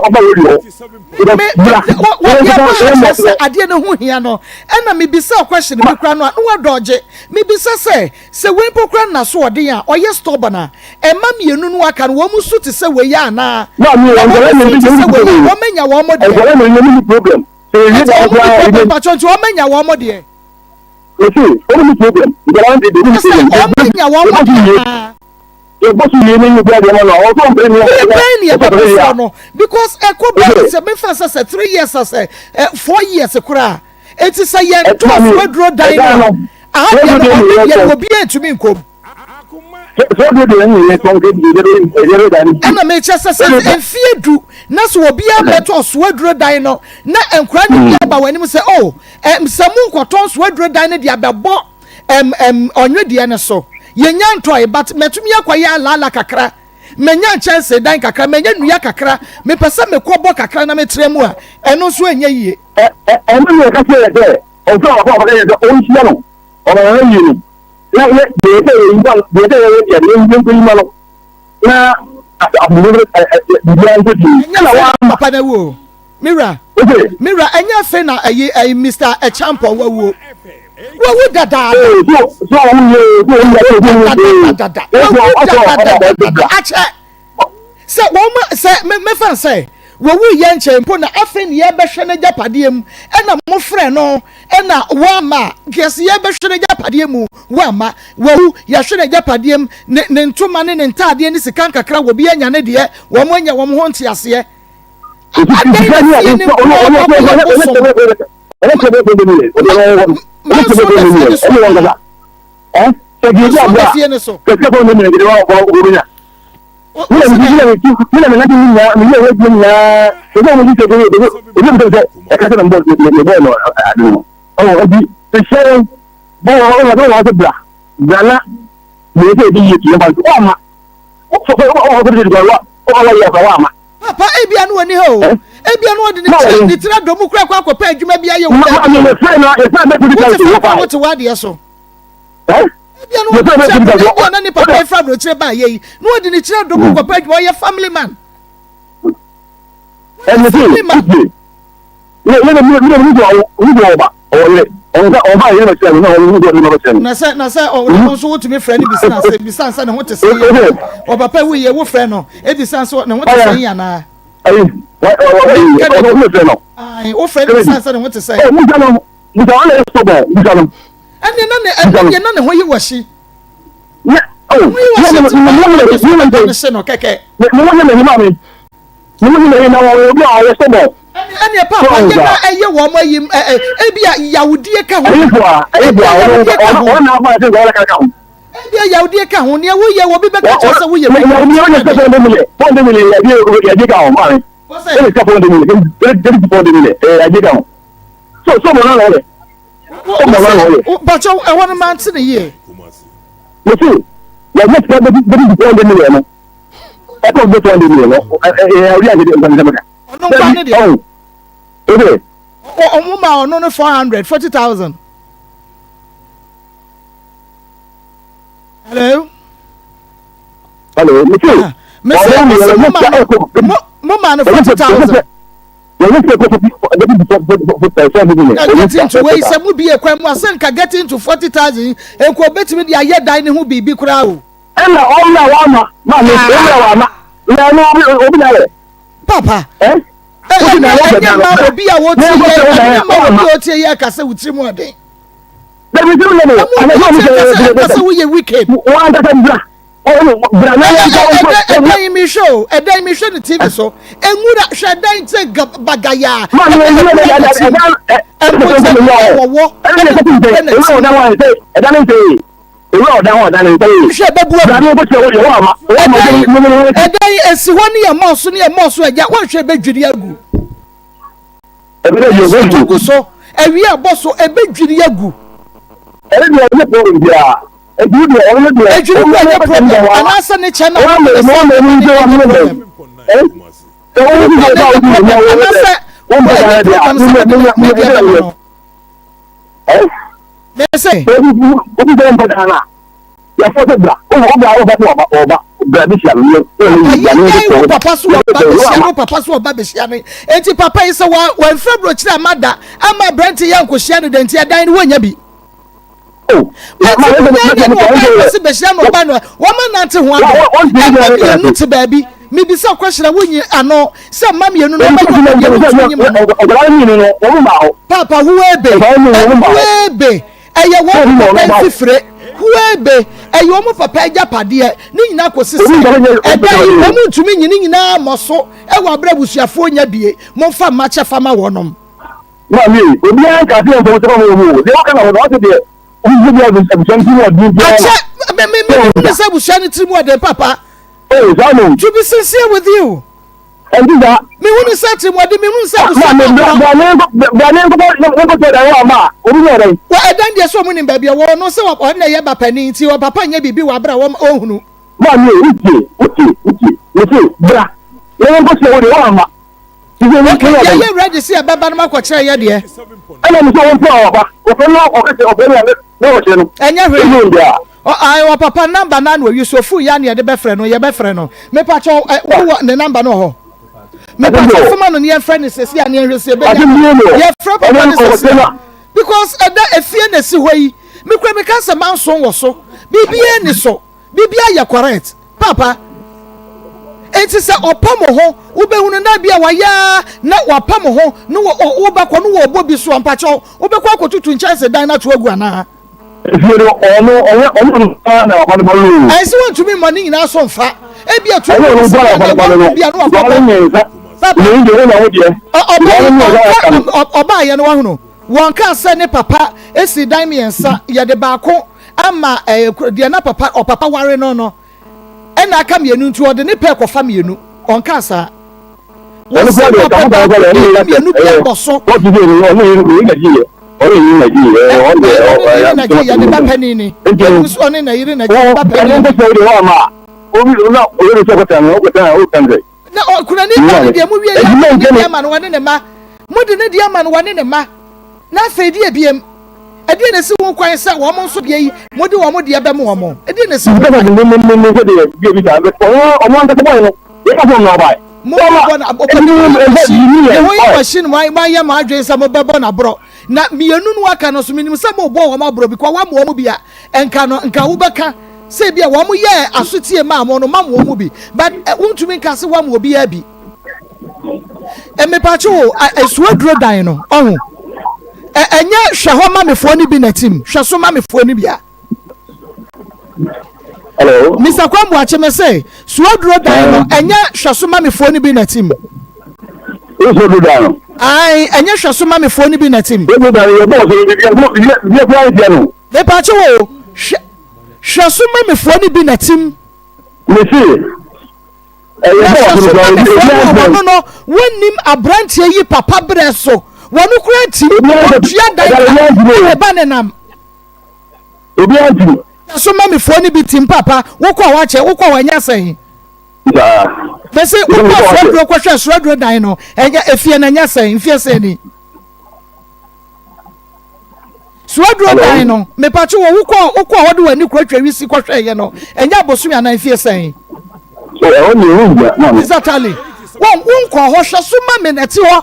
G: ɔba radio hɔ.
B: Me me wɔ yɛ ba sɛ adeɛ no ho hia no ɛna mebisa question bi kora no a na wadɔgye mebisa sɛ sɛ wei mpo kora nna so ɔden a ɔyɛ stubborn a ɛma mmienu no aka no wɔn mu su te sɛ wei yɛ anaa na wɔn mu su te sɛ wei a wɔn anya wɔn mo deɛ
G: problem.
B: Ɛti wɔn mu problem patro nti wɔn anya wɔn mo deɛ.
G: Mese wɔn ni problem nkwadaa no de de wɔn ni problem.
B: Sɛ wɔn anya wɔn ho paa.
G: Yɛbɔ so wie ne obi adeɛ ma no a ɔsɔ mpɛ ni.
B: Bere bɛn ni ɛbɛbɔ soɔ no because ɛkɔ bɛyɛ sɛ mefa sɛ sɛ 3 years sɛ 4 years koraa eti sɛ yɛn to so aduro dan no aha deɛ no ɔno deɛ no obi ntumi nkɔm. Ɛna mekyɛ sɛ sɛ mfie du na sɛ obiara bɛtɔ so aduro dan no na nkora no bi aba wɔn anim sɛ oh sɛ mo nkɔtɔn so aduro dan no de abɛbɔ ɛm ɛm ɔnwe deɛ no so yɛnya ntɔe but mɛtumi akɔyɛ alaala kakra mɛnya nkyɛnse dan kakra mɛnya nnua kakra mepɛ sɛ mekɔbɔ kakra na metrɛ mu a ɛno nso ɛnyɛ yie.
G: Ɛno na ɛka kyerɛ yɛ sɛ ɔsɛ ɔkɔ ɔkɔ yɛ sɛ ɔnhyia no ɔbɛyɛ yie no na yɛ deɛ sɛ yɛ yiwa deɛ sɛ yɛyɛ deɛ yɛ yɛ nkɔ yiwa no na asomdwe ɛ ɛ biribiara nkɔ die
B: ɛnyɛ afei na papa no awu o me wura me wura ɛnyɛ afei na ɛyi ɛyi Mr. Ɛkyampɔn wawuo wawu dadaada dadaada wawu dadaada akyɛ sɛ wɔn sɛ mɛfa sɛ wɔwu yɛ nkyɛn mpo na afei ne yɛbɛhwɛ n'agyapadeɛ mu ɛna mofrɛ no ɛna wɔama kɛse yɛbɛhwɛ n'agyapadeɛ mu wɔama wɔwu yɛhwɛ n'agyapadeɛ mu ne ne ntoma ne ne ntaadeɛ ne sika nkakra wɔ bi anya ne deɛ wɔn anya wɔn ho nteaseɛ adɛn na fie ne mpo ɔkɔyɛ bosom manso na fie ne so manso na fie ne so. Papa ebia no wɔ ni hɔ o ebia no ɔde ne tiri ne tiri adɔ mu kura kɔ akɔpɛ adwuma bi ayɛ wɔ baabi wote fa kɔ wote w'adeɛ so ebia no ɔde ne tiri adɔ mu ebia na ne papa efra aburokyire ba ayɛ yi na ɔde ne tiri adɔ mu kɔpɛ adwuma ɔyɛ family man.
G: Ɛnna
B: family man. Na sɛ na sɛ ɔno nso wotumi frɛ no bisa sɛ bisa sɛ ne ho te sɛ yɛ ɔpapa wu yɛ wo frɛ no ebisa sɛ ne ho te sɛ yɛ anaa. Wo frɛ no bisa sɛ ne ho te sɛ. Ɛnna na ne ɛnna na ne ho yi wɔ hye.
G: Ne
B: ho yi wɔ hye ti paa ne hye no kɛkɛ. Ɛnneɛ paapa yɛ na ɛyɛ wɔn ayi ɛ ɛ ebi a yawudie ka ho. Ebi a yawudie ka ho. Ebi a yawudie ka ho. Nea woyɛ wɔ bi bɛka kyerɛ sɛ woyɛ bi. Bàtchɛ ɛwɔ no mante ne yie.
G: Ɛkɔ bɛ tɔn de mi no ɛɛ ɔdi ase de nkwa nsɛm ka.
B: Ɔno nkwa ne deɛ.
G: Ɔn o de.
B: Ɔmo ma ɔno no 440,000. Hello.
G: Hello, mi se.
B: Mi se mi se mo ma no mo ma no 40,000. Get into wei sɛ mo bie kwan mu asɛ nka get into 40,000 nka obetumi de ayɛ dan ne ho biribi koraa o.
G: Ɛna ɔmra wama ma me ɔmra wama na ɛno obi obi na yɛ.
B: Papa. Ɛ. Ɛnyɛ ɛnyɛ ma obi a wotie yɛ ɛnyɛ ma obi a wotie yɛ kasa wo tiri mu ɔden.
G: Dabi sɛ mi yɛ
B: mo. Ɛmu obi a wotie kasa kasa woyɛ wicked.
G: Wɔn ankasa bra. Bra na yɛn nsa
B: wɔn. Ɛdɛn yi mi hwɛ o ɛdɛn mi hwɛ ne TV so enwura hwɛ ɛdɛn sɛ bagaya.
G: Maa mi yɛ ɛdɛn ɛdɛn
B: ɛmpɔtɛ wɔwɔ
G: ɛna ɛna ti. Ɛdan ne nsɛ yi. Ewura ɔdan hɔ ɔdan ne nsa yie.
B: Hwɛ bɛbu agu.
G: Brane bɛkyerɛ wo deɛ woama. Woama
B: ɛdan ɛdan esi hɔ ne yɛ mɔɔso ne yɛ mɔɔso agya wɔnhwɛ bɛdwiri agu.
G: Ɛbɛdɛ yɛ
B: wɔn gu. Gu so awie abɔ so ɛbɛdwiri agu.
G: Ɛne deɛ ɛnyɛ problem biara. Ɛdi deɛ ɔno deɛ.
B: Ɛdwiri kura nyɛ problem anaasɛ ne kyɛ na
G: wɔn na ɛsɛ ne nyɛ problem.
B: Ɛdwiri kura nyɛ problem anaasɛ wɔn nyɛ problem sɛ wɔde ne deɛ bɛma no. Mese.
G: Obi sɛ ɔmpɛ dan a, yɛfɔ sɛ bra. Wo bra wo ba sɛ ɔba ɔba bra bɛhyia no.
B: Papa yi wo papa so ɔba bɛhyia no papa so ɔba bɛhyia no. Enti papa yi sɛ wa wamfiri aburokyire ama da ama aberante yi ankɔhyia no da nti ɛdan no wɔnya bi. Enti mo nyɛ ne ɔba yi kɔsi bɛhyia no ɔba no wɔma nante ho adɔ. Ɛma mmienu te baabi. Mebisa question a wonyi ano sɛ mma mmienu no ɔbɛyɛ ɔba mmienu ntumi nyi ma no. Papa huebe huebe. Ɛyɛ wɔn papa mfifire, huebe, ɛyɛ wɔn papa agyapadeɛ, ne nyinaa kɔsi sɛ ɛda yi wɔn ntumi nyi ne nyinaa mmɔ so wɔ aberɛ abusuafoɔ nya bie. Momfa mma kyɛfa ma wɔnom.
G: Maame, obiara nka sɛ yɛmfa wo kyɛfa ma wɔn o. Deɛ wɔka na wɔn, wɔte deɛ wohu bi abusua no tirim ɔden biara na.
B: Akyɛ, me me me me sɛ abusua no tirim ɔden papa.
G: Oh, saa no.
B: To be sincere with you.
G: Ɛnti saa.
B: Mehu no sɛ tirimɔden, mehu no sɛ abusua no
G: akorɔ. Maame, bra ne nkɔtɔ ɛdan hɔ ama a, obi nyɛ ɔdɛn.
B: Wɔ ɛdan deɛ sɛ ɔmo nim baabi ɔwɔ, ɔno sɛ ɔno na ɛyɛ ba panin nti ɔpapa nyɛ biribi wɔ abere a wɔn ɔnhunu.
G: Maame, wotie, wotie, wotie, mese bra na yɛnkɔ sɛ wo deɛ woamma.
B: Okay, yɛyɛ ready sɛ yɛbɛba no makɔkyerɛ yɛ deɛ.
G: Ɛna mesɛ wɔmfrɛ ɔba, wɔfrɛ no ɔka sɛ ɔfrɛ no a na wɔkyerɛ no.
B: Ɛnyɛ hwee. Ae ɔpapa number no a na oyi so ofuu yɛ a na yɛde bɛfrɛ no yɛbɛfrɛ no mepakyɛw ɛ wowɔ ne number no wɔ hɔ mepakyɛw foma no ne yɛmfrɛ no sɛsi a ne yɛnhwɛ sɛ yɛbɛnya no yɛfrɛ papa no sɛsi a because ɛda efie na esi hɔ yi mekura meka sɛ manson wɔ so biribiara ni so biribiara yɛ correct papa nti sɛ ɔpa mo ho wobɛhunu na bi a wayɛ a na wapa mo ho na wobɛkɔ no wɔ ɔbɔ bi so a mpakyɛw wobɛkɔ akɔtutu nkyɛnse dan no ato agu anaa.
G: Efie no, ɔno, ɔnyɛ, ɔno nko ara na ɔfa no ba no o.
B: Ɛyɛ sɛ wɔntumi mmɔ ne nyinaa so mfa. Ebia tu
G: Ɛnyɛ ɔno nko ara na ɔfa no ba no no.
B: bi a na wakɔ
G: Ɔba no mmiɛnsa.
B: Papa.
G: Mmienu deɛ, ɔnya wo deɛ.
B: Ɔ- ɔba
G: Ɔba no
B: yi,
G: mmiɛnsa na aka no.
B: ɔnka, ɔ- ɔbaayɛ no wahunu. Wɔnka sɛ ne papa esi dan mmiɛnsa, yɛde baako ama ɛɛ, kuro- deɛ na papa, ɔpapa ware no no. Ɛna aka mmienu nti ɔde ne pɛ kɔfa mmienu. Ɔnkaa saa. Wɔsi ɔpɛ baako mmienu mmienu bi abɔ so. Ɔne ne yere na gye yɛ ne ba panin ni. Ɛnu nso ɔne ne yere na gye ne ba panin ni. Na ɔkunani ba no deɛ mo wie yɛ mo de ne deɛ ma no wɔne ne ma. Mo de ne deɛ ma no wɔne ne ma. Na afei deɛ biem. Ɛdeɛn na ɛsi ho kwan sɛ wɔn nso deɛ yi mode wɔn deɛ bɛma wɔn? Ɛdeɛn na ɛsi ho kwan? Mobɛbɔ no aborɔ. Ne ho yɛ machine moayɛ mo adwene sɛ mobɛbɔ no aborɔ. Na mmienu no aka no nso menim sɛ mobɔ wɔn aborɔ because woama wɔn bi a nka no nka wobɛka sɛ bi a wɔn yɛɛ asotie maa mo no ma mo wɔn bi but wontumi nka sɛ woama obiara bi. Mepakye wo asuaduro dan no ɔho ɛnyɛ hwɛ hɔ mamefoɔ no bi na tim hwɛ so mamefoɔ no bi a.
G: Hello.
B: Mr. Kwambuakye me se suaduro dan no ɛnyɛ hwɛ so mamefoɔ no bi na tim.
G: Suaduro dan no.
B: Ayi ɛnyɛ hwɛ so mamefoɔ no bi na tim.
G: Suaduro dan no yɛ bɔɔl so bi bi bi bi bi no.
B: Mepakye wo hwɛ hwɛ so mamefoɔ no bi na tim.
G: Me se.
B: Na hwɛ so ma mefoɔ no a wɔno no wɔnnim aberanteɛ yi papa berɛ so, wɔno koraa ntim, ɔntua dan ka, na ne ba nenam. Hwɛ so ma mefoɔ no bi tim papa, wokɔ hɔ akyɛ, wokɔ hɔ ɛnyɛ sɛn? Mese wokɔ Suaduro kɔhwɛ Suaduro dan no, ɛnyɛ efie no ɛnyɛ sɛn, mfie sɛn ni? Suaduro dan no, mepatwo wɔ wokɔ wokɔ hɔ de w'ani kɔ atwa wisi kɔhwɛ yɛ no, ɛnyɛ abosome anaa mfie sɛn? Exactly. Wɔn wonkɔ hɔ hwɛ so ma me na ɛte hɔ.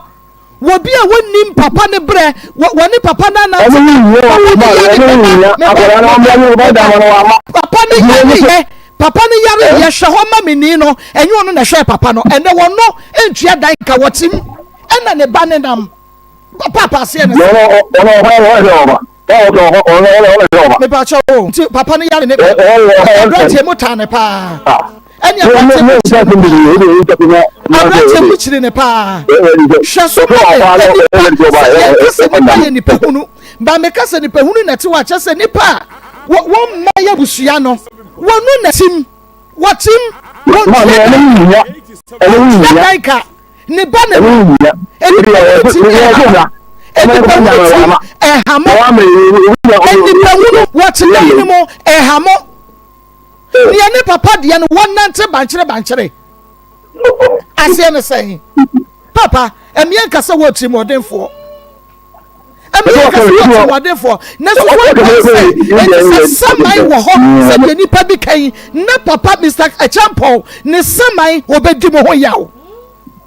B: Wɔ bi a wɔnnim papa ne berɛ, wɔne papa no anante papa ne yare yɛ papa ne yare yɛ hwɛ hɔ ma me ni no, ɛnyɛ ɔno na ɛhwɛ papa no, ɛnɛ wɔn no ntua dan ka wɔtim ɛna ne ba ne nam. Papa aseɛ ne sɛ. Mepakyɛ o nti papa no yare ne aberanteɛ mu taa ne paa ɛne aberanteɛ mu kyiri ne paa aberanteɛ mu kyiri ne paa hwɛ so ma ne nipa sɛ yɛka sɛ nipa yɛ nipa hunu ba meka sɛ nipa hunu na ɛte hɔ akyɛ sɛ nipa a wɔn mma yɛ abusua no wɔn no na tim wɔtim wɔn tua dan ka. Ne ba ne no. Nnipa hunu ti ɛha mo. Nnipa hunu ti ɛha mo. Nnipa hunu wɔte dan no mu ɛha mo. Nea ne papa deɛ no wɔnante bankyere bankyere. Aseɛ ne sɛn? Papa, ɛmeɛ nka sɛ wɔ tirimɔdenfoɔ. Ɛmeɛ nka sɛ wɔ tirimɔdenfoɔ. Na so wɔn kwan sɛ ɛnti sɛ saman wɔ hɔ sɛdeɛ nipa bi ka yi na papa Mr. Acheampong ne saman wɔbɛdi mo ho yaw.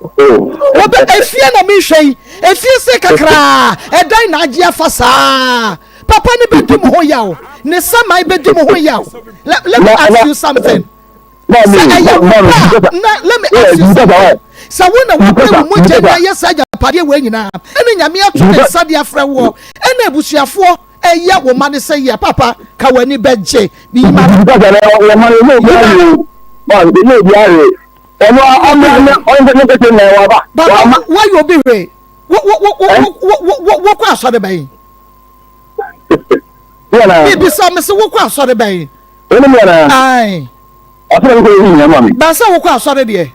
B: Wɔbɛ efie na mehwɛ yi efie se kakraa ɛdan na agye afa saa papa ne bɛdi mo ho yaw ne saman bɛdi mo ho yaw. Let, let me ask you something. Sɛ ɛyɛ wo ba a, na let me ask you something. Sɛ wo na woabrɛ wo mogya nyinaa yɛ saa agyapadeɛ wei nyinaa, ɛna Nyame ato ne nsa de afrɛ woɔ, ɛna abusuafoɔ. ɛyɛ wo ma ne sɛ yɛ papa ka w'ani bɛgye. Yi ma no. Papa woayɛ obi hwee. Wokɔ asɔre bɛn? Mebisa me se wokɔ asɔre bɛn? Ae. Baasa wokɔ asɔre deɛ?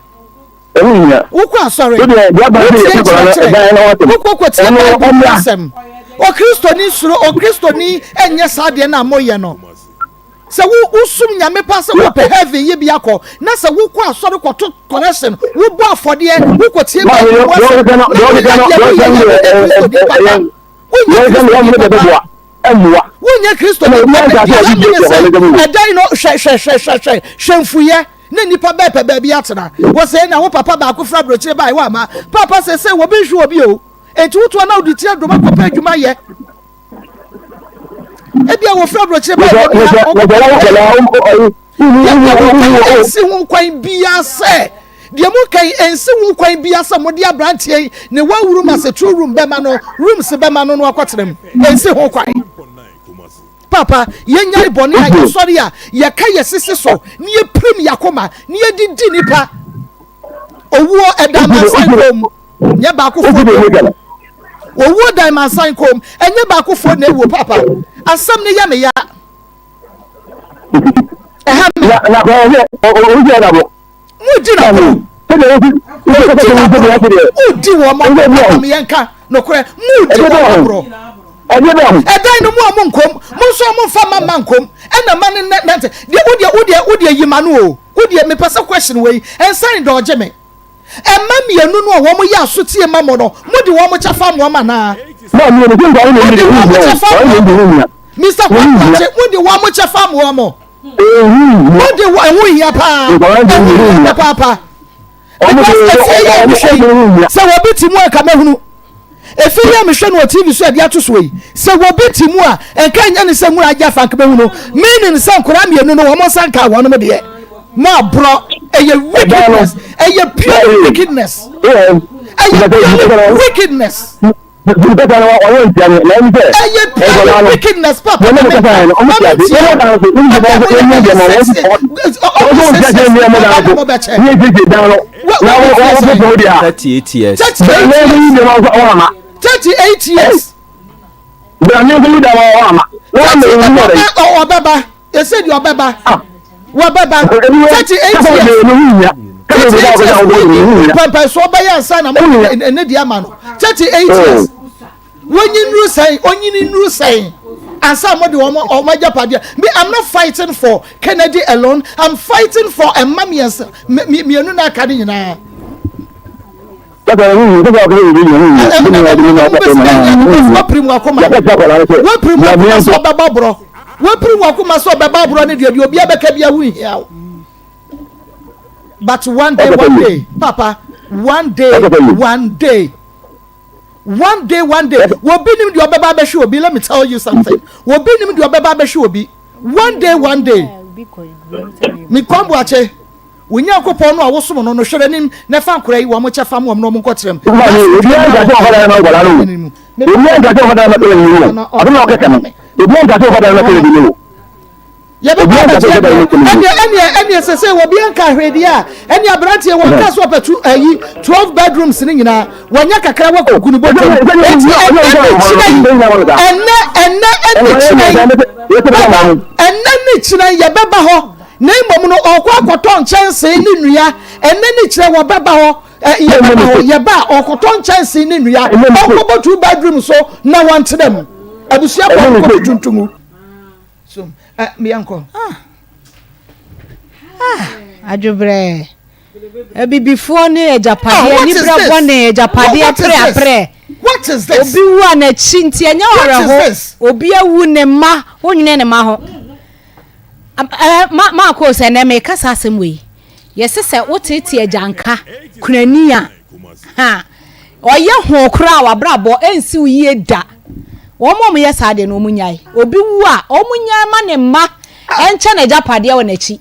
B: Wokɔ asɔre? Wotie nkyerɛkyerɛ? Wokɔ kɔtie Bible mu asɛm? Okristoni suro okristoni nyɛ saa deɛ no a moyɛ no. Sɛ wo wosum Nyame paa sɛ wopɛ heaven yi bi akɔ na sɛ wokɔ asɔre kɔto correction, wobɔ afɔdeɛ, wokɔtie Bible mu asɛm na woyɛ deɛ woyɛ yɛ wonyɛ Kristoni papa. Wonyɛ Kristoni papa. Wonyɛ Kristoni papa. Deɛ ɛha me ne sɛ ɛdan no hwɛ hwɛ hwɛ hwɛ hwɛ hwɛ mfuyɛ na nnipa bɛɛpɛ baabi atena. Wɔ sɛ na wo papa baako firi aburokyire bae woama. Papa sɛ sɛ obi nhwe obi o. Enti wotoa na wode tiri adoma kɔpɛ adwuma yɛ. Ebia wɔfiri aburokyire bae wɔ bi ha ɔkɔpɛ Deɛ mo kan nsi ho kwan biara sɛ deɛ mo kan nsi ho kwan biara sɛ mode aberanteɛ yi ne one room ase two room bɛma no rooms bɛma no no akɔtena mu nsi ho kwan. Papa, yɛnyae bɔne a yɛsɔre a yɛka yɛ sisi so ne yɛpirim yɛakoma ne yɛde di nipa. Owuo ɛda amansan kɔn mu, nyɛ baakofoɔ na ɛwuo. Owuo da amansan kɔn mu, ɛnyɛ baakofoɔ na ɛwuo. Papa, asɛm no yɛ me ya. Ɛha me.
G: Na na
B: Mudi na bro. Mudi na bro. Mudi wɔn mo papa mi yɛn ka nokorɛ. Mudi wɔn mo bro. Ɛdan no mu a mo nkom. Mo nso mo nfa ma ma nkom. Ɛna ma ne nante. Deɛ wodeɛ wodeɛ wodeɛ yi ma no o. Wodeɛ mepɛ sɛ question wei. Ɛnsan dɔɔgye me. Mma mmienu no a wɔyɛ asotie ma mo no, mode wɔn kyɛfa ma wɔn anaa? Mode wɔn kyɛfa ma wɔn? Mister Kwakye, mode wɔn kyɛfa ma wɔn? Mode wɔn, ɛho hia paa, ɛho hia papaapa. Because efie yi a mehwɛ yi, sɛ wɔbi te mu a nka mɛhunu. Efi yi a mehwɛ no wɔ TV so a ɛde ato soɔ yi, sɛ obi te mu a, nka ɛnyɛ ne sɛ nwura agye afa nka bɛhu no. Meaning sɛ nkwadaa mmienu no, wɔn nsa nkaa wɔnom deɛ. Mo aborɔ, ɛyɛ wickedness, ɛyɛ pure wickedness, ɛyɛ pure wickedness. Ɛyɛ pure wickedness papa na me ma me ntia ɛbɛ mo yɛ ɛyɛ six ɔmo six years ɛbɛ na mo bɛ kyɛ.
F: 38 years.
B: 38 years. Ɔbɛba ɛsɛ deɛ ɔbɛba wɔbɛba 38 years 38 years pɛmpɛnso ɔbɛyɛ ansa na mo ne deɛ ama no 38 years. Wonyi nnuru sɛn? Onyini nnuru sɛn? Ansa mo de wɔn wɔn agyapadeɛ. Me I'm not fighting for Kennedy alone. I'm fighting for mma mmiɛnsa mmienu na aka ne nyinaa. Wapiri mu akoma. Wapiri mu akoma sɛ ɔbɛbɔ aborɔ. Wapiri mu akoma sɛ ɔbɛbɔ aborɔ ne deɛ deɛ obi abɛka bi awo nhia wo. But one day one day papa one day one day. One day, one day, obi nim deɛ ɔbɛba abɛhwɛ obi. Let me tell you something. Obi nim deɛ ɔbɛba abɛhwɛ obi. One day, one day. Me kɔn buakye. Wo Nyankopɔn no a wosom no no hwɛ n'anim na fa nkora yi wɔn kyɛ fa mu wɔn na wɔn nkɔkyerɛ mu. Yɛbɛkɔ abɛgye ɛdeɛ ɛneɛ ɛneɛ ɛneɛ sese obi nka hwee deɛ a ɛneɛ aberanteɛ wɔn ka so ɔpɛ tu ayi 12 bedrooms ne nyinaa wɔnyɛ kakra wɔ kuku ne bɔtɔ mu eti ɛnɛ ne kyerɛ yi ɛnɛ ɛnɛ ɛne kyerɛ yi bɛba ɛnɛ ne kyerɛ yi yɛbɛba hɔ na mmom no ɔkɔ akɔtɔ nkyɛnsee ne nnua ɛnɛ ne kyerɛ wɔbɛba hɔ yɛbɛba hɔ yɛba a ɔkɔtɔ nkyɛnsee ne nnua ɔkɔbɔ two bedroom so na wɔntena mu abusua kɔ kɔ tuntum. So ɛ meɛnkɔ.
I: Ah ah adwobrɛ abibifoɔ ne agyapadeɛ ah, nibra bɔne agyapadeɛ pere aprɛ
B: What is this?
I: Obi wu a n'akyi nti ɛnyɛ ɔwerɛho. Obi awu ne mma wonwene ne mma ho. Ma maako sɛ nɛ meka saa asɛm wei. Yɛse sɛ woteetee agyanka kunani a, ha, ɔyɛ hoo koraa a w'abrabɔ ɛnsi wo yie da. Wɔn a wɔyɛ saa deɛ no wɔn nyae. Obi wu a, wɔn nyae ma ne mma ɛnkyɛ n'agyapadeɛ wɔ n'akyi.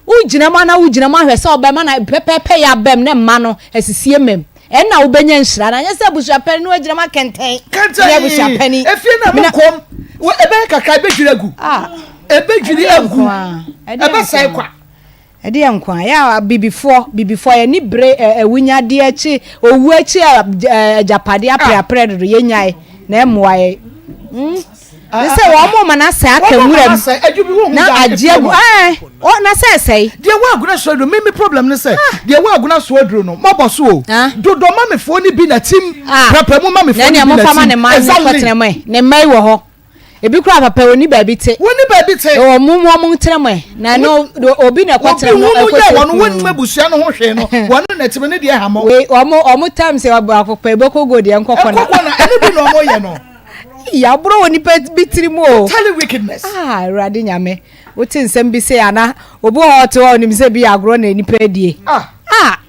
I: Wogyina mu anaa wogyina mu ahwɛ sɛ ɔbɛma na pɛpɛɛpɛ yɛ abam ne mma no asisie mmam. Ɛnna wobɛnya nhyira no. Anyɛ sɛ abusuapanin no agyina mu akɛntɛn.
B: Kɛntɛn!
I: Ne abusuapanin.
B: Efie na mo nkɔm. Ɛbɛyɛ kakra ɛbɛdwiri agu.
I: Ah.
B: Ɛbɛdwiri agu. Ɛbɛsɛe kwa.
I: Ɛdeɛ nko a, yɛ a bibifoɔ, bibifoɔ yɛn ani bere awunyadeɛ akyi, owu akyi a agyapadeɛ apreaprɛ dodo, yɛnyae na ɛmmoa yɛn. Hmm? Ne sɛ wɔn mo ma no asɛe aka nwura mu na agye agu ɛɛ na sɛ ɛsɛe.
B: Deɛ wɔ agona so aduro mímí problem ne sɛ ah. deɛ wɔ agona so aduro no mɔbɔ so o ah. dodɔ mamefoɔ ne bi na tim ah. pɛrɛpɛrɛ mu mamefoɔ ne bi na
I: tim exactly ne mma yi wɔ hɔ. Ebi koraa papa wɔnni baabi te.
B: Wɔnni baabi te.
I: Wɔn mu wɔn ntena mu ɛ. Na ɛno obi na ɛkɔ tena mu
B: ɛkɔ te. Obi hu mu yɛ wɔn wɔn abusua no ho hwee no wɔn na tìmi ne deɛ ha mɔ.
I: Wei wɔn wɔn tam sɛ akɔkɔ eboko go deɛ nkɔkɔ
B: na. Nkɔkɔ na ɛno bi na wɔn yɛ no.
I: Yaboro wɔ nipa bi tiri mu o.
B: Totally wickedness.
I: Ah Awurade Nyame wote nsɛm bi se ana obi wɔ hɔ ɔte hɔ onim sɛ bi agorɔ na nipa adie.
B: Ah.
I: Ah.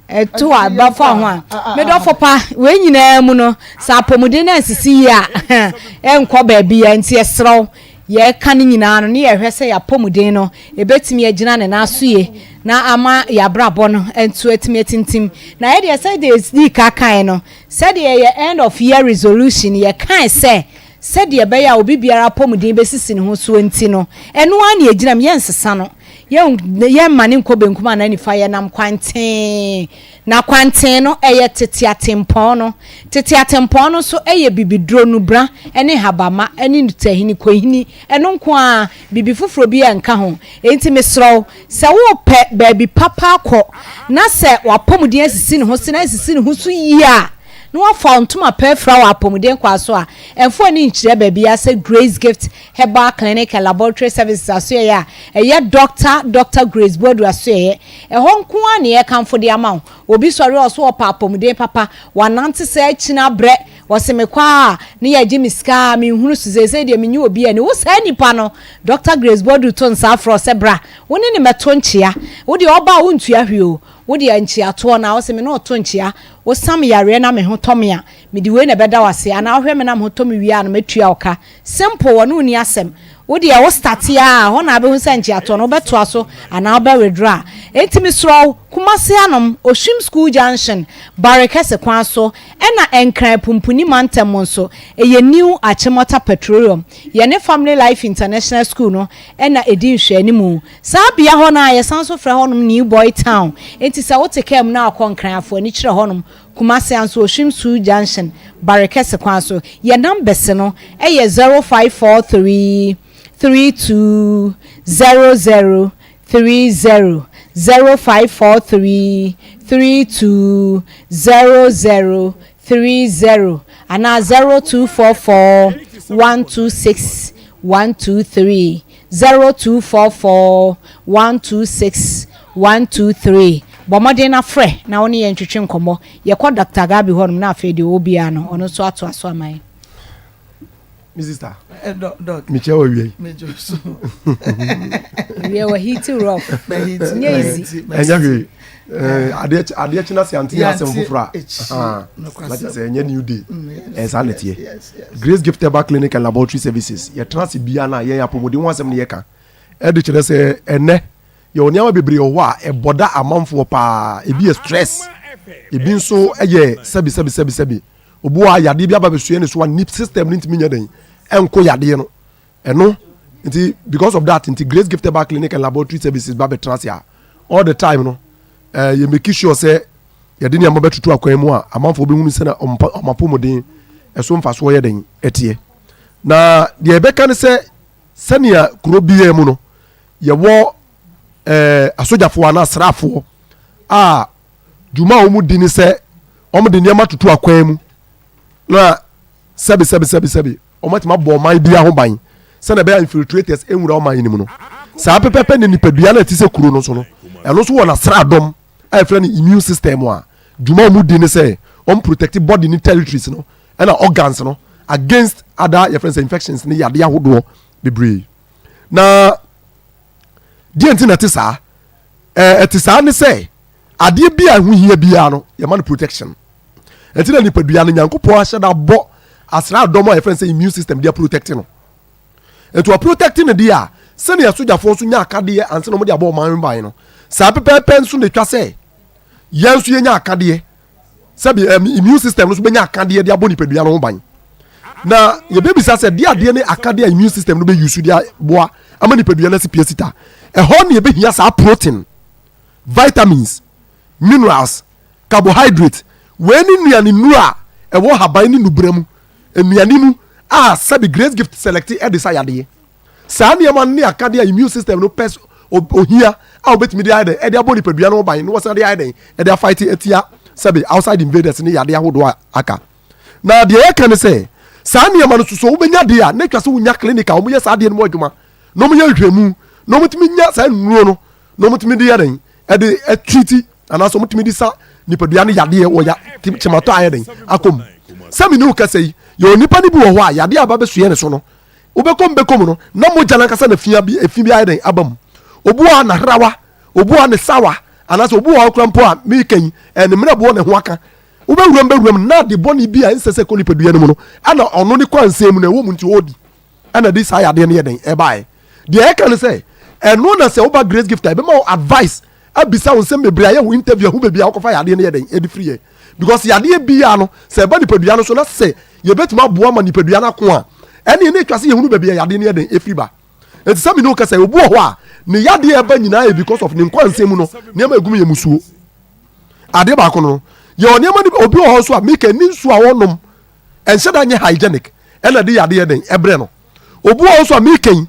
I: Ɛto a ɛba fa ho a, me dɔfo pa, wei nyinaa mu no, sɛ apɔmuden no ansisi yie a, ɛnkɔ baabiara. Nti yɛsrɛ wo, yɛreka ne nyinaa no, ne yɛhwɛ sɛ yɛn apɔmuden no, ɛbɛtumi agyina ne nan so yie na ama yɛn abrabɔ no nso atumi atintim. Na yɛ deɛ sɛdeɛ yɛdii ka kaeɛ no, sɛdeɛ yɛ end of year resolution, yɛkae sɛ, sɛdeɛ ɛbɛyɛ a obi biara apɔmuden bɛsisi ne ho soɔ nti no, ɛno ara na yɛgyina mu, yɛnsesa no. Yɛremmane nkɔ benkum anaa nifa, yɛnam kwan tee. Na kwan tee no, ɛyɛ tete atempɔn no. Tete atempɔn no nso yɛ bibiduro, nnubra ne nhabamma ne nnutahini, kohini, ɛno nko ara, biribi foforɔ biara nka ho. Enti mesrɛ wo, sɛ worepɛ baabi papa akɔ, na sɛ w'apɔmuden asisi ne ho so na asisi ne ho so yie a, na woafa wo ntoma pa afira wɔ apɔmuden kwan so a, ɛmfa w'ani nkyerɛ baabiara sɛ Grace Gift Herbal Clinic and Laboratory Services asoɛeɛ a ɛyɛ Dɔkta Dɔkta Grace Boadu asoɛeɛ. Ɛhɔ nko ara na yɛrekamfo de ama wo. Obi sɔre a ɔso ɔpɛ apɔmuden papa, wanante saa akyini abrɛ, ɔse mekɔ a ne yɛgye me sika a menhunu so, seesei deɛ menye obi ani. Wo saa nipa no, Dɔkta Grace Boadu to nsa afrɛ wo sɛ bra, wo ne no mmɛto nkyea. Wo deɛ ɔba a wontua hwee o, wo deɛ nkyeatoɔ no a, wose me ne wo to nkyea, wosa me yareɛ na me ho tɔ me a, mede wei na ɛbɛda wo ase, anaa wohwɛ me na me ho tɔ me wie a na mɛtua wo ka. Simple, wɔne wo nni asɛm. Wo deɛ wo starte ara a, hɔ na wobɛhu sɛ nkyeatoɔ no wobɛtoa so anaa wobɛ withdraw. Enti mesrɛ wo, Kumasi hanom, Oshim School Junction, Barekɛse kwan so, ɛna Nkran Pumpuni mantam mu nso, ɛyɛ New Achimota Petroleum. Yɛne Family Life International School no na ɛdi nhwɛanimu. Saa bea hɔ no ara, yɛsan nso frɛ hɔnom New Boy Town. Enti sɛ wote kaa mu na wokɔ Nkran a, fa w'ani kyerɛ hɔnom. Kumasi Anso Oshim Suu Junction, Barekɛse kwan so. Yɛn numbers no yɛ 0543 32 00 30, 0543 32 00 30 anaa 0244 126 123, 0244 126 123. Bɔ mmɔden na frɛ na wo ne yɛn ntwetwe nkɔmmɔ. Yɛkɔ Doctor Gabi hɔnom na afei deɛ ɔwɔ biara no, ɔno nso atoa so ama yɛn.
J: Me sister. Eh, doc. Me kyɛ wɔ wie.
B: Me jo so.
I: Wie wɔ heat rough.
J: Nyɛ easy. Ɛnyɛ hwee. Eh, adeɛ adeɛ kyena se ante asɛm foforɔ a. Na kyerɛ sɛ ɛnyɛ new day. Mm, Ɛyɛ saa na ɛteɛ. Grace Gift Herbal Clinic and Laboratory Services. Yɛtena ase bia na yɛn apɔmuden ho asɛm ne yɛka. Ɛde kyerɛ sɛ ɛnɛ Yɛwɔ nneɛma bebree wɔ hɔ a ɛbɔ da amanfoɔ paa. Ebi yɛ stress, ebi nso yɛ sɛbi sɛbi sɛbi sɛbi. Obi wɔ hɔ a yadeɛ bi aba bɛsoɛ ne so a ne system no ntumi nyɛ dɛn ɛnko yadeɛ no. Ɛno nti because of that nti Grace Gift Herbal Clinic and Laboratory Services ba bɛtena ase a all the time no eh, yɛ make sure sɛ yɛde nneɛma bɛtoto akwan mu a amanfoɔ bɛhunu sɛ na wɔn apɔmuden ɛso mfasoɔ yɛ dɛn ɛteɛ. Na deɛ yɛbɛka ne sɛ sɛnea kuro biara mu no Yɛwɔ eh, asogyafoɔ anaa asraafoɔ a dwuma a wɔn di ne sɛ wɔn de nneɛma toto akwan mu na sɛbi sɛbi sɛbi sɛbi wɔn atumi abɔ ɔman bi ho ban sɛnea ɛbɛyɛ infiltrators nwura ɔman no mu no saa pɛpɛpɛ ne nipadua no a ɛte sɛ kuro no so no ɛno nso wɔ n'asraadɔm a yɛfrɛ no immune system a dwuma a wɔn di ne sɛ wɔn protect body ne territories no ɛna organs no against other yɛfrɛ no sɛ infections ne yadeɛ ahodoɔ bebree. Na deɛ nti na ɛte saa? Ɛte saa ne sɛ adeɛ bi a ɛho hia biara no yɛma no protection. Ɛnti na nipadua no Nyankopɔn ahyɛ da bɔ asraadɔm a yɛfrɛ no sɛ immune system de aprotect no. Nti ɔprotect no deɛ a sɛnea sogyafoɔ nso nya akadeɛ ansa na wɔde abɔ ɔman ban no saa pɛpɛɛpɛ nso na ɛtwa sɛ yɛn nso yɛnya akadeɛ sɛbi um, immune system no nso bɛnya akadeɛ de abɔ nipadua no ho ban. Na yɛbɛbisa sɛ deɛ adeɛ ne akadeɛ a immune system no bɛ use de aboa ama nipadua no asi pia sita. Ɛhɔ ne yɛbɛhia saa protein, vitamins, minerals, carbohydrate. Wei ne nnuane nnuro a ɛwɔ haban ne nnubra mu, nnuane mu a sɛbi Grace Gift select de sa yadeɛ. Saa nneɛma no ne akadeɛ a immune system no pɛ ohia a obetumi de ayɛ dɛn ɛde abɔ nipadua no ho ban na wɔsan de ayɛ dɛn ɛde afight atia sɛbi outside invaders ne yadeɛ ahodoɔ a aka. Na deɛ yɛka ne sɛ saa nneɛma no soso wobɛnya deɛ a na atwa sɛ wonya clinic a wɔyɛ saa adeɛ no mu adwuma na wɔyɛ nhwɛmu na wɔtumi nya saa nnuro no na wɔtumi de yɛ dɛn ɛde ɛtriti anaasɛ wɔtumi de sa nipadua no yadeɛ wɔ ya kyematɔ ayɛ dɛn akɔ mu. Sɛ me ne wo kasa yi, yɛwɔ nipa no bi wɔ hɔ a yadeɛ aba bɛsoɛ ne so no, wobɛkɔ mu bɛkɔ mu no na mogya no ankasa na fia bi efi bi ayɛ dɛn aba mu. Obi wɔ hɔ a n'ahrawa, obi wɔ hɔ a ne sawa, anaasɛ obi wɔ hɔ koraa mpo a meka yi ɛɛ ne mmerɛboɔ na ɛho aka. Wobɛwura mu bɛwura mu na ade bɔne bi a ɛnsɛ sɛ ɛkɔ nipadua no mu no ɛna ɔno ne kwansɛn mu na ɛwɔ mu nti ɔredi ɛna de saa yadeɛ no yɛ dɛn ɛbaeɛ. Deɛ ɛka ne sɛ ɛno na sɛ woba Grace Gift a ɛbɛma wo advice abisa wo nsɛm bebree ayɛ wo interview ahu baabi a wokɔfa yadeɛ no yɛ dɛn ɛde firi yɛ because yadeɛ biara no sɛ ɛba nipadua no so na sɛ yɛbɛtumi aboa ma nipadua no ako a ɛne ɛne atwa sɛ yɛhunu baabi a yadeɛ no yɛ dɛn ɛfiri ba. Enti sɛ mene wo kasa yi, obi wɔ hɔ a ne yadeɛ ɛba nyinaa yɛ because of ne nkwansɛm mu no nneɛma egu mu yɛ musuo. Adeɛ baako no, yɛwɔ nneɛma no bi, obi wɔ hɔ nso a meka ni nsuo a ɔnom ɛnhyɛ da nyɛ hygienic ɛna de yadeɛ dɛn ɛbrɛ no. Obi wɔ hɔ nso a meka yi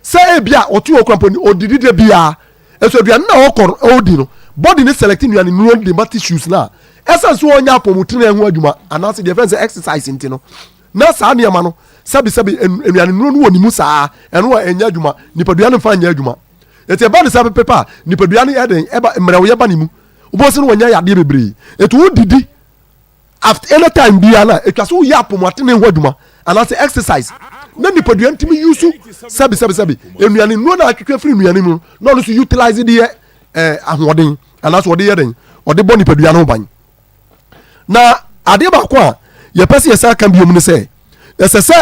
J: sɛ ebi a ɔte hɔ kura mpo odidi da biara nso aduane na ɔkɔ no ɔdi no body ne select nnuane nnuro de ma tissues no a ɛsɛ sɛ ɔnyɛ apɔmutene ho adwuma anaasɛ deɛ fɛn sɛ exercise nti no na saa nneɛma no sɛbisɛbi nnuane nnuro no wɔ ne mu saa ɛno a ɛnyɛ adwuma, nipadua no mfa nyɛ adwuma. Eti ɛba ne saa pɛpɛpɛ a nipadua no yɛ den ɛba mmerɛwyɛ ba ne mu, wobɛhu sɛ no wɔnya yadeɛ bebree. Eti wodidi after any time biara na etwa so woyɛ apɔmuden ho adwuma anaasɛ exercise na nipadua no tumi yusu sɛbi sɛbi sɛbi nnuane nnuro na atwitwa firi nnuane mu na ɔno nso utilize de yɛ ɛɛ ahoɔden anaasɛ ɔde yɛ den ɔde bɔ nipadua no ho ban. Na adeɛ baako a yɛpɛ sɛ yɛsan ka biom ne sɛ ɛsɛ sɛ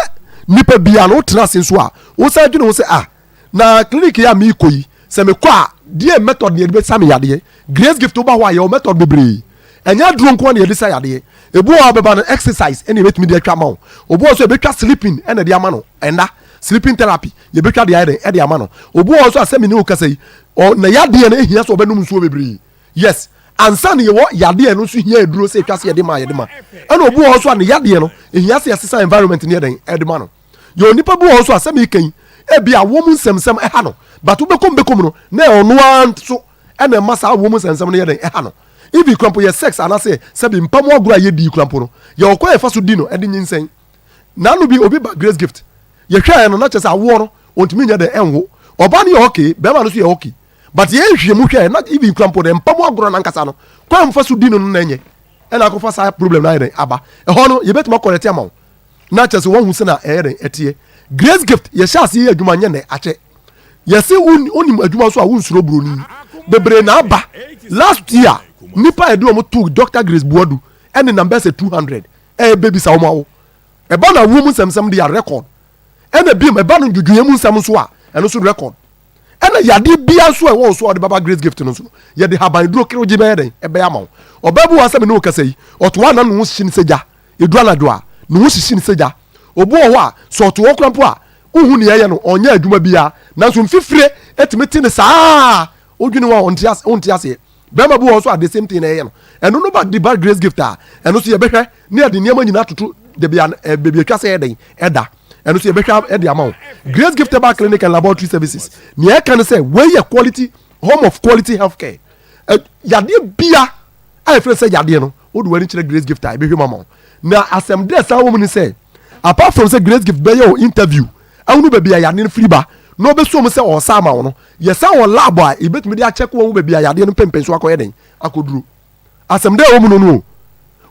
J: nipa biara no wotena ase nso a wosan dwene ho sɛ ah na clinic yi a meekɔ yi sɛ mekɔ a deɛ method ne yɛde bɛsa me yadeɛ. Grace Gift woba hɔ a yɛwɔ method bebree, ɛnyɛ aduro nko na yɛde sa yadeɛ. Ebi wɔ hɔ a bɛba no exercise ɛna yɛbɛtumi de atwa ama wo. Obi wɔ hɔ nso yɛbɛtwa sleeping ɛna de ama no, ɛnna sleeping therapy yɛbɛtwa de ayɛ dɛn ɛde ama no. Obi wɔ hɔ nso a sɛ me ne wo kasa yi ɔ na yadeɛ no ehia sɛ ɔbɛnom nsuo bebree. Yes, ansa na yɛwɔ yadeɛ no nso hia aduro sɛ ɛtwa sɛ yɛde ma yɛde ma. Ɛna obi wɔ hɔ nso a ne yadeɛ no ehia sɛ yɛsesa environment no yɛ dɛn ɛde ma no. Yɛwɔ nipa bi wɔ hɔ nso a sɛ meka yi ebi a wɔn nsɛmsɛm ɛha no but wobɛkɔ mu bɛkɔ mu no na ɔno ara nso ɛna ɛma saa wɔn nsɛmsɛm no yɛ dɛn ɛha no. Even kura mpo yɛ sex anaasɛ sɛbi mpa mu agorɔ a yɛdi kura mpo no yɛwɔ kwan a yɛfa so di no ɛde nyinsɛn. N'ano bi obi ba Grace Gift yɛhwɛɛ no na kyerɛ sɛ awoɔ no ɔntumi nyɛ dɛn ɛnwo. Ɔbaa no yɛ okay, bɛrima no nso yɛ okay. But yɛn nhwehwɛmu hwɛ na even kura mpo dɛ mpa mu agorɔ nankasa no kwan mfa so di no no na ɛnyɛ ɛna akɔfa saa problem no ayɛ dɛn aba ɛhɔ no yɛbɛtumi akɔrɛte ama wo na kyerɛ sɛ wɔahu sɛ na ɛyɛ dɛn ɛteɛ. Grace Gift yɛhyɛ ase yɛ adwuma nyɛ nɛ akyɛ yɛse wonim adwuma nso a wonsuro buroni bebree na aba. Last year nipa yɛde wɔn to Dr. Grace Buadu ɛne nam bɛsɛ 200 ɛyɛ bebisa wɔn awo ɛba na awoɔ mu nsɛmsɛm de yɛ record ɛna biom ɛba no ndwudwuiɛ mu nsɛm nso a ɛno nso record. Ɛna yadeɛ biara nso a ɛwɔ wo so a wɔde bɛba Grace Gift no nso no, yɛde haban duro kerewgye bɛyɛ dɛn? Ɛbɛyɛ ama wo. Ɔbaa bi wɔ ha sɛ me ne wo kasa yi, ɔto hɔ a na ne ho hyehye no sɛ gya. Ɛduru anadwo a, ne ho hyehye no sɛ gya. Obi wɔ hɔ a, sɛ ɔto hɔ koraa mpo a, wonhu nea ɛyɛ no, ɔnyɛ adwuma biara. Nanso mfifire tumi te no saa ara. Wodwene ho a, ɔnte ase, wonte aseɛ. Barima bi wɔ hɔ nso a the same thing na ɛyɛ no. Ɛno no ba de ba Grace Gift a, ɛno nso yɛbɛhwɛ na yɛde nneɛma nyinaa atoto dabi a eh, baabi atwa sɛ ɛdɛn ɛda. Ɛno nso yɛbɛhwɛ ɛde ama wo. Grace Gift Herbal Clinic and Laboratory Services. Nea ɛka ne sɛ wei yɛ quality home of quality healthcare. Yadeɛ bia a yɛfrɛ sɛ yadeɛ no, wode w'ani kyerɛ Grace Gift a ɛbɛhwɛ mu ama wo. Na asɛm dɛ san wɔ mu ne sɛ apart from sɛ Grace Gift bɛyɛ wo interview ahunu baabi a yadeɛ no firi ba na ɔbɛsuo mu sɛ ɔresa ama wo no, yɛsan wɔ lab a yɛbɛtumi de akyɛke wɔn baabi a yadeɛ no mpɛmpɛn so akɔyɛ dɛn akɔduro. Asɛm dɛ ɛwɔ mu no no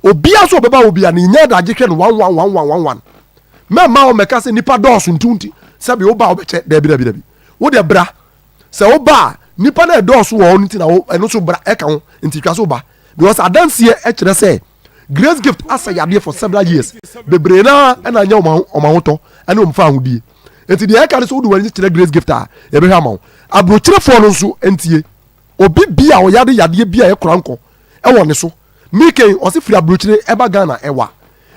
J: o, obiara nso ɔbɛba hɔ biara no yɛnya adagye hwɛ no one one one one one one. Mɛmma wɔmmɛka sɛ nnipa dɔɔso nti nti sɛbi woba a wobɛkyɛ, daabi daabi daabi. Wo deɛ bra, sɛ woba a nnipa no a ɛdɔɔso wɔ hɔ no nti na wo ɛno nso bra ɛka ho nti twa so ba because adanseɛ kyerɛ sɛ Grace Gift asa yadeɛ for several years bebree naa ɛna anyɛ wɔn ahotɔ ɛne wɔn fa ahodie nti deɛ ɛka ne sɛ wode w'ani kyerɛ Grace Gift a yɛbɛhwɛ ama wo. Aburokyerefoɔ no nso ntie obi bi a ɔyare yadeɛ bi a ɛkora nkɔ ɛwɔ ne so Mike ɔse firi aburokyire ɛba Ghana ɛwa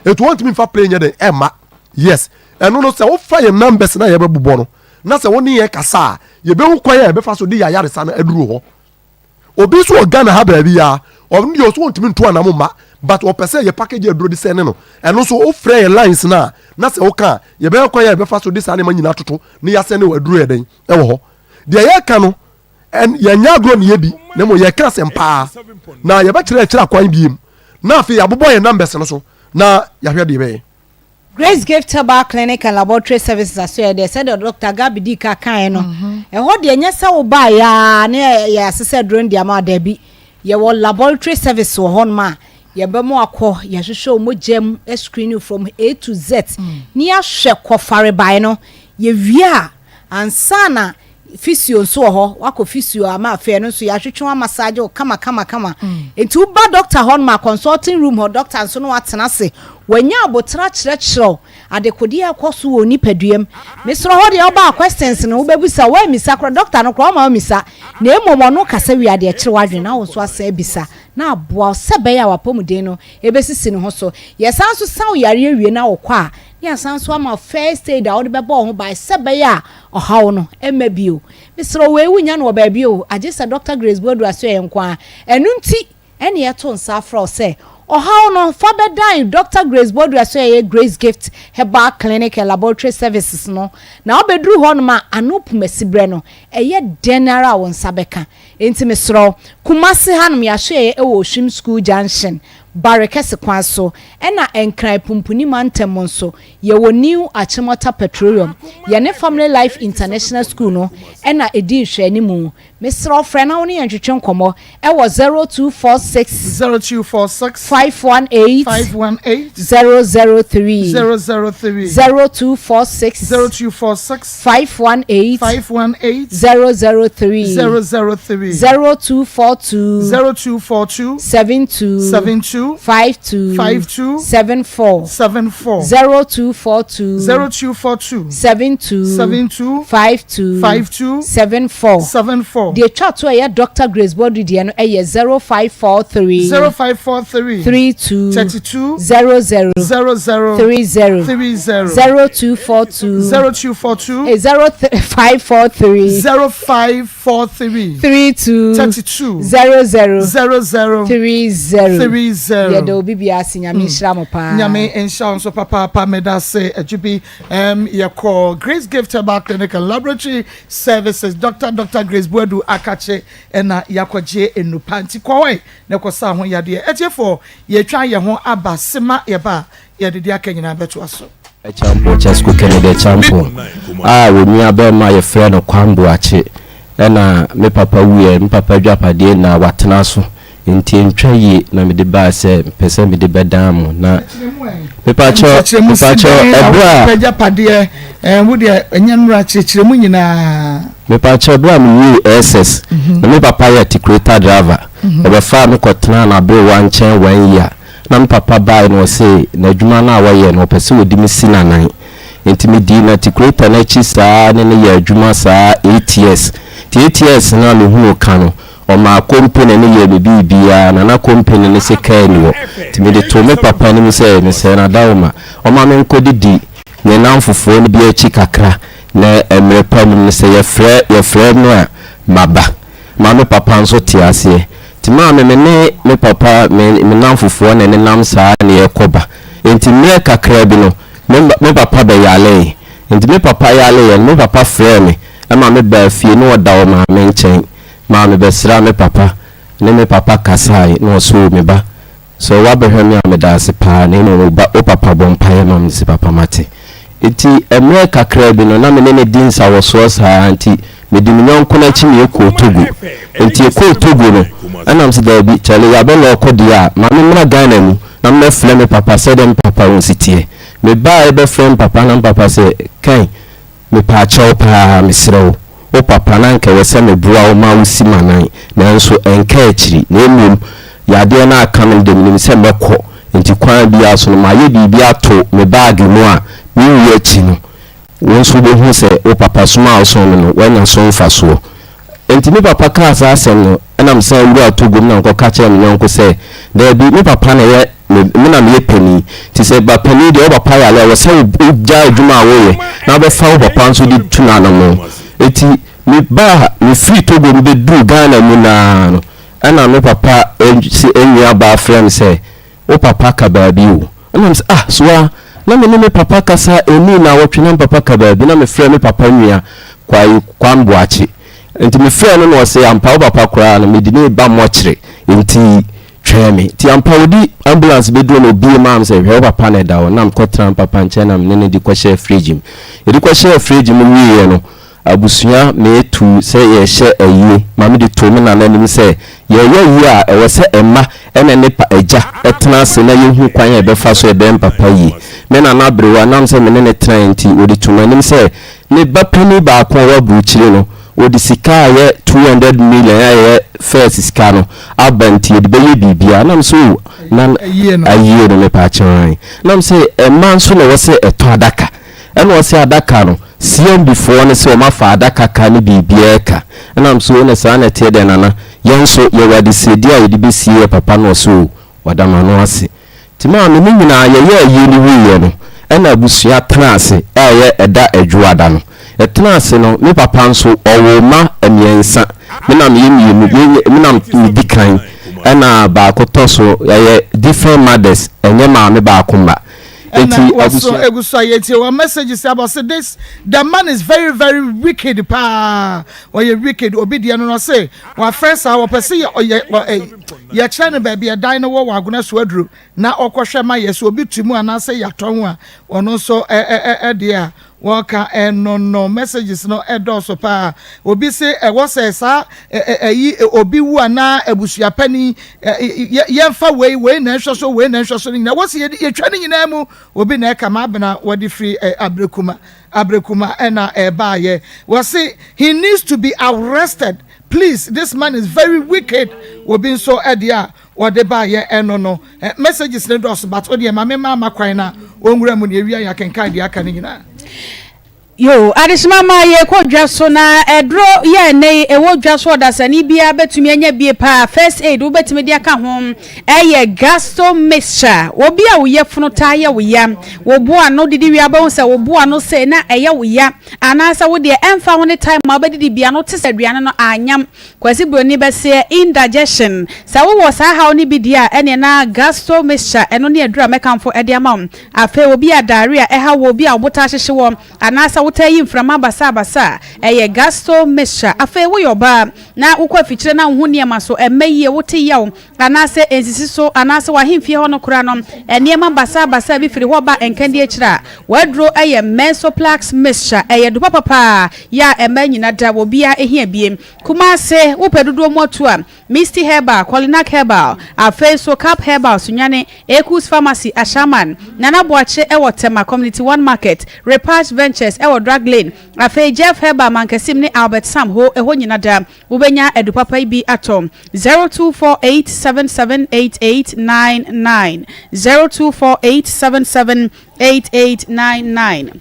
J: nti wɔntumi nfa plane nyɛ dɛn ɛmma. Yes, ɛno no sɛ wofa yɛn numbers na yɛbɛbobɔ no na sɛ wo ne yɛn kasa a, yɛbɛhu kwan a yɛbɛfa so de yɛn ayaresa no aduru hɔ. Obi nso wɔ Ghana ha baabi a, ɔno deɛ ɔso ɔntumi ntu anam mma but ɔpɛ sɛ yɛ package aduro de sɛne no. Ɛno nso wofrɛ yɛn lines no a na sɛ woka a, yɛbɛyɛ kwan a yɛbɛfa so de saa nneɛma nyinaa toto na yɛasɛne wo aduro yɛ dɛn ɛwɔ hɔ. Deɛ yɛka no, yɛnyɛ agorɔ ne yɛdi na mmom yɛka asɛm paa na yɛbɛkyerɛ akyerɛ akwan biem na afei yɛabobɔ yɛn numbers no so na yɛahwɛ deɛ yɛbɛyɛ.
I: Grace Gift Herbal Clinic and Laboratory Services asoɛeɛ deɛ, sɛdeɛ Dɔkta Gabi dii ka kaeɛ no, ɛhɔ deɛ ɛnyɛ sɛ wobaeɛ ara na yɛasesa aduro no de ama wo, daabi. Yɛwɔ laboratory service wɔ hɔnom a yɛbɛma wakɔ, yɛahwehwɛ wo mogya mu, screen you from A to Z, na yɛahwɛ kɔfarebae no. Yɛwie a, ansa na Physio nso wɔ hɔ, woakɔ physio ama afei ɛno nso yɛatwetwe wo amassage wo kama kama kama. Nti woba doctor hɔ nom a consulting room hɔ, doctor nso ne woatena ase, wanya aboterɛ akyerɛkyerɛ wo adekodeɛ a ɛkɔ so wɔ wo nipadua mu. Mesrɛ hɔ deɛ woba a questions no wobɛbisa, woammisa koraa doctor no koraa ɔmma wommisa na mmom ɔno kasa wie a deɛ ɛkyere w'adwene na wo nso asan abisa na aboa wo sɛ ɛbɛyɛ a w'apɔmuden no ɛbɛsisi ne ho so. Yɛsan nso sa wo yareɛ wie na wokɔ a na yɛasan nso ama wo first aid a wode bɛbɔ wo ho ban sɛ ɛbɛyɛ a ɔhaw no mma bio. Mesrɛ wo, wei wonnya no wɔ baabi o, agye sɛ Dɔkta Grace Boadu Asoɛeɛ nko ara. Ɛno nti na yɛto nsa afrɛ wo sɛ, ɔhaw no, fa bɛdan Dɔkta Grace Boadu Asoɛeɛ Grace Gift Herbal Clinic and Laboratory Services no, na wobɛduru hɔnom a, ano pomasiberɛ no, ɛyɛ dɛn ara a wo nsa bɛka. Enti mesrɛ wo, Kumasi hanom, yɛasoɛeɛ wɔ Ohwim School Junction, Bare Kɛse kwan so, ɛna Nkran Pumpuni Mantam mu nso, Yɛwɔ New Achimota Petroleum. Yɛne Family Life International School no na ɛdi nhwɛanimu. Mesrɛ wo frɛ na wo ne yɛn ntwetwe nkɔmmɔ wɔ 0246
B: 0246
I: 518
B: 518
I: 003
B: 003
I: 0246
B: 0246
I: 518
B: 518
I: 003
B: 003
I: 0242
B: 0242
I: 72
B: 72
I: 52
B: 52
I: 74
B: 74
I: 0242
B: 0242
I: 72
B: 72
I: 52
B: 52
I: 74
B: 74
I: Deɛ ɛtwa to a ɛyɛ Doctor Grace Boadu deɛ no yɛ 0543
B: 0543
I: 32
B: 32
I: 00
B: 00
I: 30
B: 30
I: 0242
B: 0242
I: 0543
B: 0543
I: 32
B: 32
I: 00
B: 00
I: 30
B: 30
I: Yɛda obi biara ase Nyame nhyira mo paa.
B: Nyame nhyira wo nso papaapa medase Adwobi um, yɛkɔ Grace Gift Herbal Clinic and Laboratory Services Doctor Doctor Grace Boadu akakye ɛna yɛakɔgye nnupa nti kɔ hɔ na ɛkɔsa ho yadeɛ atiefoɔ yɛtwa yɛn ho aba sema yɛba a yɛde deɛ aka nyinaa bɛtoa so.
F: Acheampong Chesko Kennedy Acheampong a onua barima a yɛfrɛ no Kwame Boakye na me papa wuiɛ, me papa adwapadeɛ nyinaa watena so nti ɛntwa yie na mede baa sɛ mepɛ sɛ mede bɛdan mo na mepakyɛ
B: Nkyerɛkyerɛmu si
F: mepakyɛ
B: dɛn na
F: ɛberɛ a
B: wopɛ agyapadeɛ ɛɛ wo deɛ ɛnyɛ nnora kyerɛkyerɛ mu nyinaa.
F: Mepakyɛ berɛ a mewiee SS na me papa yɛ articulator driver ɔbɛfaa me kɔtenaa n'aberewa nkyɛn one year Na me papa bae na ɔse n'adwuma no a ɔyɛ no ɔpɛ sɛ ɔde me si n'anan. Nti me dii n'articulator no akyi saa ne no yɛɛ adwuma saa 8 years. Nti 8 years no a me hunuu ka no, ɔmaa company no yɛɛ me biribiara na na company no se kaa nni hɔ. Nti me de too me papa anim sɛ mesrɛ no adaworoma ɔma me nkɔ didi ne nnamfofoɔ no bi akyi kakra na mmerɛ pa mu no sɛ yɛfrɛ yɛfrɛ me a maba. Ma me papa nso te aseɛ. Nti maame me ne me papa me me nnamfofoɔ na ɛnenam saa na yɛkɔ ba. Nti mmerɛ kakra bi no me me papa bɛyareeɛ. Nti me papa yareeɛ no me papa frɛɛ me ma me baa fie na ɔda wɔ maame nkyɛn. Maa me bɛsraa me papa ne me papa kasaeɛ na ɔse oo me ba Sɛ woabɛhwɛ me a meda ase paa na mmom wo ba wo papa bɔ mpaeɛ ma me se papa mate. Nti mmerɛ kakraa bi no na me ne no di nsawɔsoɔ saa nti medi me yɔnko no akyi na yɛkɔɔ Togo. Nti yɛkɔɔ Togo no ɛna mese daabi kyale yɛabɛ lɔɔko deɛ a ma me mmra Ghana mu na mɛfrɛ me papa sɛdeɛ me papa ho si teɛ. Mebaeɛ bɛfrɛ me papa na me papa sɛ Ken Mepaakyɛw paa, mesrɛ wo, wo papa na anka ɛwɔ sɛ meboa wo ma wusi m'anan, nanso ɛnkaa akyiri, na mmom yadeɛ no a aka me no deɛ menim sɛ mɛkɔ, enti kwan biara so no mayɛ biribi ato me baage mu a me wuo akyi no, wo nso wobɛhu sɛ wo papa som a wosom me no, woanya so mfasoɔ. Enti me papa kaa saa asɛm no. Ɛna mesan wuraa Togo mu na mekɔka kyerɛɛ me yɔnko sɛ, Daabi, me papa na ɛyɛ me, me na meyɛ panin. Nti sɛ ba panin deɛ, wo papa yare a, ɛwɔ sɛ wogyae adwuma a woyɛ na wobɛfa wo papa nso de tu no anammɔn. Enti mebaa, mefiri Togo mu bɛduruu Ghana mu no ara no, ɛna me papa nuabaa frɛɛ me sɛ, Wo papa ka baabi o. Ɛna mese, ah, soa, na me ne me papa kasa ɛnnii nnawɔtwe na me papa ka baabi na mefrɛɛ me papa nua Kwai Kwan Boakye. Nti mefrɛɛ no na ɔse, ampa wo papa koraa no mede no reba mɔkyere nti twɛn me. Nti ampa wɔde ambulance bɛduru no obie maa me sɛ hwɛ wo papa na ɛda hɔ. Na mekɔtenaa me papa nkyɛn na me ne no de kɔhyɛɛ fridge mu. Yɛde kɔhyɛɛ fridge mu wieeɛ no, Abusua meetu sɛ yɛrehyɛ ayie ma mede too me nana anim sɛ yɛreyɛ ayie a ɛwɔ sɛ mma ɛna ne pa agya tena ase na yɛhu kwan a yɛbɛfa so yɛbɛyɛ mpapa yie. Me nana aberewa nam sɛ me ne no tenaeɛ nti ɔde too m'anim sɛ ne ba panin baako a ɔwɔ aburukyire no ɔde sika a ɛyɛ 200 million a ɛyɛ first sika no aba nti yɛde bɛyɛ biribiara nam sɛ o na ayie no mepaakyɛw ae nam sɛ mma nso na ɛwɔ sɛ ɛtɔ adaka Ɛna ɔse adaka no CMB foɔ no se wɔn afa adaka ka ne biribiara ka. Ɛna mese oo na saa na ɛteɛ deɛ Nana, yɛn nso yɛwɔ adesrɛdeɛ a yɛde bɛsie yɛ papa no ɔse oo wada m'ano ase. Nti maame ne nyinaa yɛyɛɛ ayie no wieɛ no ɛna abusua tenaa ase a ɛyɛ ɛda Adwoada no. Yɛtenaa ase no me papa nso ɔwoo mma mmiɛnsa, me na meyɛ mmienu, yɛn me na medi kan ɛna baako tɔ so, yɛyɛ different mothers ɛnyɛ maame baako mma.
B: Ɛna
F: Enti
B: waso
F: abusua.
B: egu so a yɛtie wɔn messages aba ɔse this the man is very very wicked paa ɔyɛ wicked obi deɛ no no ɔse wafrɛ saa wɔpɛ se yɛ ɔyɛ ɛ yɛkyerɛ no baabi ɛdan no wɔ wɔ agona so aduro na ɔkɔhwɛ ma yɛ sɛ obi te mu anaasɛ yɛatɔn a ɔno nso ɛ ɛ ɛ ɛdeɛ a Wɔka ɛno no messages no ɛdɔɔso paa. Obi se ɛwɔ sɛ saa ɛyi obi wu anaa abusua panin yɛnfa wei wei na ɛnhwɛ so wei na ɛnhwɛ so no nyinaa wɔ sɛ yɛtwa ne nyinaa mu. Obi na ɛka Mabena wɔde firi Abrekuma Abrekuma ɛna ɛbaayɛ. Wɔse he needs to be arrested please this man is very wicked. Obi nso ɛdeɛ a Wɔde baayɛ ɛno no messages no dɔɔso but wodeɛ ma me mma ama kwan na wɔnwura mu na yɛwie a yɛakenkan deɛ aka no nyinaa.
K: Yoo, adesoma ma yɛkɔ dwa so na ɛduro yɛ ɛnɛ yi ɛwɔ dwa so ɔdasani biara bɛtumi anya bie paa first aid wobɛtumi de aka ho ɛyɛ gasto mixture obi a wo yafunu taa yɛ wo ya wo bo ano didi wie abɛhu sɛ wo bo ano sei na ɛyɛ wo ya anaasɛ wo deɛ ɛmfa ho ne time a wobɛdidi bia no te sɛ aduane no anyam Kwasi Broni bɛseɛ indigestion. Sɛ wowɔ saa haw no bi deɛ a, ɛneɛ na Gastro mixture, ɛno ne aduro a mɛkamfo de ama wo. Afei obi a diarrhea ɛhaw wɔ, obi a wo bo taa hyehye wɔ, anaasɛ wotaa yi mframa basabasa a, ɛyɛ Gastro mixture. Afei woyɛ ɔbaa na wokɔ afikyire na wo ho nneɛma so ɛmmɛ yie, wote yaw anaasɛ ɛnsisi so, anaasɛ w'ahemfie hɔ no koraa no nneɛma basabasa bi firi hɔ ba nkandi akyire a, w'aduro yɛ Mensoplax mixture. Ɛyɛ adu papa paa yɛ a ɛmmaa nyina da, obiara hia bie. Kumase, wopɛ dodoɔ mu atu a, Misty Herbal, Kolinak Herbal, afei nso Cap Herbal, Sunyani, Ekus Pharmacy, Ashaiman, Nana Boakye wɔ Tema Community One Market, Repash Ventures wɔ Drug Lane, afei Jeff Herbal Mankasim ne Albert Sam Ho, ɛhɔ nyina da wobɛnya adu papa yi bi atɔ. 0248 778899, 0248 778899.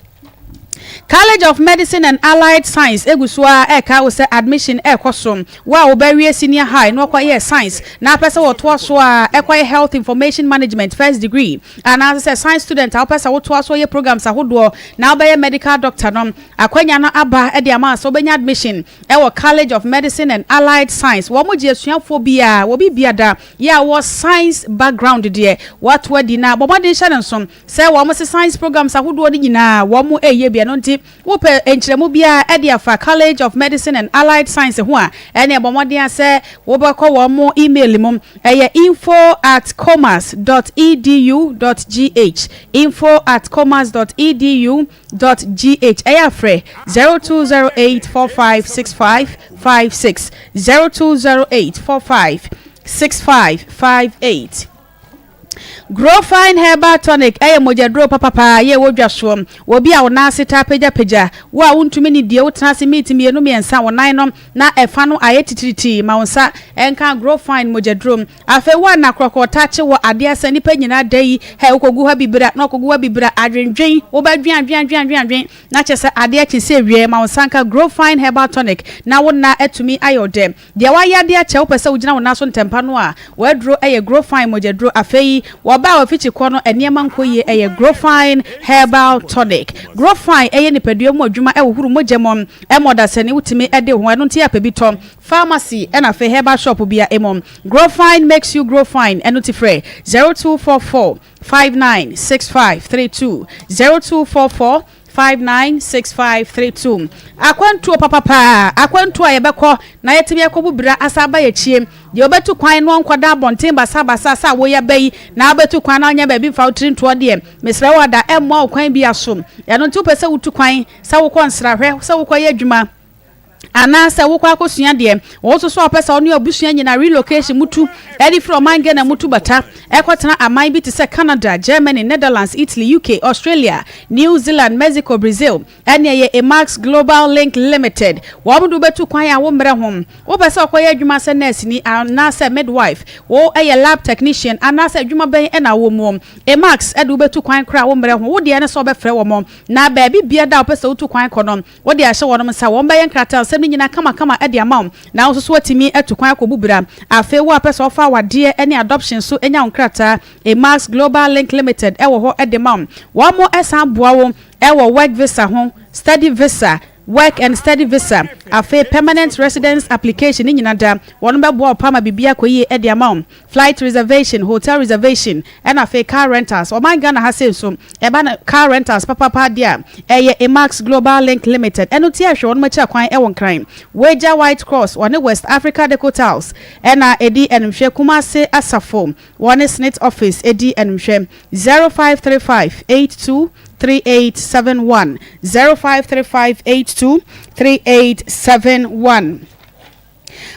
K: College of Medicine and Allied Science gu so ara rekae wo sɛ admission rekɔ so. Wo a wobɛwie senior high na wakɔyɛ science na apɛ sɛ wɔtoa so ara kɔyɛ Health Information Management first degree anaasɛ sɛ science student a wopɛ sɛ wotoa so yɛ programs ahodoɔ na wobɛyɛ medical doctor no, akwanya no aba de ama wo sɛ wobɛnya admission wɔ College of Medicine and Allied Science. Wɔgye asuafoɔ biara, wɔ biribiara yɛ a wɔ science background deɛ woato adi na bɔ mmɔden hyɛ no nso Sɛ wɔn se science programs ahodoɔ no nyinaa wɔn reyɛ bi, ɛno nti wopɛ nkyerɛmu biara de afa College of Medicine and Allied Science ho a, ɛneɛ bɔ mmɔden ara sɛ wobɛkɔ wɔn email mu, ɛyɛ info at comas dot edu dot gh, info at comas dot edu dot gh, ɛyɛ a frɛ 0208 456556, 0208 456558. Growfine Herbal Tonic yɛ mogyaduro papapaa yɛ ɛwɔ dwa soɔ. Wɔ obi a wo nan ase taa pagyapagya, wo a wontumi nnidie, wotena ase miniti mmienu mmiɛnsa, wo nan no na ɛfa no ayɛ titiritii, ma wo nsa nka Growfine mogyaduro. Afei wo a na korɔkorɔ taa kye wɔ adeɛ asa nnipa nyinaa da yi, hɛ wokɔgu ha bibira na wakɔgu ha bibira, adwendwen, wobɛdwen adwen adwen adwen adwen na kyerɛ sɛ adeɛ kye sɛ awiei, ma wo nsa nka Growfine Herbal Tonic na wo nna atumi ayɛ wo dɛ. Deɛ wayɛ adeɛ akyɛ wopɛ sɛ wogyina wo nan so ntɛmpa no a, w'aduro yɛ Growfine mogyaduro. Afei wɔba a wafikyi kɔ no nneɛma nkɔ yie ɛyɛ Growfine Herbal Tonic. Growfine yɛ nipadua mu adwuma ɛhohoro mogya mu ɛma ɔdasani wotumi de wo ho ɛno nti apɛ bi tɔ pharmacy ɛna afei herbal shop bia ɛmu. Growfine makes you grow fine ɛno nti frɛ 0244 59 65 32 0244 596532 Akwantuo papapaa, akwantuo a yɛbɛkɔ na yɛatumi akɔbu bra asan aba yɛakyie. Deɛ ɔbɛtu kwan no ɔnkɔda abɔnten basabasa sɛ awoyɛ aba yi na wobɛtu kwan na wonya baabi mfa wo tiri ntoɔ deɛ, mesrɛ wo ada, ɛmmoa wo kwan biara so. Ɛno nti wopɛ sɛ wotu kwan, sɛ wokɔ nsrahwɛ, sɛ wokɔyɛ adwuma, Anaasɛ wokɔ akɔsua deɛ, wo nso so a wopɛ sɛ wo ne w'abusua nyinaa relocation mutu de firi ɔman Ghana mu tu bata kɔtena aman bi te sɛ Canada, Germany, Netherlands, Italy, UK, Australia, New Zealand, Mexico, Brazil, ɛne ɛyɛ Emax Global Link Limited. Wɔn de wobɛtu kwan a wo mmerɛ ho. Wopɛ sɛ wokɔyɛ adwuma sɛ nɛɛseni anaasɛ midwife, wo yɛ lab technician anaasɛ adwuma bɛn na wowɔ mu. Emax de wobɛtu kwan koraa a wo mmerɛ ho. Wo deɛ ne sɛ wobɛfrɛ wɔn na baabi biara a wopɛ sɛ wotu kwan kɔ no, Wode ahyɛ wɔnom nsa, wɔn bɛyɛ nkrataa nsɛm no nyinaa kamakama de ama wo, na wo nso so woatumi atu kwan akɔbu bra. Afei wo a wopɛ sɛ wofa awadeɛ ne adoption so nya wo nkrataa, Emax Global Link Limited wɔ hɔ de ma wo. Wɔn san boa wo wɔ work visa ho, study visa, work and study visa, afei permanent residence application ne nyina da. Wɔnom bɛboa wo paa ma biribiara akɔ yie de ama wo. Flight reservation, hotel reservation ɛna afei car rentals. Ɔman Ghana ha sei nso, ɛba no car rentals papapa deɛ a, ɛyɛ Emax Global Link Limited. Ɛno nti ɛhwɛ wɔnom akyira kwan ɛwɔ Nkran. Wagya White Cross, wɔne West Africa Deco Tiles ɛna ɛdi animhwɛ. Kumasi Asafo, wɔne Snit Office ɛdi animhwɛ. 0535 82 3871 0535 82 3871.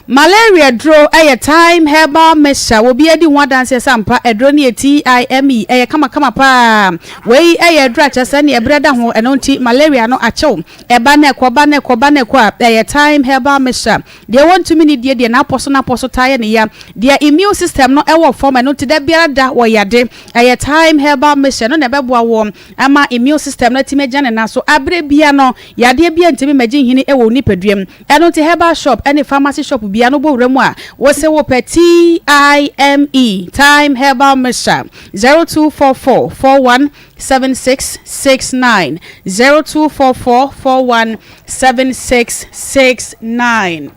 K: Malaria duro yɛ Thyme herbal mixture, obi adi ho adanseɛ sɛ ampa aduro no yɛ TIME, ɛyɛ kamakama paa. Wei yɛ aduro a kyerɛ sɛ neɛ berɛ da ho, ɛno nti malaria no akyew, ɛba na ɛkɔ, ba na ɛkɔ, ba na ɛkɔ a, ɛyɛ Thyme herbal mixture. Deɛ wɔntumi nni die deɛ n'apɔ so n'apɔ so taa yɛ ne ya, deɛ immune system no wɔ fam, ɛno nti da biara da wɔyade, ɛyɛ Thyme herbal mixture, ɛno na ɛbɛboa woɔ ama immune system no atumi agyina ne nan so aberɛ biara no, yadeɛ biara ntumi mmɛgye nhini wɔ wo nipadua mu. Ɛno nti herbal shop ne pharmacy shop biara no wobɔ wura mu a, wose wopɛ TIME, Thyme Herbal Mixture, 0244 41 7669, 0244 41 7669.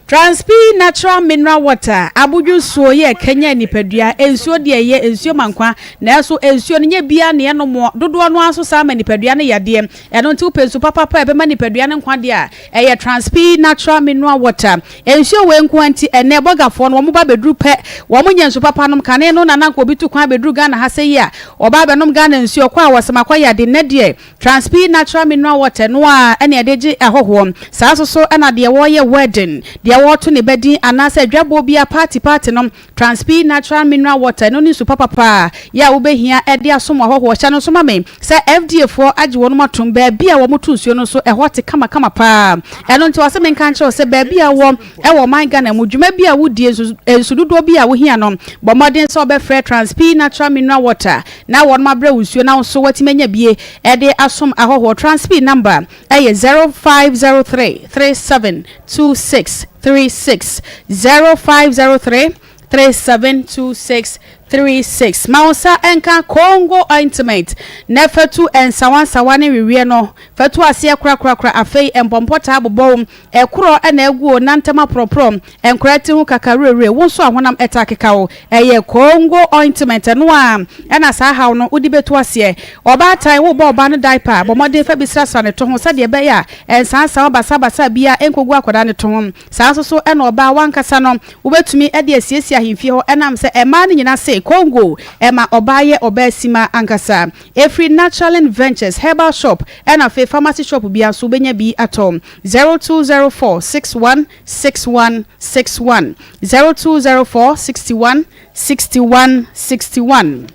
K: Transpi Natural Mineral Water, abodwo nsuo yɛ kanyan nipadua, nsuo deɛ ɛyɛ, nsuo ma nkwa, nanso nsuo no nyɛ biara na yɛnom, dodoɔ no ara nso saa ma nipadua no yadeɛ. Ɛno nti wopɛ nsu papapa a ɛbɛma nipadua no nkwa deɛ a, ɛyɛ Transpi Natural Mineral Water. Nsuo wei nko ara nti, ɛnnɛ bɔgafoɔ no wɔn ba bɛduru pɛ, wɔn nya nsu papa nom. Kane no na na anka obi tu kwan bɛduru Ghana ha sɛ yi a, ɔba abɛnom Ghana nsuo, ɔkɔ a wɔsɛ makɔ yade. Nnɛ deɛ, Transpi Natural Mineral Water no ara na yɛde gye ahɔhoɔ. Saa nso so na deɛ wɔreyɛ wedding, deɛ wɔreto ne ba din anaasɛ adwabɔ biara, party party no, Transpi Natural Mineral Water, ɛno ne nsu papapa yɛ a wobɛhia de asom ahɔhoɔ. Hyɛ no nso ma me sɛ FDA foɔ agye wɔnom atom, baabi a wɔto nsuo no nso ɛhɔ te kamakama pa ara. Ɛno nti wɔse menka nkyerɛ wo sɛ baabi a wowɔ wɔ ɔman Ghana mu, dwuma bi a wodie, nsu nsu dodoɔ bi a wohia no, bɔ mmɔden sɛ wobɛfrɛ Transpi Natural Mineral Water na wɔnom abrɛ wo nsuo na wo nso woatumi anya bie de asom ahɔhoɔ. Transpi number yɛ 0503 37 2636 0503 37 2636. Ma wo nsa nka Congo ointment na fa tu nsawansawa ne nweweɛ no. Fa tu aseɛ korakorakora. Afei mpɔmpɔ taa bobɔ wo. Ɛkorɔ na agu o, nantam aporɔporɔ, nkwadaa ti ho kaka wurawura, wo nso a honam taa keka wo. Ɛyɛ Congo ointment, ɛno ara na saa haw no wode bɛtu aseɛ. Ɔbaatan, worebɔ ɔbaa no diaper a, bɔ mmɔden fa bi srasra ne to ho sɛdeɛ ɛbɛyɛ a nsansawa basabasa biara nkɔgu akwadaa no to ho. Saa nso so na ɔbaa, w'ankasa no, wobɛtumi de asiesie ahemfie hɔ ɛnam sɛ mmaa no nyinaa se. Afei Congo ɛma ɔbaa yɛ ɔbaa sima ankasa. Ɛfiri Naturalin Ventures herbal shop ɛna afei pharmacy shop biara nso wobɛnya bi atɔ. 0204 61 61 61 0204 61 61 61.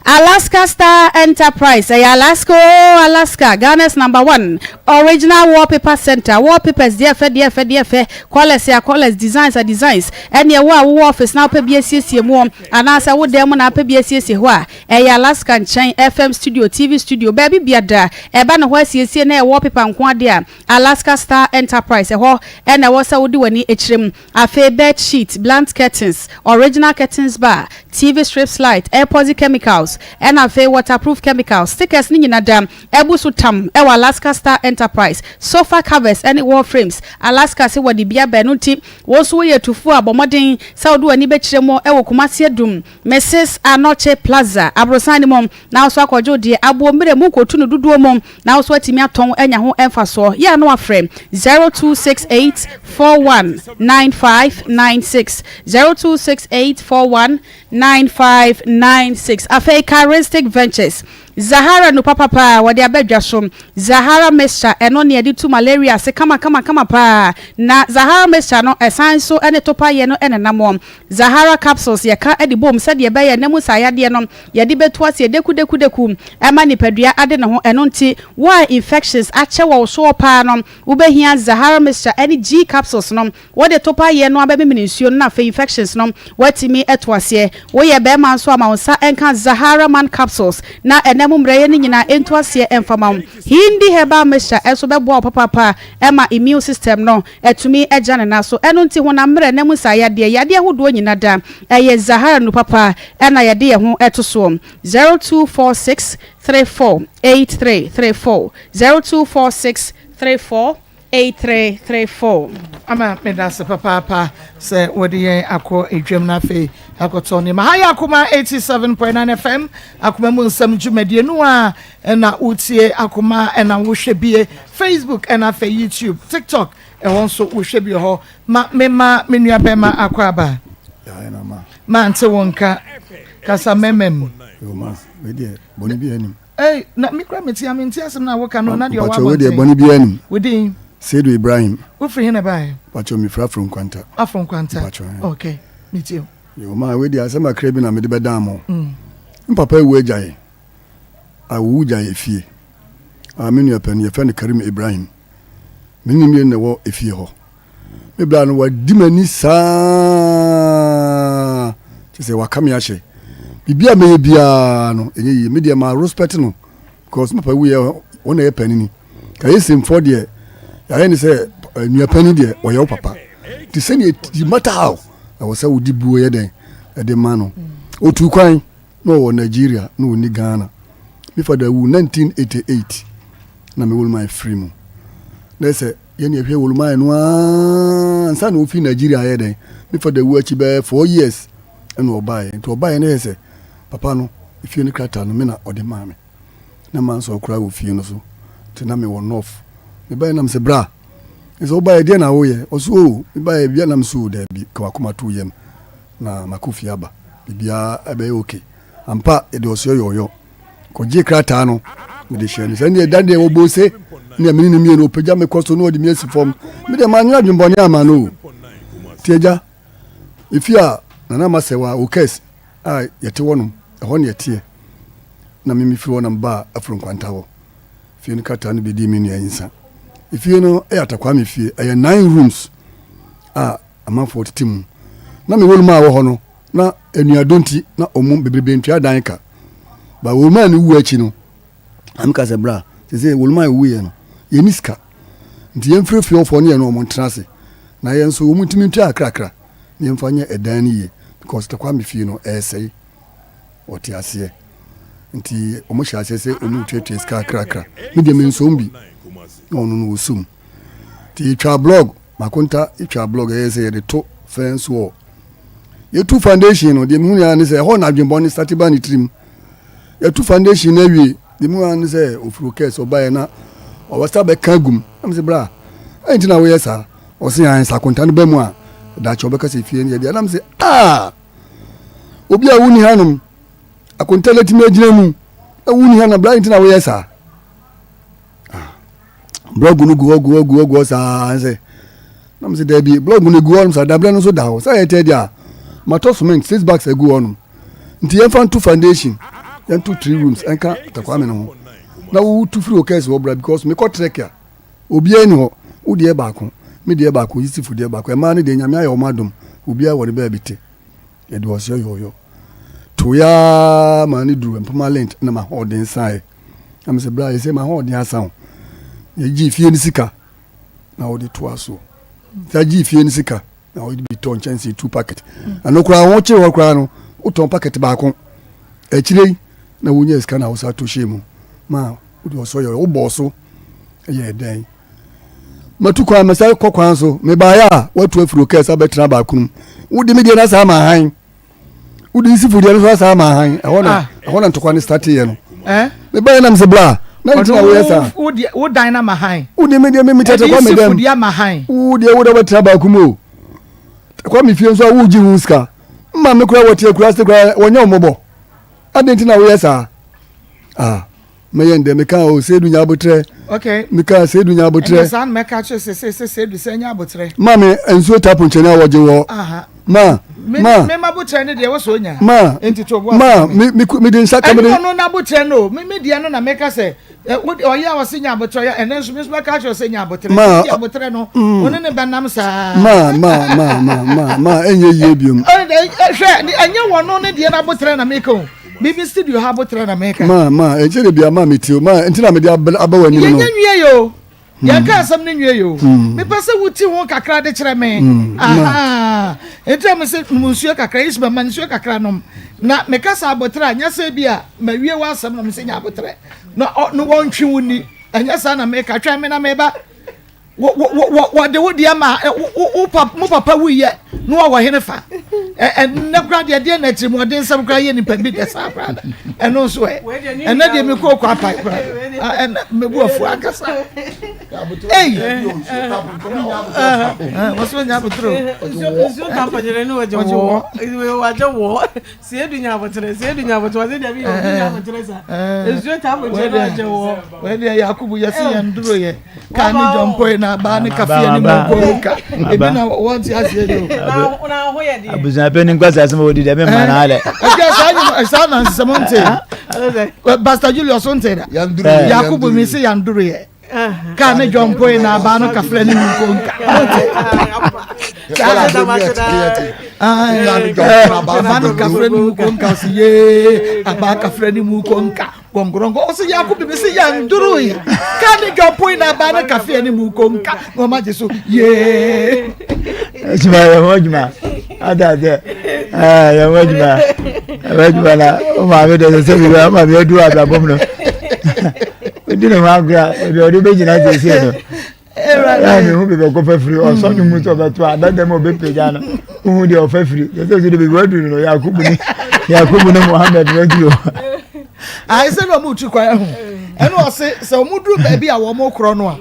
K: Alaska Star Enterprise, ɛyɛ Alaska oo Alaska, Ghana's number one original wallpaper center, wallpapers deɛ ɛfɛ deɛ ɛfɛ deɛ ɛfɛ, colours a colours, designs a designs, ɛneɛ wo a wowɔ office na wopɛ bi asiesie mu anaasɛ wo dan mu na wopɛ bi asiesie hɔ a, ɛyɛ Alaska nkyɛn, FM studio, TV studio, baabi biada ɛba ne hɔ asiesie na ɛyɛ wallpaper nko adeɛ a, Alaska Star Enterprise, ɛhɔ na ɛwɔ sɛ wode w'ani kyerɛ mu. Afei bed sheet, blunt curtains, original curtains bar, TV strips light, epoxy chemicals, ɛna afei waterproof chemicals, stickers no nyina da abu so tam wɔ Alaska Star Enterprise. Sofa covers ne wall frames, Alaska se wɔde bi aba ɛno nti wo nso woyɛ tufoɔ a bɔ mmɔden sɛ wode w'ani bɛkyerɛ mu wɔ Kumasi Adum, Mrs. Anokye Plaza, aborosan no mu na wo nso akɔgye wo deɛ aboɔ mmerɛ mu kɔtu no dodoɔ mu na wo nso atumi atɔn anya ho mfasoɔ. Yɛ a na wafrɛ 0268 41 9596, 0268 41 9596. Afei Charistic Ventures, Zahara nu papapa a wɔde aba dwa so, Zahara mixture, ɛno ne yɛde tu malaria ase kama kama kama paa. Na Zahara mixture no ɛsan nso ne topayɛ no nenam. Zahara capsules yɛka de bom sɛdeɛ ɛbɛyɛ na mu saa yadeɛ no yɛde bɛtu aseɛ dekudekudeku ɛma nipadua ade ne ho ɛno nti wo a infections akyɛ wɔ wo soɔ paa no wobɛhia Zahara mixture ɛne G capsules no wode to paeɛ no abɛmemene nsuo no na afei infections no woatumi atu aseɛ. Woyɛ barima nso a ma wo nsa nka Zahara man capsules na ɛnɛ mu mmerɛyɛ no nyinaa ɛntu aseɛ ɛmfa ma wo. Hindi herbal mixture nso bɛboa wo papaapa ɛma immune system no Atumi agya ne nan so. Ɛno nti honam mmerɛ, na mu saa yadeɛ, yadeɛ ahodoɔ nyina da. Ɛyɛ Zahara nu papa ɛna yɛde yɛn ho to soɔ. 0246 34 83 34 0246 34 83 34.
B: Ama medase papaapa sɛ wode yɛn akɔ edwam na afei akɔtɔ nneɛma. Ha yɛ Akoma 87.9 FM, Akoma mu nsɛm dwumadie no a ɛna wotie Akoma ɛna wohwɛ bie Facebook ɛna afei YouTube, TikTok ɛhɔ nso wohwɛ bi wɔ hɔ. Ma mema me nua bɛrima akɔ aba. Mante wo nka kasa mɛmɛ mu. Ei, na me kura mete a mente asɛm na woka no na deɛ ɔwɔ abɔnten.
L: Bɔne biara nim.
B: Wo din?
L: Seidu Ibrahim.
B: Wofiri he na ɛbaeɛ?
L: Pacho mefiri Afro Nkwanta.
B: Afro Nkwanta. Pacho. Okay, metie wo.
L: Yo ma wei deɛ asɛm kakra bi na mede bɛdan mo. Mm. Mpapa awu agya yɛ. Awowu gya yɛ fie. A me nua panin yɛfrɛ no Karim Ibrahim. Me ne mmienu na ɛwɔ efie hɔ. Me bra no wadi m'ani saa kyerɛ sɛ waka me ahyɛ. Biribi a mɛyɛ biara no ɛnyɛ yie. Me deɛ ma respect no because me papa wuyɛ wɔn na ɛyɛ panini. Ka yɛ sɛmfoɔ deɛ yɛayɛ ne sɛ eh, nua panin deɛ ɔyɛ wo papa. Nti sɛdeɛ you matter how ɛwɔ sɛ wode buo yɛ dɛn ɛde ma no. Otu kwan na ɔwɔ Nigeria na ɔnni Ghana. Me fada wu 1988 na me Wolman firi mu. Na sɛ yɛne ɛhwɛ Wolman no ara ansa na ɔfiri Nigeria ayɛ dɛn. Me fada wu akyi bɛyɛ 4 years ɛna ɔbaeɛ. Nti ɔbaeɛ no yɛ sɛ papa no efie no krataa no me na ɔde maa me. Na mansɔ koraa wɔ fie no so. Nti na mewɔ North. Mebaeɛ na mesɛ bra. Ɛsɛ wobaeɛ deɛ na woyɛ? Ɔso o mebaeɛ bia na mesɛ o daabi ka wakoma to yam. Na makɔ fie aba. Biribiara ɛbɛyɛ okay. Ampa, yɛde ɔsoɛ yɔɔyɔ kɔgyee krataa no, mede hyɛɛ no sɛ ɛndeɛ da deɛ wɔbɔ ose ne mene ne mmienu ɔpagya me kɔ so na ɔde me asi fam. Me deɛ manyɛ adwembɔne ama no o. Nti agya, efie a Nana Masɛwa Okes a yɛte hɔ nom, ɛhɔ ne yɛteɛ. Na me mefiri hɔ na mebaa Afro Nkwanta hɔ. Fie no krataa no bɛdii me nua yi nsa. Efie no yɛ Atakwame fie, ɛyɛ nine rooms a amanfoɔ tete mu. Na me wɔluma a wɔ hɔ no, na anuadɔ nti na wɔn bebrebe ntua dan ka. Ba wɔluma no wu akyi no, na meka sɛ bra, sese wɔluma a ɛwuiɛ no, yɛnni sika. Nti yɛmfrɛ fie hɔfoɔ ne yɛne wɔn ntena ase. Na yɛn nso wɔn ntumi ntua kakrakra na yɛmfa nyɛ ɛdan no yie because Takwame fie no ɛresɛe. Wɔte aseɛ. Nti wɔn hyɛ aseɛ sɛ wɔn retuatua sika kakrakra. Me deɛ mensom bi na ɔno no ɔsom. Nti yɛtwaa blog, Makonta twaa blog ɛyɛ sɛ yɛde to fence wall. Yɛtu foundation no, deɛ mehu ara ne sɛ ɛhɔ na adwemmɔne starte ba ne tirim. Yɛtu foundation no awie, deɛ mehu ara ne sɛ ofiri okɛs ɔbaeɛ na ɔbɛsa bɛka agum. Na mese bra, ɛn nti na woyɛ saa? Ɔse an sɛ akonta no ba mu a, daakye ɔbɛka sɛ fie no yɛ deɛ. Na mese ah! Obi a wonni hanom, akonta no atumi agyina mu, na wonni ha na bra nti na woyɛ saa. Ah, blɔg no gu hɔ gu hɔ gu hɔ gu hɔ saa sɛ na mesɛ daabi blɔg no gu hɔ nom saa dabrɛ no nso da hɔ sɛ yɛtɛ deɛ a matɔ cement six bags agu hɔ nom nti yɛmfa nto foundation yɛnto three rooms ɛnka takwame no ho na wotu firi okɛs hɔ bra because mekɔ trek a obiara ni hɔ wo deɛ baako me deɛ baako yisifo deɛ baako ɛmaa no deɛ nyame ayɛ wɔn adom obiara wɔ ne baabi te Yɛde ɔseɛ yɔyɔ toeɛ ara maa no duru mpoma lent na m'ahoɔden saeɛ. Na mesɛ bra yɛsɛ m'ahoɔden asa o. Yɛgyee fie no sika na wɔde toa so. Sɛ gyee fie no sika na wɔde bi tɔ nkyɛnse two packet. Ɛno koraa wɔn kyerɛ hɔ koraa no wotɔn packet baako. Akyire yi na wonya sika na wosa to hyɛ mu ma wode ɔsɔ yɔyɔ wobɔɔ so ɛyɛ dɛn. Matu kwan, mɛsan kɔ kwan so. Mebaeɛ a, woatu afiri wo kɛse abɛtena baako mu. Wode me deɛ no asan ama hann. Wode Yusufu deɛ no nso asan ama hann. Ɛhɔ na ah. ɛhɔ na ntɔkwa no starteeɛ no. Eh? Mebaeɛ nam sɛ bla. Na nti na woyɛ saa.
B: Wo dan no ama hann.
L: Wode me deɛ me me tɛtɛ kwa me dɛm.
B: Ɛde ama hann.
L: Wo deɛ wo de wobɛtena baako mu o. Kwa me fie nso a wogye ho sika. Mma me koraa wɔte akura ase koraa wɔnyɛ wo mmɔbɔ. Adɛn nti na woyɛ saa? Ah. Mɛyɛ ndɛ meka o Seidu nya abotrɛ.
B: Okay.
L: Meka Seidu nya abotrɛ.
B: Ɛnna saa na mɛka kyerɛ sɛ sɛ sɛ Seidu sɛ nya abotrɛ.
L: Ma me nsuo tapo nkyɛn a wɔgye wɔ.
B: Aha.
L: Ma ma.
B: Me ma abotrɛ ne deɛ wɔsɔ onya.
L: Ma
B: Nti to bo
L: ma me me me de nsa ka me de.
B: Ɛnu ɔno n'abotrɛ no me me deɛ no na meka sɛ ɔyɛ a ɔsi nya abotrɛ ɔyɛ ɛnɛ nso me nso mɛka kyerɛ sɛ nya abotrɛ.
L: Ma
B: Nti abotrɛ no ɔne ne bɛnam saa.
L: Ma ma ma ma ma ma ɛnyɛ yie biom.
B: Hwɛ ɛnyɛ wɔn ne deɛ n'abotrɛ na meka o. Bibi studio ha abotrɛ na meka.
L: Ma ma ɛnkyɛ de bia ma me tio ma nti na mede aba w'anim no.
B: Yɛnyɛ nwie yɛ o. Yɛn ka asɛm no nwie yɛ o. Mepɛ sɛ wuti ho kakra de kyerɛ me. Aha. Nti a mese nom nsuo kakra Yesu bɛma nsuo kakra nom. Na meka sɛ abotrɛ a nyɛ sɛ bi a mawie w'asɛm na mese nya abotrɛ. Na ɔ no wɔntwe wo ni. Ɛnyɛ saa na meka twɛn me na meba. wɔde wo deɛ ma wo papa mo papa wuyɛ na wɔwɔ hene fa ɛnɛ koraa deɛ deɛ na akyiri mu ɔde nsɛm koraa yɛ nipa bi deɛ saa koraa da ɛno nso ɛ ɛnɛ deɛ mi kɔ kɔ apae koraa ɛnɛ mebu afu ankasa eyi wɔsɔ nya abotire
C: o nsuo tampɔnyere ne wɔgye wɔ wɔgye wɔ Siedu nya aboterɛ, siedu nya aboterɛ, ɔse dabi yɛ obi nya aboterɛ sa. Nsuo taa aboterɛ na ɔgye wɔ.
B: Wei deɛ Yakubu yɛse yɛn duro yɛ kaa ne dwɔmpoe na abaa ne kafeɛ ne mu nka ebi na wɔn ti aseɛ yi o.
C: Na ho yɛ deɛ.
M: Abusuapɛni nkwasi asɛm a wɔdi deɛ mema no alɛ.
B: Ɛdeɛ saa nyɛ saa na nsɛm nte. Pastor Julius nte da. Yakubu mi se yɛn duro yɛ. Kaa ne dwɔmpoe na abaa no kafra ne mu nko nka. Abaa no kafra ne mu nko nka ɔsi yee abaa kafra ne mu nko nka gɔngɔrɔngɔ ɔsi yako bibi si yan duru yi kaa ne dwɔmpoe na abaa no kafra ne mu nko nka na ɔma gye so yee.
M: Adwuma yɛ ho adwuma ada sɛ ɛɛ yɛ ho adwuma yɛ ho adwuma na o maame dɛ sɛ sɛ bi o maame adu abrabɔ mu no. Odi ne ho agorɔ a baabi a ɔde bɛgyina seesei no ɛna mehu baabi ɔkɔfa firi ɔsɔ ne mu sɛ ɔbɛto a bɛdɛm a ɔbɛpagya no wohu deɛ ɔfa firi sɛ sɛ sɛ de baabi waduru no yakobo ne yakobo ne mohammed no aduru hɔ
B: ayɛ sɛ na ɔmo tu kwan ho ɛna ɔse sɛ ɔmo duru baabi a wɔn korɔ no a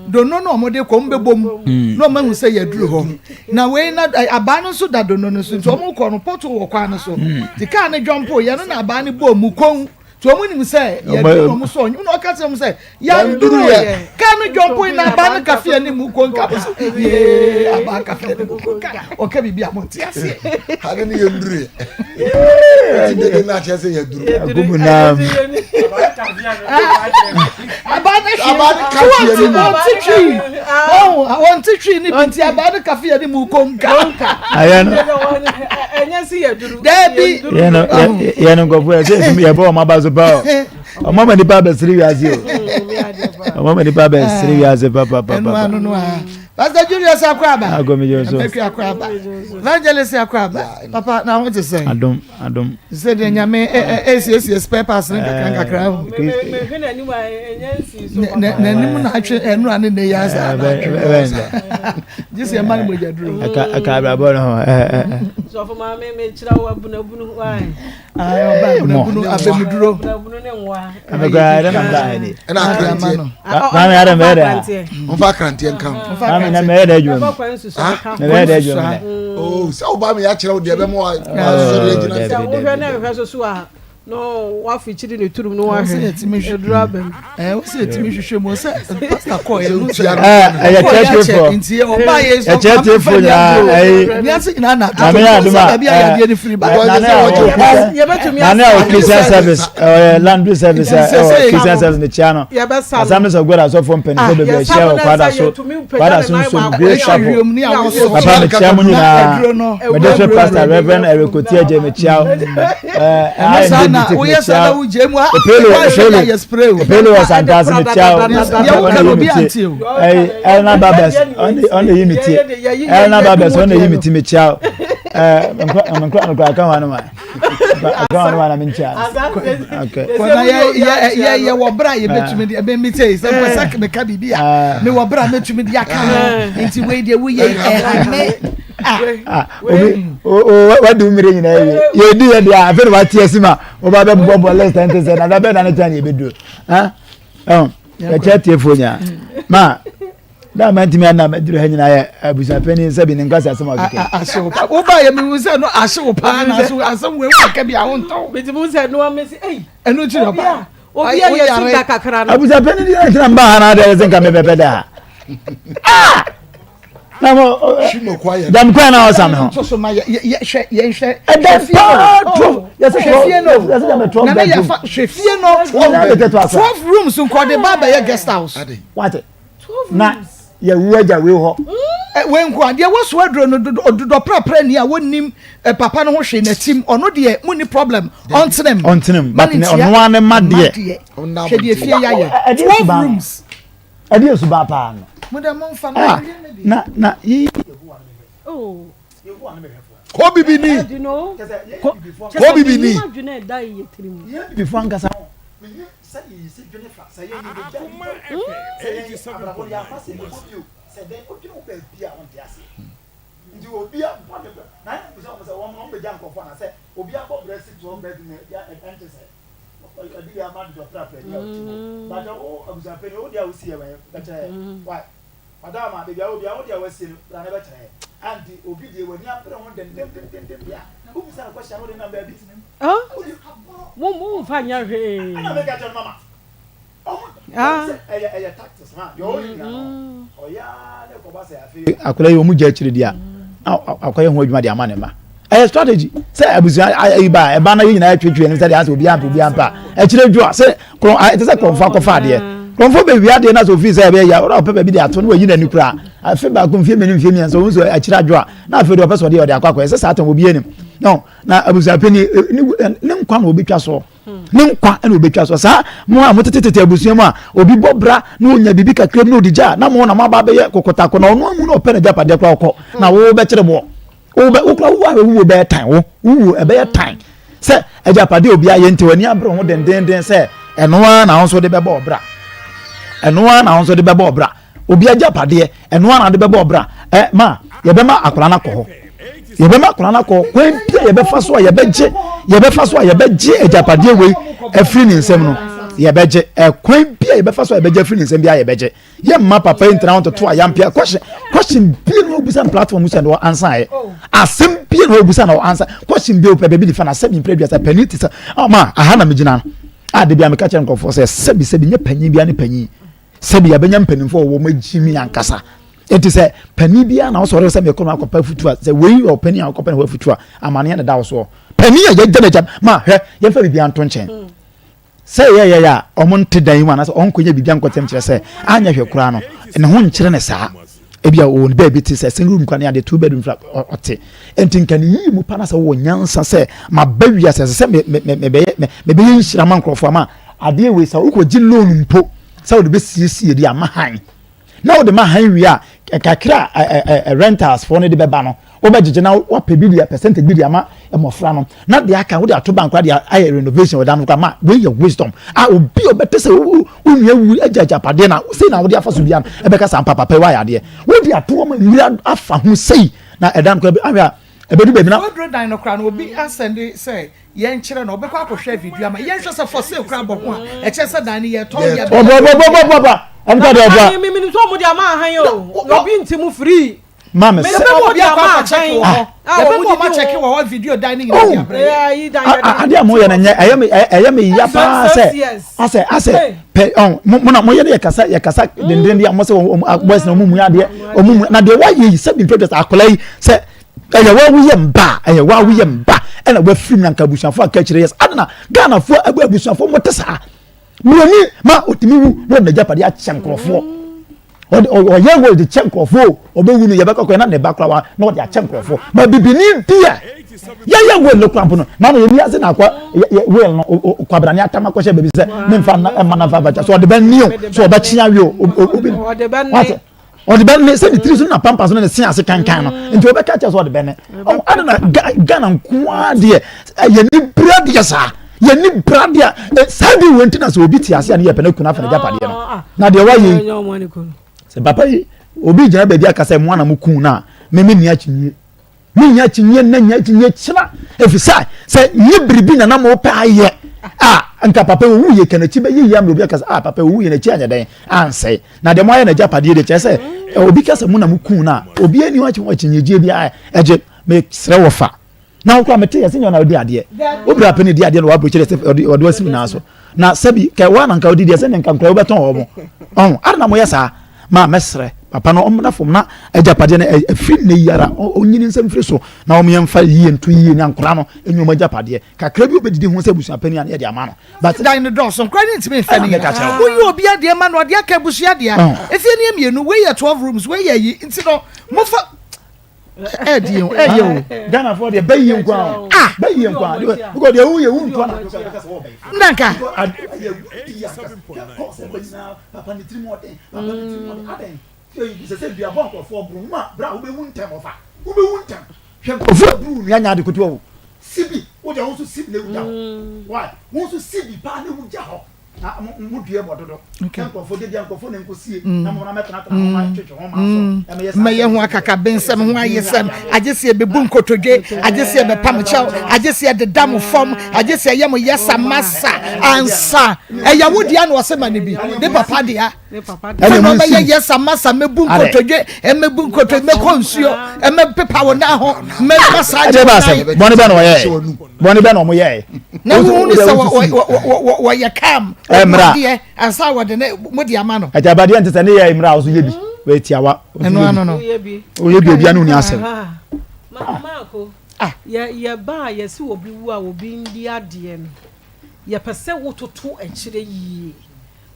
B: dono na ɔmo de kɔ ɔmo bɛbɔ mu hmm. na ɔmo ahu sɛ yɛduru hɔ na wei na abaa no nso da dono no so nti ɔmo kɔ no pɔtɔ wɔ kwan no so hmm. ti kaa ne dwɔmpo yɛn no na abaa no bɔ mu kɔn tí wɔn nim sɛ yɛduru wɔn so ɔnyim na ɔka kyerɛ wɔn sɛ yɛnduru yɛ kaa no dwɔmpo yi na aba no kafe anim mu ko nka so yee aba kafe anim mu ko nka ɔka biribi a mo nte aseɛ.
A: ade ne yɛnduru yɛ ɛti dede no akyerɛ sɛ yɛduru
M: agumu nam
B: aba no hwee wɔn ti twi wɔn ti twi ne bi nti aba no kafe anim ko nka
M: ayɛ no
B: Dabi.
M: Yɛn no yɛn no nkɔfo yɛ sɛ yɛbɔ wɔn aba so paa o. Wɔn ama nipa abɛsere wiase o. Wɔn ama nipa abɛsere wiase papapapa.
B: Ɛnu ano no a. Pastor Julius Akwaba.
M: Agomi jo so.
B: Epi Akwaba. Evangelist Akwaba. Papa na ho te sɛn.
M: Adom adom.
B: Sɛ deɛ nyame esiesie spare parts ne nkakra nkakra ho. N'anim na atwe ɛnura ne ne yɛ asa. Gye sɛ ɛma ne mogya duro.
M: Ɛka ɛka abrabɔ no ho.
N: Sɔfo maame mekyerɛ wo abunabunu wae.
B: Ayi ɔba abunabunu abɛmuduro.
N: Abunabunu ne nwa.
M: Ɛmɛ ɛdɛ na mba ayɛ
A: Ɛna akranteɛ.
M: Maame adɛ mɛ ɛdɛ.
A: Nfa akranteɛ nka ho.
M: Maame na mɛ ɛdɛ adwuma mu. Mɛ bɛ ɛdɛ adwuma mu dɛ.
A: Oo sɛ ɔba mi akyerɛ wo deɛ ɛbɛ mu wa asɔre agyina.
N: Sɛ wohwɛ na nhwɛ soso a no wafikyiri ne turum no wahwɛ eduru abɛm.
B: Ɛɛ wosi etimi hwehwɛ mu sɛ pastor kɔ yɛ no sɛ.
M: Ɛyɛ kyerɛkyerɛfoɔ.
B: Nti ɔba yɛ sɔ
M: Ɛkyerɛ tiefo nyinaa ɛyi.
B: Wiase nyinaa na
M: Maame yɛ adum a
B: baabi a yadeɛ no firi ba.
M: Nane a wɔ Nane a wɔ Christian service ɔyɛ laundry service a ɛwɔ Christian service ne kyia no. Assemblies of God asɔfoɔ mpanyinfoɔ bebree ahyia wɔ Kwada so Kwada so nsom Grace Chapel. Papa mekyia mo nyinaa. Me district pastor Reverend Eric Otiagye mekyia wo.
B: Ɛno saa na woyɛ saa na wogye mu a
M: Epele
B: woanhwɛ yɛ ayɛ spray o.
M: Epele wɔ Santase mekyia wo.
B: Deɛ woka no obi ante o.
M: Ɛyi Elna Babes ɔna eyi mi ti Elna Babes ɔna eyi mi ti mekyia wo. Ɛɛ nkura nkura nkura aka ho anoma aka ho anoma na mi nkyia. Okay.
B: Kɔna yɛ yɛ yɛ yɛ wɔ bra yɛ bɛtumi de ɛbɛn mi sɛ sɛ mpɛ sɛ meka biribi a mi wɔ bra mɛtumi de aka ho nti wei deɛ woyɛ ɛha me.
M: Ah, obi wadi wo mmiri nyinaa wie yɛdi yɛ deɛ afei na wate asi ma woba bɛbobɔbɔ list ɛnte sɛ na da bɛn na ne kyɛn yɛbɛduro yɛkyɛ tiefoɔ nyinaa ma na mantumi anam aduru ha nyinaa yɛ abusuapanin sɛ bi ne nkwasi asɛm a ɔkeka
B: ahye wo pa woba yɛ mehu sɛ no ahye wo paa na so asɛm wei waka bi a wontɔ
N: metumi sɛ noa mesi ei
B: ɛno nti na ɔba
N: obi a yɛsi da kakra no
M: abusuapanin deɛ ɛtena mba ha na adeɛ sɛ nka mebɛpɛ da ha ah na mo dɛm kwan na ɔsa mi ho.
B: ɛdɛ
M: paa twelve yɛsɛ twelve yɛsɛ dɛm twelve bedroom.
B: hwɛ fie no 12 rooms nkɔde ba bɛyɛ guest house.
M: wate na yɛwu agya wei hɔ.
B: wei nko a deɛ wɔso aduro no dodɔ prapra ni a wɔnim papa no ho hwee n'atim ɔno deɛ mu ni problem ɔntenem.
M: Ɔntenem but ɔno ara ne ma deɛ.
B: Hwɛ deɛ fie yɛ 12 rooms.
M: Ɛde yɛ suban paa no. Ah, na na yi.
A: Kɔ bibi ni. Kɔ bibi ni.
M: Yɛ bibi fo ankasa ho. Nti obi abɔ ne bra na ɛna bisa wɔn sɛ wɔn wɔn bɛgya nkurɔfoɔ anaa sɛ obi abɔ bra si toɔ bɛdi na ɛnte sɛ. Ɔde bi ama dodɔ prapra ni a ɔte mu. But wo abusuapanyin wo deɛ a wosi yɛ wɛn bɛkyerɛ yɛ. Why? Ɔda ama baabi a wo bia wo deɛ a wasie no bra na bɛkyerɛ yɛ. Anti obi deɛ w'ani abere ho dendendendenden bi a wobisa no question a na wode nam baabi.
N: Mo mo nfa nyɛ hwee.
M: Ɛna meka kyerɛ no mama. Akwadaa yi wɔn gya akyire di a na akɔyɛ ho adwuma de ama ne mma ɛyɛ strategy sɛ abusua ayi ba ɛba na yɛ nyinaa twetwe ɛnim sɛ deɛ asɛ obiara mpa obiara mpa akyire dwo a sɛ korɔn ɛte sɛ korɔnfo akɔfa adeɛ korɔnfo bɛ wia adeɛ na sɛ ofi sɛ ɛbɛyɛ yɛ ɔdɔ ɔpɛ baabi de ato no wɔyi n'ani koraa afe baako mfie mmienu mfie mmiɛnsa ohun sɛ akyire adwo a na afei deɛ ɔpɛ sɛ ɔde ɔde akɔ akɔyɛ sɛ saa tɛn obi anim no na abusua panyin ne nkwa na obi twa soɔ. ne nkwa na obetwa so saa mo a motetetete abusua mu a obi bɔ bra na onya biribi kakra bi na odi gya na mo na mo aba abɛyɛ kokotako na ɔno amu na ɔpɛ n'agyapadeɛ koraa ɔkɔ na wo bɛkyerɛ boɔ wo bɛ wo koraa wo a wuo bɛyɛ tan wo wuo ɛbɛyɛ tan sɛ agyapadeɛ obi ayɛ nti w'ani abere ho dendenden sɛ ɛno ara na wo nso de bɛbɔ ɔbra ɛno ara na wo nso de bɛbɔ ɔbra Obi agyapadeɛ, ɛno ara na ade bɛbɔ ɔbra. Ɛ ma yɛbɛma akwadaa no akɔ hɔ. Yɛbɛma akwadaa no akɔ hɔ. Kwan bi a yɛbɛfa so a yɛbɛgye yɛbɛfa so a yɛbɛgye agyapadeɛ wei afiri ne nsam no yɛbɛgye. Ɛkwan bi a yɛbɛfa so a yɛbɛgye afiri ne nsam bi a yɛbɛgye. Yɛmma papa yi ntena ho ntoto ayampea. Question question bi na ɔbusa no platform sɛ na ɔansa yɛ. Asɛm bi na ɔbusa na ɔansa. Question bi a ɔpɛ baabi de fa na asɛm mpere aduasa panin te sɛ ɔma aha na megyina no. A de bi a meka kyerɛ nkurɔfoɔ sɛ sɛbi sɛbi nyɛ panyin bi ne panyin. Sɛbi yɛabɛnya mpanimfoɔ a wɔn agyimi ankasa. Enti sɛ panin biara na ɔsɔre sɛ mekɔ no akɔpɛ afutuo a, sɛ wei yɛ ɔpanin a ɔkɔpɛ ne hɔ afutuo a, amaneɛ na ɛda wo soɔ. Panin a yɛgya n'agya ma hwɛ yɛmfa biribiara nto nkyɛn. Sɛ yɛyɛ yɛ a wɔn nte dan yi mu anaasɛ ɔnkɔnya biribi ankɔtɛm kyerɛ sɛ anyɛ hwɛ koraa no ne ho nkyerɛ ne saa. Ebi a wɔn baabi te sɛ single room koraa ne adeɛ two bedroom flat ɔte. Enti nka ne yie mu pa na sɛ wɔwɔ nyansa sɛ maba wiase ɛsɛ sɛ mebɛyɛ mebɛyɛ nhyira ma nkurɔfoɔ ama adeɛ wei sɛ wokɔgye loan mpo sɛ wode bɛsiesie de ama han na wode ma han wie a kakra a rentals foɔ no de bɛba no wobɛgyegye na wapɛ bi de percentage bi de ama mmɔfra no na deɛ aka wode ato bank de ayɛ renovation wɔ dan no koraa ma wei yɛ wisdom a obi a ɔbɛte sɛ wo nua wu agya agyapadeɛ na sei na wode afa so bia no ɛbɛka saa mpapapa yi wayɛ adeɛ wode ato hɔ ma nwura afa ho sei na ɛdan koraa bi ahwɛ a. Ɛbɛdu baabi na.
B: Waduro dan no koraa no obi asɛnde sɛ yɛnkyerɛ no ɔbɛkɔ akɔhwɛ video ama yɛnhwɛ sɛ for sale koraa bɔ ho a ɛkyerɛ sɛ dan no yɛtɔn yɛ.
M: Ɔbɔbɔbɔbɔbɔ ɛnka deɛ ɔbɔ.
N: Mímí nso ɔmo de ama ahan o na obi nti mu free.
M: Maame sɛ.
B: Yɛbɛma obi akɔ akɔ check wɔ hɔ. Yɛbɛma ɔmo akyɛke wɔ hɔ video dan ne nyinaa de abrɛ yɛn.
M: Adeɛ a moyɛ no nyɛ ɛyɛ me ɛyɛ me ya paa sɛ asɛ asɛ pɛ ɔn mo na moyɛ no yɛ kasa yɛ kasa dendenden deɛ mo sɛ wɔn boys na wɔn mu adeɛ wɔn mu na deɛ wɔayɛ yi sɛ bi mpɛ akwadaa yi sɛ ɛyɛ wɔn woyɛ mba ɛyɛ wɔn woyɛ mba ɛna wɔafiri mu na nka abusuafoɔ aka akyerɛ yɛ sɛ adana Ghanafoɔ abusuafoɔ mo te saa mmienu ma otumi wu na ɔde n'agyapadeɛ akyɛ nkurɔfoɔ ɔde ɔyɛ wɔ de kyɛ nkurɔfoɔ ɔbɛwu no yɛbɛkɔ kɔ na ne ba koraa na ɔde akyɛ nkurɔfoɔ ma bibini bi a yɛyɛ wɔ ne kora mpo no na no yɛni ase na akɔ wɛl no kwabrane atam akɔhyɛ baabi sɛ memfa ɛma na fa bɛkyɛ so ɔde bɛne o so ɔbɛkyea wie o obi wate ɔde bɛne sɛ ne tiri so na pampa so ne ne se ase kankan no nti ɔbɛka kyɛ sɛ ɔde bɛne ɔwɔ ade na Ghana nko ara deɛ yɛni bra deɛ saa yɛni bra deɛ saa bi wɔ nti na sɛ obi te ase a ne yɛ pɛ ne kunu afɛ ne gyapadeɛ no na deɛ wayɛ yi sɛ papa yi obi gyina baabi aka sɛ mo ana mo kun no a meme nni akyinnye Mennya akyinnye nnɛ, nnya akyinnye kyena, efisɛ sɛ nye biribi na na mopɛ ayɛ a, nka papa yi owu yɛ ka n'akyi bɛyɛ yie ama obi aka sɛ, ah, papa yi owu yɛ n'akyi anyɛ dɛn ansɛe. Na deɛ moayɛ n'agyapadeɛ deɛ kyerɛ sɛ obi ka sɛ mo na mo kuu no a, obi ani hɔ akyinnyegyeɛ biara ɛgye. Mesrɛ wɔ fa. Na wo koraa mete yɛ sɛ nyɛ ɔna ɔdi adeɛ. Wo bra pɛ na ɛdi adeɛ na waburokyerɛ sɛ ɔde ɔde wasi wo nan so. Na sɛbi kɛ wo na nka ɔdi deɛ sɛ ne nka nkora wobɛtɔn wɔn mo. Ɔho, ada na moyɛ saa. Ma mɛsrɛ papa no ɔmmra fam na agyapadeɛ no ɛfiri nnɛ yi ara ɔnyini nsɛm mfiri so na wɔn yɛmfa yie nto yie ne nkora no ɛnyɛ wɔn agyapadeɛ kakra bi obɛdidi ho sɛ abusuapanin a ne yɛde ama no. But
B: dan no dɔɔso nkora no ntumi mfa ne nyinaa. Woyi obi adeɛ ma no ɔde aka abusua dea. Efie no yɛ mmienu, wei yɛ 12 rooms, wei yɛ yi nti no mofa ɛdi o ɛyɛ o.
M: Ghana fɔ deɛ bɛyie nkwa o. Ah bɛyie nkwa because deɛ woyɛ wo ntɔ na
B: Nanka.
M: Papa ne tirim ɔden papa ne tirim ɔden adɛn sɛ sɛ dua bɔ nkurɔfoɔ boro mu a bra wobɛwu ntɛm ɔfa wobɛwu ntɛm hwɛ nkurɔfoɔ aburu nua nya ade kotoa o sibi wogya wo nso sibi na ewu gya hɔ why wo nso sibi paa na ewu gya hɔ na mo dua bɔ dodo nkurɔfoɔ de bia nkurɔfoɔ na nkosie na mo na mɛtenatena ho ma twetwe ho ma so ɛmɛyɛ saa
B: mɛyɛ ho akakabensɛm ho ayesɛm agye sɛ yɛbɛbu nkotodwe agye sɛ yɛbɛpam kyɛw agye sɛ yɛdeda mo fam agye sɛ ɛyɛ mo yɛsa masa ansa ɛyɛ wo dea na ɔsɛ ma no bi ne papa dea ɛna na ɔbɛyɛ yɛsa masa mɛbu nkotodwe ɛmɛbu nkotodwe mɛkɔ nsuo ɛmɛpepa wo nan ho mɛmassage wo nan
M: bɔne bɛ na ɔyɛ bɔne bɛ na ɔmo yɛɛ.
B: Na wohu ne sɛ wɔyɛ kam ɔmo ansa wɔde ne mo de ama no.
M: Agyapadeɛ nte sɛ ne yɛ mmerɛ a ɔso yɛ bi wɔyɛ tiawa.
B: Ɛno ano no.
M: Ɔyɛ bi obia ne ɔni asɛm.
N: Maako yɛ yɛ ba a yɛsi obi wu a obi ndi adeɛ no yɛpɛ sɛ wototo akyire yie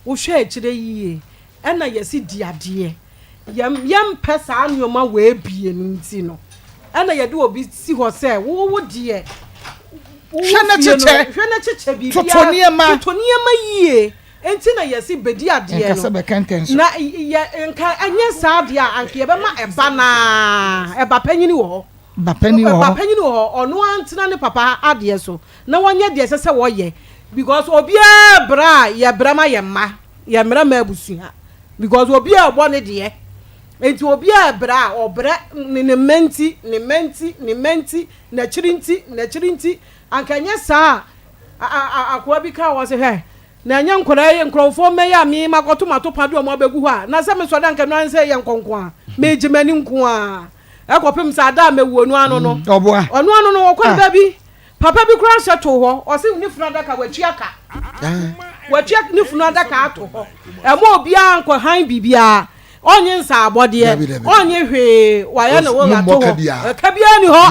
N: wohwɛ akyire yie ɛna yɛsi di adeɛ Yɛn yɛmpɛ saa nneɛma wei bie no nti no, ɛna yɛde obi si hɔ sɛ wo wo deɛ wo
B: Hwɛ na
N: fie no
B: kyekyɛ.
N: hwɛ na kyekyɛ
B: Toto
N: biribiara
B: nneɛma.
N: toto nneɛma yie nti na yɛsi bedi adeɛ
B: Nka sɛ
N: no
B: bɛkɛntɛn so.
N: na yɛ nka ɛnyɛ saa deɛ a anka yɛbɛma ɛba naa ɛba panyini wɔ hɔ
B: Ba panin wɔ
N: ba
B: hɔ.
N: panyini wɔ hɔ ɔno ara ntena ne papa adeɛ so na wɔnyɛ deɛ ɛsɛ sɛ wɔyɛ because obiara brɛ a yɛbrɛ ma yɛn mma yɛmmerɛ ma abusua Because obi a ɔbɔ ne deɛ nti obi a ɛbrɛ a ɔbrɛ ne ne mma nti ne mma nti ne mma nti n'akyiri nti n'akyiri nti anka ɛnyɛ saa a a akoa bi kaa wɔ se hwɛ na ɛnyɛ nkwadaa yi nkurɔfoɔ mma yi a me makɔto m'atopa de wɔn abɛgu hɔ a na sɛ mesɔre anka ɛno ara sɛ ɛyɛ nkɔnko a megye m'ani nko a ɛkɔpem sɛ ada a mɛwuo no ano no
B: ɔboa
N: ɔno ano no ɔkɔ ne baabi Papa bi koraa hyɛ too hɔ, ɔse ne funu adaka watua ka. Watua ne funu adaka ato hɔ. Ɛma obiara nkɔ han biribiara. Ɔnye nsaabɔdeɛ, ɔnye hwee, wayɛ ne will ato hɔ. Ɛka biara ni hɔ.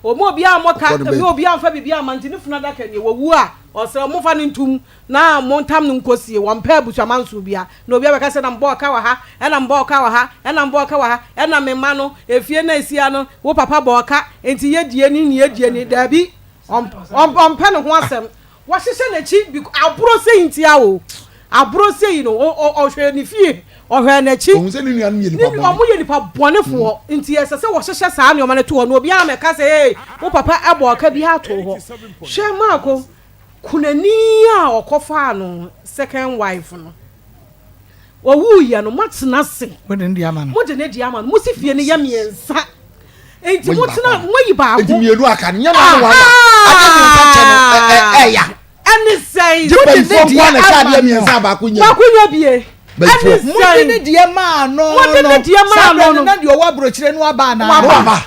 N: Ɔma obiara mmɔ ka, ɛma obiara mfa biribiara mma nti ne funu adaka nie. Wawu a, ɔsrɛ momfa no ntom na montam no nkɔsie. Wɔmpɛ abusuamanso biara. Na obiara bɛka sɛ na mebɔɔ ka wɔ ha, ɛna mebɔɔ ka wɔ ha, ɛna mebɔɔ ka wɔ ha, ɛna me mma no, efie no a esi ha no, wo papa bɔɔ ka, enti yɛdie ni ne yɛdie ni. Daabi, ɔmpɛ ne ho asɛm. Wɔahyehyɛ n'akyi bec aboro sei ntia o, aboro sei no, ɔhwɛɛ ne fie, ɔhwɛɛ n'akyi.
O: Ohun sɛ ne nuanom yɛ nipa bɔne.
N: Wɔyɛ nipa bɔnefoɔ, nti ɛsɛ sɛ wɔhyehyɛ saa nneɛma no to hɔ na obiara mmɛka sɛ, ee, wo papa bɔɔ ka bi ato hɔ. Hwɛ Marko, Kunani a ɔkɔfaa no second wife no, ɔwuiɛ no, moatena ase.
B: Mode ne deɛ ama no.
N: Mode ne deɛ ama no. Mosi fie no yɛ mmiɛnsa. Nti mo tena mo ayi baako.
A: Nti mmienu aka no nyɛ na ano wada. Adeɛ mmiɛnsa kyɛ no ɛya.
N: Ɛne sɛn.
A: Gye bayifoɔ nko ara na ɛkyɛ adeɛ mmiɛnsa a baako nya bi.
N: Baako nya bie.
A: Bayifoɔ.
N: Ɛne sɛn.
B: Mode ne deɛ maa no no.
N: Mode ne deɛ maa no no.
B: Saa berɛ no na deɛ ɔwɔ aburokyire no aba anaa.
A: Waba.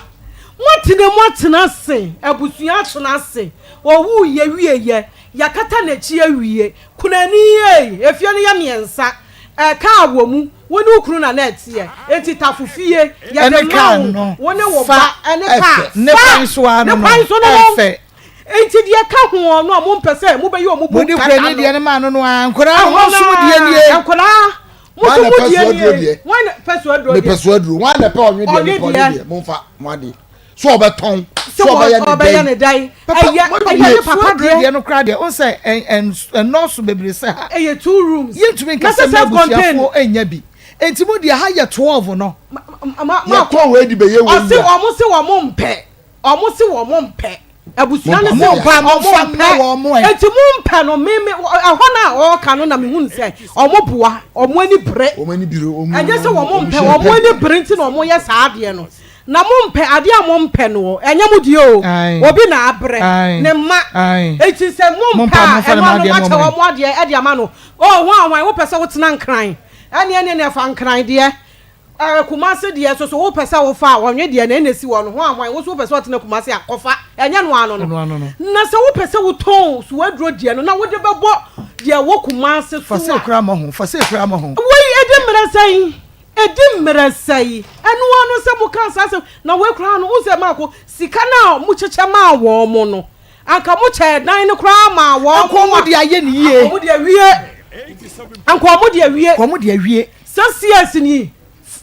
N: Moatena mu atena ase, abusua atena ase, ɔwuiɛ wieɛ, yɛakata n'akyi awie, kunani ei, efie no yɛ mmiɛnsa, Kaa wɔ mu, wo ne wo kunu na na ɛteɛ, enti tafo fie, yɛde ma wo, wo ne wo ba, ɛne kaa,
B: Ne kwan so ara no
N: ne kwan so no no,
B: ɛfɛ.
N: Enti deɛ ɛka ho no a mompɛ sɛ mobɛyɛ wɔn bu
B: Mode
N: nkata
B: kurani
N: no.
B: deɛ no maa no no ara, nkwadaa no, mo nso mo deɛ nie.
N: Nkwadaa, mo nso mo deɛ nie. Wɔn na pɛ so aduro deɛ.
A: Mepɛ so aduro. Wɔn na pɛ ɔnwe deɛ, mepɛ ɔnwe deɛ. Momfa mo adeɛ. So ɔbɛtɔn, so ɔbɛyɛ ne
N: dan.
B: Papa,
N: Ɛyɛ ɛyɛ ne papa deɛ.
B: deɛ no koraa deɛ, wohu sɛ ɛnnɔɔso bebree sɛ ha.
N: Ɛyɛ two rooms.
B: Yɛntumi nka sɛ m'abusuafoɔ nnya bi. Enti mo deɛ ha yɛ 12 no.
A: Yɛtɔn wei de bɛyɛ wei
N: a. Ɔse wɔn se wɔn mpɛ. Wɔn se wɔn mpɛ. Abusua no se wɔn mpɛ. Enti mo mpɛ no, me me ɛhɔ no a ɔreka no na mehunu sɛ wɔn boa, wɔn ani bere. Ɛnyɛ sɛ wɔn mpɛ, wɔn ani bere nti na wɔyɛ saa adeɛ no. Na mo mpɛ adeɛ a mo mpɛ no ɛnyɛ mo deɛ o, obi na abrɛ ne mma, enti sɛ mo mpɛ a ɛno ano moakyɛ wɔn adeɛ ɛde ama no, oh hwan hwan wopɛ sɛ wotena Nkran ɛneɛ ɛneɛ neɛ fa Nkran deɛ, ɛɛ Kumasi deɛ nso so wopɛ sɛ wofa a ɔnwe deɛ na ɛna ɛsi hɔ no, hwan hwan wo nso wopɛ sɛ ɔtena Kumasi a kɔfa, ɛnyɛ no ano no, na sɛ wopɛ sɛ wotɔn Suaduro deɛ no na wode bɛbɔ deɛ ɛwɔ Kumasi so a.
B: Fa sei koraa mmɔ ho, fa sei koraa mmɔ ho.
N: Wei ɛdi mmerɛ sɛn? Ɛdi mmerɛ sɛe? Ɛno ara no sɛ mokaa saa asɛm, na wei koraa no, wohu sɛ Marko, sika no a mokyekyɛ maa wɔn no, anka mokyɛɛ dan no koraa maa wɔn
B: Anka wɔn de ayɛ no yie.
N: Anka wɔn de awie. Anka wɔn de awie.
B: Anka wɔn de awie.
N: Sɛ CS ni,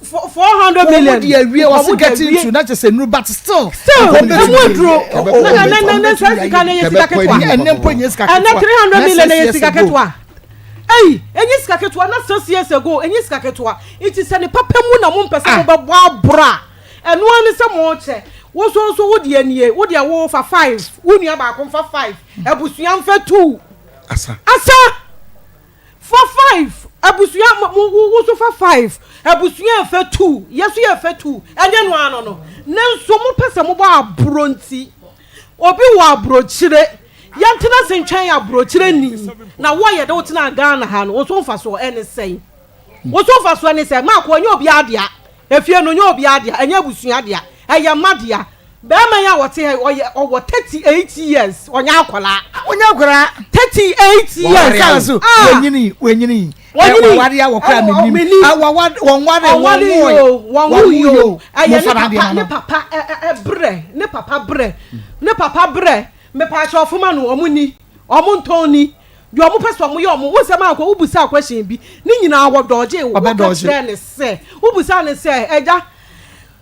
N: 400 million.
B: Wɔn de awie, wɔsi getting to, na kyerɛ sɛ nnuru, but still.
N: Still, ɛmu aduro. Na na na na saa sika no yɛ sika ketewa.
B: Ɛnɛ mpo nyɛ sika ketewa.
N: Ɛnɛ 300 million yɛ sika ketewa. Ei, ɛnyɛ sika ketewa, na six years ago, ɛnyɛ sika ketewa. Nti sɛ ne papa mu na mompɛ sɛ mobɛbɔ aboro a, ɛno ara ne sɛ mokyɛ. Wo nso nso wo deɛ nie, wo deɛ wo fa five, wo nua baako mfa five, abusua mfa two.
A: Asa.
N: Asa! Fa five, abusua, mo, wo, wo nso fa five, abusua ɛfa two, yɛ nso yɛfa two, ɛnyɛ no ano no. Nanso mopɛ sɛ mobɔ aboro nti, obi wɔ aburokyire. Yɛntena ase ntwɛn aburokyerɛni na wo a yɛde wo tenaa Ghana ha no wo so mfasoɔ ɛne sɛn? Wo so mfasoɔ ne sɛn? Maako ɛnyɛ obiara dea, efie no ɛnyɛ obiara dea, ɛnyɛ abusua dea, ɛyɛ mma dea. Bɛrima yi a ɔte ha yi ɔyɛ ɔwɔ 38 years, ɔnyɛ akwadaa.
B: Ɔnyɛ akwadaa.
N: 38 years.
B: Saa so
N: Ah!
B: wanyini wanyini.
N: Wanyini.
B: Waware a wɔkora
N: Ɛwɔ-
B: menim.
N: menim.
B: Ah, wawa wɔnware
N: Ɔnware yi
B: wɔnwoe.
N: o, wɔnwo yi o. Ɛyɛ ne
B: Momfa n'adeɛ
N: papa
B: ma
N: ne
B: no.
N: papa ɛ ɛ ɛ brɛ ne papa brɛ ne papa brɛ. Mepaakyɛw foma no ɔmo ni ɔmo ntɔn ni deɛ ɔmo pɛ sɛ ɔmo yɛ ɔmo wo nsɛm ankɔ wo busaa question bi ne nyinaa wɔ dɔgye wo ka kyerɛ ne sɛ wo busaa ne sɛ agya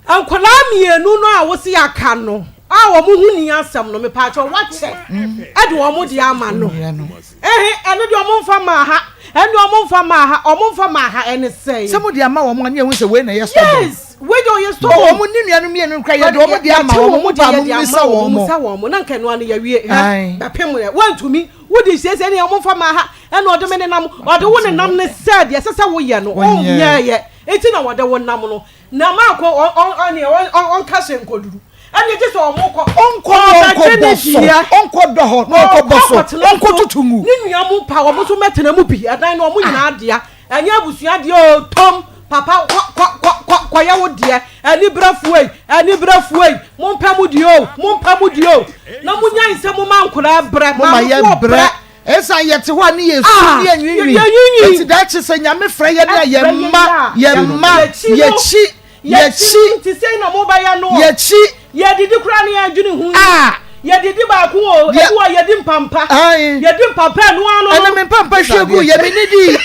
N: nkwadaa mmienu no a wosi aka no a ɔmo ho ni asɛm no mepaakyɛw wakyɛ ɛde ɔmo deɛ ama no ehe ɛno deɛ ɔmo nfa maa ha ɛno deɛ ɔmo nfa maa ha ɔmo nfa maa ha ɛne sɛn.
B: Sɛ mo de ama wɔn a ne yɛn ho sɛ wei na ɛyɛ stubborn.
N: Yes. Wei deɛ ɔyɛ stubborn.
B: Wɔn ne nua no mmienu nkura yɛde wɔn de ama wɔn mo ba mo mmisa wɔn
N: mo. Mmisa wɔn mo na nka ɛno ano yɛwie hɛ bɛpem yɛ wɔntumi wodi siesie ne wɔn nfa ma ha ɛna ɔde me nenam ɔde wo nenam ne sɛ deɛ ɛsɛ sɛ woyɛ no ɔnyɛɛyɛ eti na wɔde wo nam no na maako ɔne ɔnka hyɛ nkoduru ɛne gye sɛ ɔmo kɔ
B: ɔnkɔ ɔnkɔ bɔ so ɔnkɔ dɔ hɔ na ɔnkɔ bɔ so ɔnkɔ tutu ngu
N: ne nua mo pa wɔn nso mɛtena mu bi ɛdan no wɔn nyinaa dea. Ɛnyɛ abusua deɛ oo tom papa kɔ kɔ kɔ kɔ kɔyɛ wo deɛ anibrɛfoɔ ei anibrɛfoɔ ei mompɛ mo deɛ oo mompɛ mo deɛ oo na monyae sɛ moma nkoraa brɛ
B: Moma yɛ
N: maamefoɔ
B: brɛ
N: brɛ
B: ɛsan yɛte hɔ a ne yɛ su
N: ah
B: ne yɛ nwiinwii
N: yɛ
B: eti daakye sɛ Nyame frɛ yɛn a
N: ɛfrɛ
B: yɛn
N: yɛn
B: mma
N: a
B: yɛn mma
N: yɛkyi no
B: yɛkyi
N: yɛkyi
B: yɛkyi
N: nti sei na mobɛyɛ no
B: yɛkyi
N: Yɛdidi koraa na yɛdwene ho yi.
B: Ah!
N: Yɛdidi baako o,
B: Deɛ
N: ebi wɔ yɛdi mpampa.
B: Ae.
N: Yɛdi mpampa ɛno ara no
B: Ɛnɛ
N: no.
B: me mpampa hwie gu yɛ me nidi.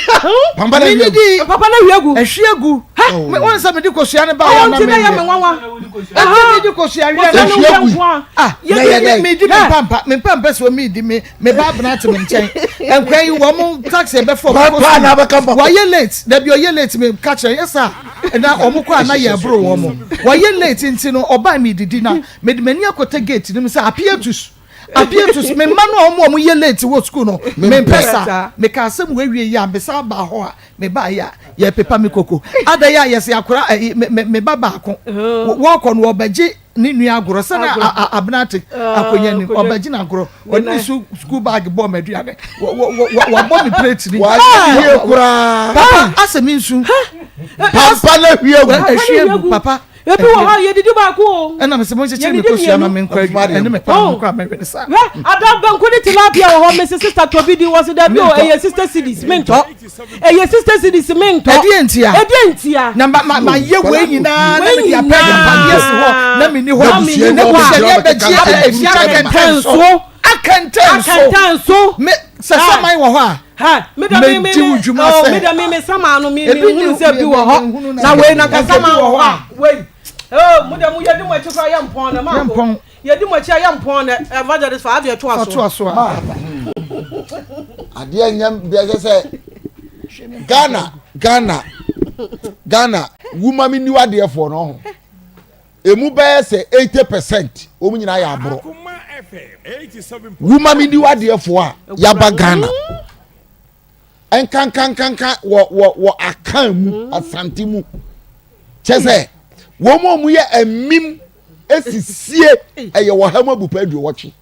A: Pampa na
B: Me
A: hwie gu.
B: nidi.
N: Mpampa na hwie gu.
B: Ɛhwie gu.
N: Hɛ!
B: Me wɔn sɛ mede kosua no ba
N: Oh,
B: yɛ na
N: nti na yɛ
B: me
N: me nwanwa.
B: Ɛnti mede kosua hwie
N: Kosua
B: na
N: no
A: Hwie
N: hwie
A: gu.
N: nko a.
B: Ah,
A: Na yɛ
B: yɛdi
A: dɛn?
B: me di me
N: Hɛ!
B: mpampa me mpampa si wɔn mi di me me ba abena te me nkyɛn. Nkwa yi wɔn taxi ɛbɛfɔ wɔn kɔ
A: Pampa na
B: sukuu.
A: abɛka mpampa.
B: Wɔayɛ late dabi ɔyɛ late me ka kyerɛ yɛ saa. Na wɔn kɔ a na yɛ boro wɔn. Wɔyɛ late nti no ɔbaa mi didi na mede m'ani akɔtɛ gate no mu sɛ apietus apietus me mma no a wɔn a wɔyɛ late wɔ sukuu no mempɛ saa. Meka asɛm wɔ awie yi a mesan baa hɔ a mebaa yi a yɛpepa me koko. Ada yi a yɛsɛ akora ɛyi me me me ba baako wɔkɔ no wɔbɛgye. ne nua agorɔ sɛ na abena te akonnwa nim ɔbɛgye no agorɔ ɔde ne su sukuu baage bɔɔ me aduane wabɔ me plate ni.
O: Wayɛ koraa.
B: Papa asɛ me nsu.
O: Pampa na hwie gu.
B: Ehwie gu papa.
N: Ebi wɔ hɔ a yɛdidi baako o.
B: Ɛna mesɛ mo nkyekyere me kosua ma me nkɔ adwuma ɛne me paa mo kɔ a mɛwe ne saa.
N: Hwɛ ada banku ne tilapia wɔ hɔ mese sister tɔ bi di wɔ se dabi o ɛyɛ sister cedis mentɔ ɛyɛ sister cedis mentɔ.
B: Ɛdeɛ ntia.
N: Ɛdeɛ ntia.
B: Na ma ma ma yɛ wei nyinaa na mede apɛ agyapadeɛ si hɔ na menni hɔ na busuani abɛgye efie akɛntɛn so akɛntɛn so
N: akɛntɛn so.
B: Me sɛ saman wɔ hɔ a.
N: Ha, me da me me me oh, me da me me sama no me me hunu sɛ bi wɔ hɔ na wei na nka sama wɔ hɔ a wei oh mo da mo yɛ di mo akyi kora yɛ mpɔn na ma ko yɛ di mo akyi a yɛ mpɔn na evangelist fa adeɛ to aso
B: to aso
O: a adeɛ nyɛ deɛ sɛ sɛ Ghana Ghana Ghana wuma mi niwa adeɛ foɔ no ho. Emu bɛyɛ sɛ 80 percent wɔn nyinaa yɛ aborɔ. Wuma mi di wadeɛfoɔ a yaba Ghana. Nkankankanka wɔ wɔ wɔ Akan mu mm. Asante mu. Kyɛ sɛ wɔn a wɔyɛ amim esisie ɛyɛ wɔ ha mu abupa aduowɔtwe.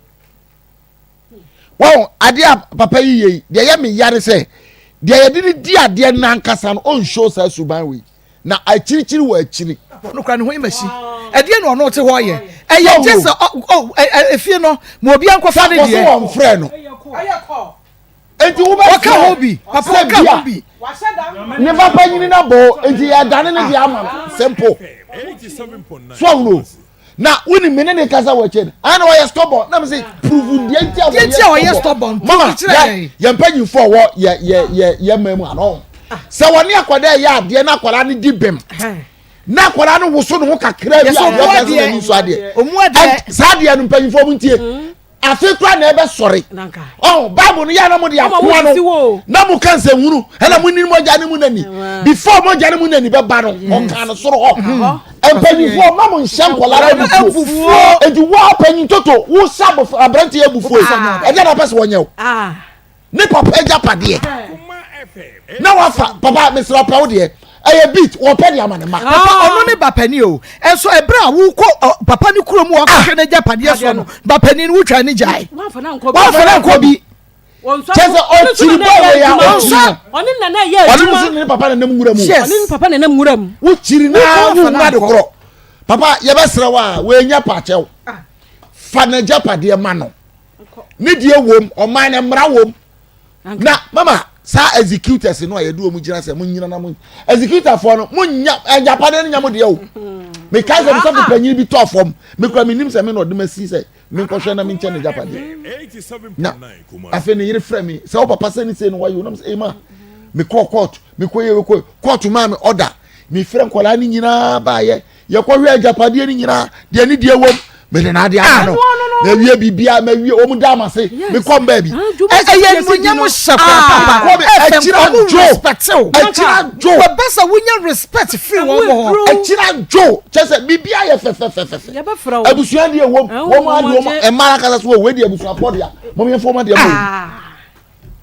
O: Wɔn adeɛ a papa yi yɛ yi deɛ ɛyɛ me yare sɛ deɛ yɛde ne di adeɛ nankasa no ɔnhyɛ saa suban wei na akyirikyiri wɔ akyiri.
B: Ɔno kura ne ho imasi ɛdeɛ na ɔno te hɔ yɛ ɛyɛ gye sɛ ɔ ɔ efie no ma obi ankɔfa ne deɛ.
O: Sɛ wɔn frɛ no eti wo bɛ
B: ɔka ho bi papa ɔka ho bi.
O: Ne ba panyini na bɔ eti yɛ dane ne deɛ ama no simple so ɔno. na woni me ne ne kasa wɔ akyire no ana ɔyɛ stubborn na me se prove deɛ nti a
B: wɔyɛ nti a ɔyɛ stubborn
O: mama yɛ yɛ mpanyinfoɔ wɔ yɛ yɛ yɛ yɛ mmaa mu ano sɛ wɔne akwadaa yɛ adeɛ na akwadaa no di bɛm na akwadaa no woso ne ho kakra bi a ɔyɛ ɔsɛ n'ani nso adeɛ saa adeɛ no mpanyinfoɔ mu ntie. Afe koraa na ɛbɛsɔre. Ɔho Bible no yɛ na mo de akoa no na mo ka nsɛnhunu ɛna mo ni mogya ne mu nani. Before mogya ne mu nani bɛba no ɔka no soro hɔ. Mpanyinfoɔ ma mo nhyɛ nkɔla no abufuo. Eti wo apanyin toto wo hyɛ abɔfra aberante abufuo yi ɛdeɛ na ɔpɛ sɛ wɔnyɛ o. Ne papa agyapadeɛ na wafa papa mesrɛ ɔpɛ wo deɛ ɛyɛ beat wɔpɛ de ama ne ma.
B: Papa ɔno ne ba panin o ɛnso ɛberɛ a wokɔ papa ne kurom wakɔhwɛ no agyapadeɛ soɔ no ba panin no wotwa ne gyae
O: wamfa no ankɔ bi kyɛ sɛ ɔkyiri bɔ wɔ yɛ ɔkyiri no
N: ɔne nana yɛ
O: adwuma ɔne nso ne papa nanam nwura mu
N: yes ɔne ne papa nanam nwura mu
O: wokyiri na wowura de korɔ papa yɛbɛsrɛ wo a wɔanya pakyɛw fa n'agyapadeɛ ma no ne deɛ wom ɔman no mmara wom na mama saa executors no a yɛde wɔn gyina sɛ mo nyina na mo executorfoɔ no mo nya agyapadeɛ no nya mo deɛ o mekae sɛ mesɔfo panyin bi tɔɔ fam mekura menim sɛ me na ɔde ma si sɛ menkɔhwɛ na menkyɛ ne gyapadeɛ na afei ne yere frɛ me sɛ wo papa sɛ ne sei no wayɛ o nam sɛ ema mekɔɔ court mekɔ yɛ mekɔ court maa me order mefrɛ nkwadaa no nyinaa baayɛ yɛkɔhwɛ agyapadeɛ no nyinaa deɛ ne deɛ wɔm mede n'adeɛ ama no na wie biribiara ma wie wɔn da ama se mekɔ mbaa bi.
B: ɛyɛ nmunyam hyɛ kɔ papa
O: ɛkyerɛ dwo ɛkyerɛ dwo
B: wɔbɛ sɛ wonya respect firi wɔn hɔ
O: ɛkyerɛ dwo kyɛ sɛ biribiara yɛ fɛfɛfɛfɛ abusua deɛ wɔm wɔn adeɛ wɔn mmaa akasa so wɔ wei deɛ abusuafoɔ deɛ wɔn yɛn fɔ wɔn adeɛ mɔ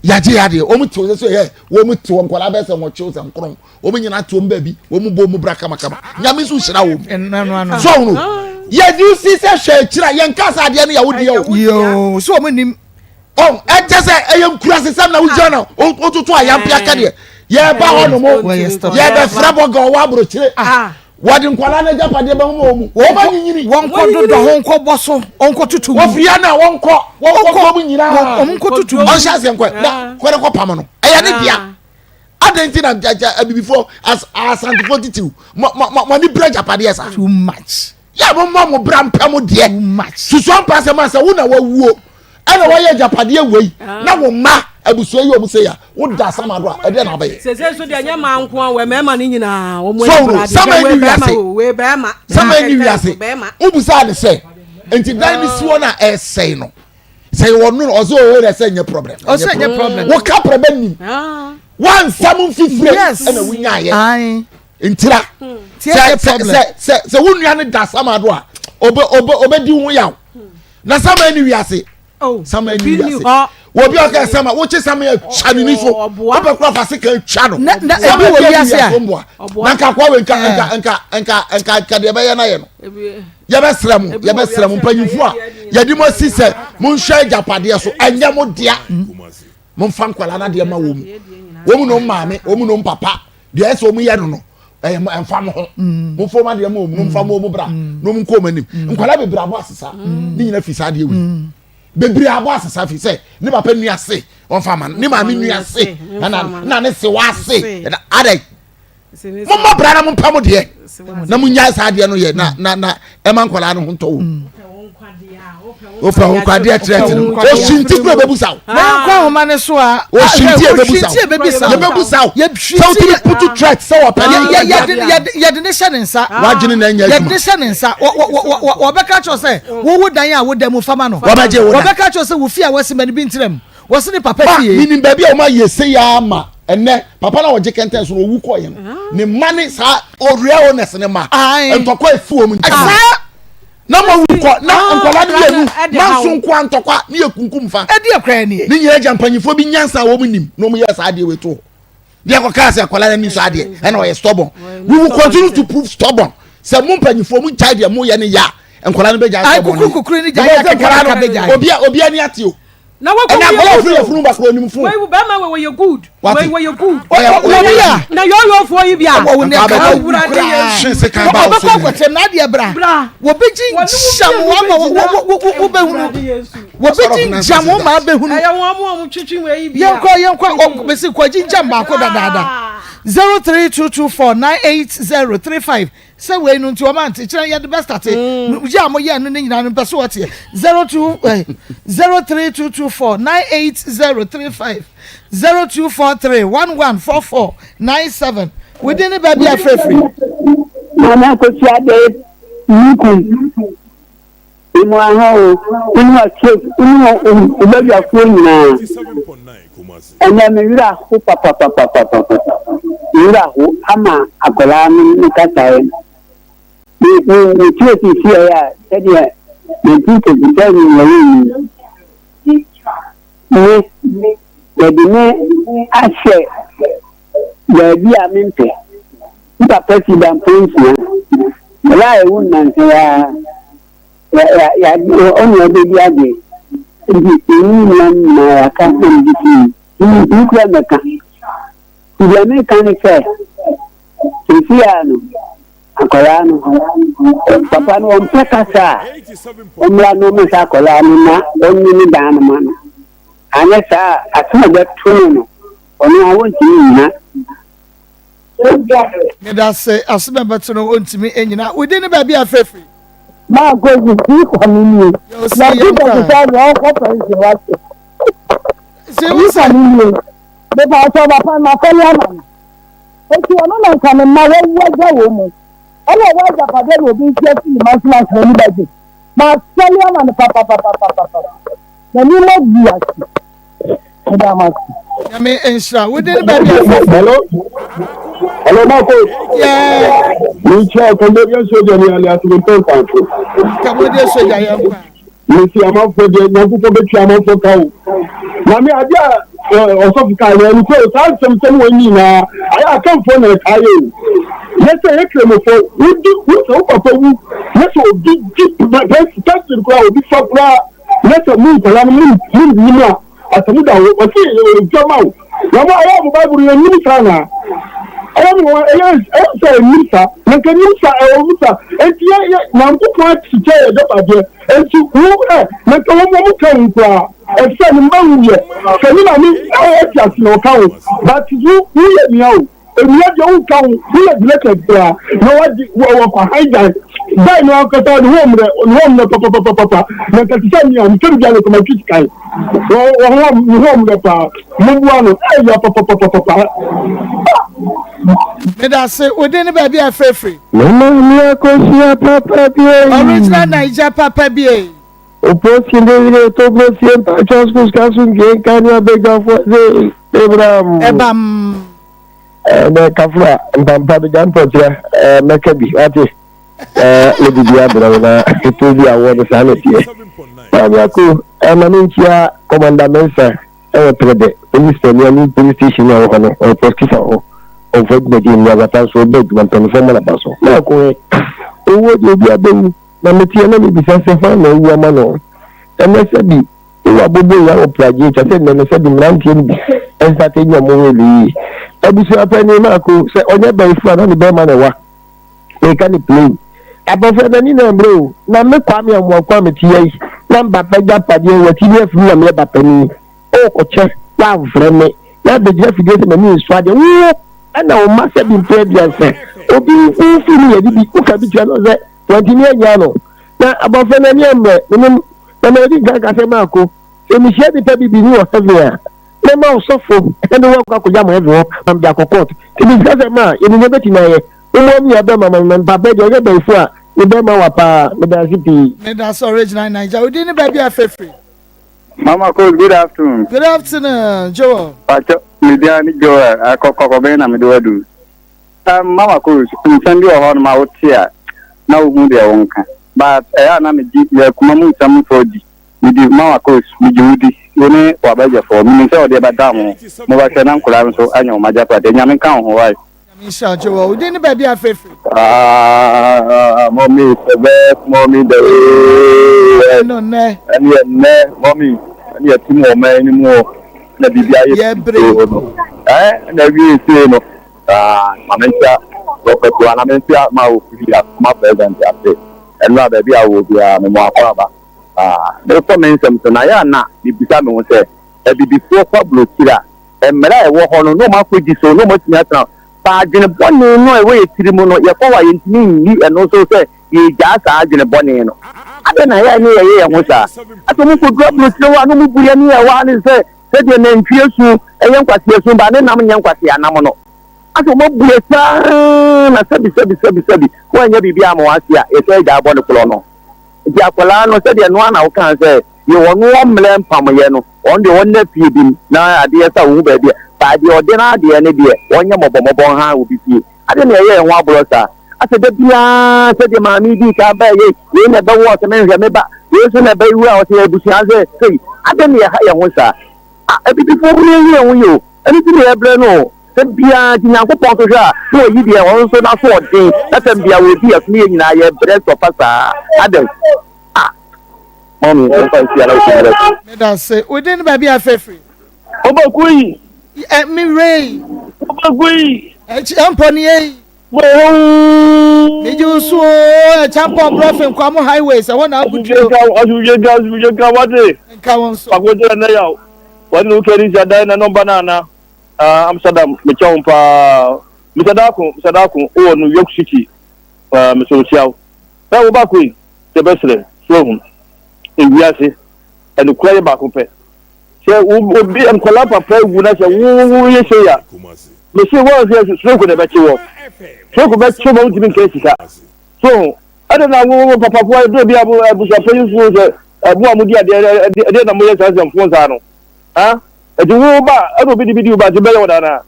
O: yagye yadeɛ wɔn te sɛ sɛ yɛ wɔn te wɔn nkwadaa bɛyɛ sɛ wɔn kyew sɛ nkron wɔn nyinaa te wɔn baabi wɔn bɔ wɔn bra kamakama nyame nso hyira wɔn so ɔno yɛde si sɛ hwɛ akyire a yɛn kasa adeɛ no yɛ wo deɛ o.
B: yoo so wɔn nim.
O: ɔn ɛkyɛ sɛ ɛyɛ nkurasesɛm na wogyina na wototo ayampia kɛdeɛ yɛba hɔ nom yɛbɛfrɛ bɔga ɔwɔ aburokyire Wɔde nkwadaa no agyapadeɛ bɛma wɔn mu. Wɔn ba nyinyini.
B: Wɔn kɔ dodɔ ho nkɔ bɔ so. Wɔn kɔ tutu mu.
O: Wɔfiri ya na wɔn kɔ. Wɔn kɔ kurom nyinaa.
B: Wɔn kɔ tutu mu.
O: Ɔnhyɛ aseɛ nkɔ na kɔdɛ kɔ pam no. Ɛyɛ ne dea. Adan ti na abibifoɔ asantefoɔ titiw mo mo mo ani bere agyapadeɛ saa.
B: Too much.
O: Yɛ mo mɔ mo bra mpɛ mo deɛ.
B: Too much.
O: Susu ampa sɛ ma sɛ wo na wawuo ɛna wɔyɛ agyapadeɛ wei ah. na wo mma abusua yi wɔn sɛ ya wo da sama do a ɛdeɛ na abɛyɛ.
N: sese nso deɛ nyɛ maa nko a wɔ mmarima no nyinaa wɔn
O: ani bra de wei bɛrima
N: wei bɛrima
O: sama ni wiase wobusa ne sɛ nti dan ne si hɔ na ɛsɛe no sɛ yɛ wɔn no ɔsɛ ɔwɔ yɛ sɛ nyɛ problem
B: ɔsɛ nyɛ problem
O: wɔka prɛbɛ nim ah. wansam nfifire ɛna wonyaayɛ ntira hmm. sɛ sɛ sɛ sɛ wo nua no da sama do a ɔbɛ ɔbɛ ɔbɛ di ho yaw na sama ni wiase.
N: Oh,
O: sama ni wiase. Obi a ɔka sɛ ma wokye sɛ ma twa ne ni so. Wopɛ kora fa sika twa no.
B: Na na ebi wɔ wiase a.
O: Na nka akwa wei nka nka nka nka nka nka deɛ ɛbɛyɛ na yɛ no. Yɛbɛsrɛ mo yɛbɛsrɛ mo mpanyinfo a yɛde mo asi sɛ monhwɛ agyapadeɛ so ɛnyɛ mo dea. Momfa nkwadaa no adeɛ ma wɔn mu. Wɔn mu nom maame wɔn mu nom papa deɛ ɛsɛ wɔn yɛ no no ɛyɛ mo ɛnfa mo ho. Momfa wɔn adeɛ ma wɔn mu momfa mo wɔn bra na wɔn nkɔ wɔn anim. Nkwadaa bebree abɔ asesa ne nyina fi saa adeɛ wei. Bebree abɔ asesa fi sɛ ne papa nua se wɔnfa ma no ne maame nua se ɛna na ne sewa se ɛna adɛ mommɔ bra na mompɛ mo deɛ na monyae saa adeɛ no yɛ na na na ɛma nkwadaa no ho ntɔ wo wopɛ wo nkwadeɛ kyerɛ te no ɔhyinti kura bɛbusa wo
B: na yɛnkɔ ahoma no so a
O: ɔhyinti ɛbɛbusa wo yɛbɛbusa wo sɛ wotumi putu threat sɛ wɔpɛ ne
B: yɛde ne hyɛ ne nsa
O: wadwene na ɛnyɛ adwuma
B: yɛde ne hyɛ ne nsa wɔbɛka kyerɛ sɛ wowo dan a woda mu fama no
O: wɔbɛgye wo dan
B: wɔbɛka kyerɛ sɛ wo fie a wasi ma no bi nkyerɛ mu Wɔsi ne papa fie.
O: Minim baabi a wɔn ayɛ sei ara ma ɛnɛ papa na ɔgye kɛntɛn so na owu kɔɔ yɛ no ne mma ne saa owia owners ne ma ntɔkwa efu wɔn nkyɛn.
B: Saa
O: na ma wu kɔ na nkɔla no yɛ nu ma nso nko antɔkwa ne yɛ kunkum fa.
B: Ɛdi ɛkura nie.
O: Ne nyinaa gya mpanyinfoɔ bi nyansa a wɔn nim na wɔn yɛ saa adeɛ wei to hɔ. Deɛ kɔ kaa sɛ akwadaa no ani sɔ adeɛ ɛna ɔyɛ stubborn. We will continue to prove stubborn. Sɛ mo mpanyinfoɔ mo gyae deɛ mo yɛ ne ya nkwadaa no bɛ gyae stubborn.
B: Ayi kukuru kukuru ne gyae yɛ kɛkɛ kɛkɛ bɛ gyae.
O: Obi obi ani ate o.
N: Na wakɔ
O: ɛna akɔla ofiri yɛ funu bakoro onim funu.
N: Wei bɛrima wei wɔyɛ good. Wei wɔyɛ good.
B: Wɔbi a.
N: Na yɔyɔfoɔ yi bi a.
B: Wɔwɔ ne ka
N: awurade yɛ.
B: Ɔbɛkɔ akɔtɛm na adeɛ bra.
N: Bra.
B: Wɔbɛgye nkyam ama wobɛhunu. Wɔbɛgye nkyam ma abɛhunu.
N: Ɛyɛ wɔn a wɔn twitwi wei yi bi a.
B: Yɛnkɔ yɛnkɔ bɛsi kɔgye nkyam baako dadaada. 0322498035 Sɛ wei no nti ɔma nte kyerɛ yɛde bɛ starte mm. yɛ a moyɛ no ne nyinaa no mpɛ so wɔteɛ 02 03224 98035 0243 1144 97 within ne baabi afirafiri.
P: Maame Akosua de Nukum Emu aha o, wo ne w'atiefo, wo ne wo badwafoɔ nyinaa. Ɛnnɛ me werɛ aho papapapapapa. Me werɛ aho ama akwadaa no ne kasaeɛ no. Me me metie sisiɛ a sɛdeɛ 1977 wɔwoo me yi. Me yɛde me ahyɛ baabi a mempɛ. Me papa si Dampɔnsia. Bere a ewu nnansa yi ara, ya ya ɔne ɔbɛdi adeɛ. Nti yɛn ne nua no nyinaa yɛaka na mede fi mu. Mentumi kura mmɛka. Nti deɛ meka ne sɛ, seesei ara no, akwadaa no, papa no ɔmpɛ kasa a, ɔmmra na ɔmmɛhwɛ akwadaa no na ɔnyi ne dan no ma no. Anyɛ saa a, asɛm a ɛbɛto no no, ɔno ara ɔntumi nnyina.
B: Medase asem a ɛbɛto no ɔntumi nnyina. Wo din ne baabi a afrɛ firi?
P: Maa Kofi Sika mi nie. Na Peter sisa deɛ ɔkɔ pɛnsi wate. Sika mi nie. Mepa ɔtɔ papa ma kɔli ama no. Eti ɔno na nka ne mma wawu agya wɔ mu. Ɛna ɔwɔ agyapadeɛ na obi nso afi ne ma nso na nka n'ani bɛgye. Ma kɔli ama no papapapapapa. N'anim agu ase. Meda mo ase.
B: Nyame nhyira wo din baabi afrɛfrɛ.
Q: Hello. Hello, Marco.
B: Yeah.
Q: Minkyia Cambodian soldier ni alias Mempɛ Nkwamfo.
B: Cambodian soldier yɛn kwa.
Q: Mesi amanfoɔ deɛ Nyankopɔn bɛtua amanfoɔ ka o. Na me adeɛ a ɔsɔfo kaa no ɛnokorɛ o saa nsɛmsɛm wɔ nyinaa ayɛ akanfoɔ na ɛtaa yɛ o. Yɛ sɛ yɛ kramofoɔ wodi wo sɛ wo papa wu na sɛ obi di pɛnsin koraa obi fa koraa na sɛ mo nkwadaa no mo nnim a asɛm da hɔ ɔsi ɛdwa ma wo na mo ayɛ mo bible yɛ nim saa na ɛyɛ mo ɛyɛ ɛyɛ sɛ ɛnim saa na nka nim saa ɛwɔ mu saa nti yɛ yɛ nyankopɔn akyekyɛ yɛ dɔbadeɛ nti wo ɛ na nka wɔn wɔn ka wo koraa ɛfisɛ ne mma wuyɛ sɛ ne maame ɛte ase na ɔka wo but wo woyɛ nua o. Ewia deɛ wonka ho, woyɛ deleted koraa na wagye wɔkɔ han dan guy no ankasa ne ho mmerɛ ne ho mmerɛ papapapapa na nka te sɛ me a metwa biribi a na kɔma twi sika wɔ ho ne ho mmerɛ paa momboa no ɛyɛ papapapapa.
B: Medase, wo din ne baabi a ɛfrɛfiri?
R: Me maame akosua papa bi ei.
B: Original Naija papa bi ei.
R: Oposi David Eto Bosie mpakyɛw sukuu sika asomdwoe nka ne abadwafoɔ dze ebram.
B: Ɛbam.
R: Ɛnɛ kafra mpampa megya mpɔkyerɛ mɛka bi wate mede bi abrɛ wo na ɛtɔ bi awɔ no saa na ɛteɛ. Maame Ako, ma menkyia Commander Mensah wɔ Trɛdɛ Police Pania ne Police Station a ɛwɔ hɔ no, ɔyɛ prosecutor wɔ hɔ. Ɔmfa dwumadie nni agorɔ, ata nso ɔbɔ adwuma, mpanimfoɔ mmɔ n'aba so. Maame Ako ɛ, owuo deɛ obiara bɛwu, na meteɛ na mebisa sɛ hwan na awu ama no? Ɛnnɛ sɛbi wowɔ aboboyaa wɔ pragye atwa sɛ nnɛ no sɛbi mmeranteɛ no bi nsate nyɛ ɔmo role yie. Abusua panin Maame Ako, sɛ ɔnyɛ bayifoɔ a na ne bɛrima na ɛwa. Meka no plain. Abɔfra n'ani na mmerɛ o, na me Kwame Amoako a mete ha yi, na me papa agyapadeɛ wɔ akyi ne afiri mu na meyɛ ba panin. Worekɔkyɛ, woamfrɛ me, na abɛgyina afidie sɛ m'ani nsɔ adeɛ. Wo ɛna wo mma sɛbi mprɛ aduasa, obi wo firi mu yɛde bi, woka bi kyerɛ no sɛ wantumi annya no. Na abɔfra n'ani ammerɛ, menim, na madi nkan ka sɛ Marko, sɛ mehyia nipa bibini wɔ heaven a, mɛma ɔsɔfo de wo akɔ akɔgya mo heaven hɔ ma mede akɔ court. Nti mesrɛ sɛ ma yɛnim nea ɛbɛtumi ayɛ. Mommɔ me nua bɛrima ma me ma papa deɛ ɔyɛ bɛyifo a ne bɛrima wa paa. Meda ase pii.
B: Meda ase Original Naija. Wo din ne baabi a fɛ firi?
S: Mama Coach, good afternoon.
B: Good afternoon, Joel.
S: Pacho, me dia ni Joel. Akɔkɔkɔ bɛn na me de wadu. Um, Mama Coach, nsɛm bi wɔ hɔ no ma wote a na wohu deɛ wonka. But ɛyɛ a na megye yɛ kuma mu nsɛm mfɔ di. Medi Mama Coach, megye wo di. Wo ne w'abɛgyɛfoɔ. Menim sɛ ɔdeɛ bɛda mo. Mobɛhwɛ na nkwadaa nso anya wɔn agyapadeɛ. Nyame nka wo ho, wai.
B: Nyame nhyira wo Joel. Wo din ne baabi a frɛ firi?
G: Ah, mommy is the best, mommy the way.
B: Ɛno nnɛ.
G: Ɛne ɛnnɛ, mommy, ɛne ɛte mu ɔman no mu o, na biribi ayɛ
B: Yɛbrɛ
G: yi no. Ɛɛ, na awie sei no, ah, ma menkyia Prophet wa, na menkyia ma ofiri asoma president ase. Ɛno a baabi a wɔ biara, mema wakɔ aba. Ah, mekɔ me nsɛm so, na yɛ a na mebisa me ho sɛ, abibifoɔ kɔ aburokyiri a, Mmara a ɛwɔ hɔ no, na wɔakɔdi so, na wɔatumi atena hɔ. But adwene bɔne no a ɛwɔ yɛn tiri mu no, yɛkɔ hɔ a, yɛntumi nyi ɛno so sɛ yɛregyaa saa adwene bɔne no. Adɛn na ɛyɛ a ne yɛyɛ yɛn ho saa? Afei wɔkɔduru aburokyire hɔ a, na wɔbu yɛn ne yɛn hɔ ara ne sɛ sɛdeɛ nantwie su yɛ nkwasea su, but ne nam nyɛ nkwasea nam no. Afei wɔabu yɛn saa na sɛbi sɛbi sɛbi sɛbi, woanyɛ biribi amma wɔn ase a, yɛsan gyaa bɔ ne korɔ no. Nti akwadaa no, sɛdeɛ noa na wokaa sɛ, Deɛ ɔno ɔmmrɛ mpamoyɛ no, ɔno deɛ ɔnna fie bi mu na adeɛ sa ɔhu baabi a, but deɛ ɔde n'adeɛ no deɛ, ɔnyɛ mmɔbɔmmɔbɔ nha obi fie. Adɛn na yɛyɛ yɛn ho aborɔ saa? Asɛ da biara sɛdeɛ maame yi dii kan baeɛ yi, wei na ɛbɛwo ɔsɛ menhwɛ me ba, wei nso na ɛbɛwu a ɔsɛ abusua sɛ sei. Adɛn na yɛha yɛn ho saa? Ah, abibifoɔ mu yɛnhu yɛn ho yie o, ɛno nti na yɛbrɛ no o. Da biara nti Nyankopɔn nso hwɛ a na ɔyi deɛ ɔno nso n'asoɔden na tɛm biara ɔdi yɛn so ne yɛn nyinaa yɛbrɛ sɔfa saa. Adɛn? Ah! Mummy, momfa nsi ana wosi mmerɛ so.
B: Meda ase. Wo din ne baabi a afɛ firi?
Q: Oboku yi.
B: Ɛ me wura yi.
Q: Oboku yi.
B: Ɛkyampɔ ni ei.
Q: Woo.
B: Megye wo so oo Ɛkyampɔ Brɔfe Nkwamo highways ɛhɔ na abuduro.
Q: Asomdwe nka asomdwe nka wate.
B: Nka wo nso.
Q: Pako gyina nɛ yaw. Wɔne wo kɛri nsia dan na nɔmba na ana. Ah, Amsterdam mekyɛ wo paa. Mr. Darko, Mr. Darko, wowɔ New York City. Ah, mesɛ ohyia wo. Ɛ wo baako yi. Yɛbɛsrɛ, so wahu? Ewiase, ɛnokora yɛ baako pɛ. Sɛ obi nkwadaa papa ewu na sɛ wo wo yɛ sei a, mese wɔn sɛ stroke na ɛbɛkye wɔ. Stroke bɛkye wɔn ntumi nka sika. So ho, ɛde na wo wo papafoɔ ɛduro bi a mo abusuapanyin so sɛ ɛmo a mo di adeɛ ɛdeɛ na mo yɛ saa nsɛmfo saa no. Ha? Ɛti wo ba ɛna obi de bi di wo ba nti bɛyɛ wɔn anaa?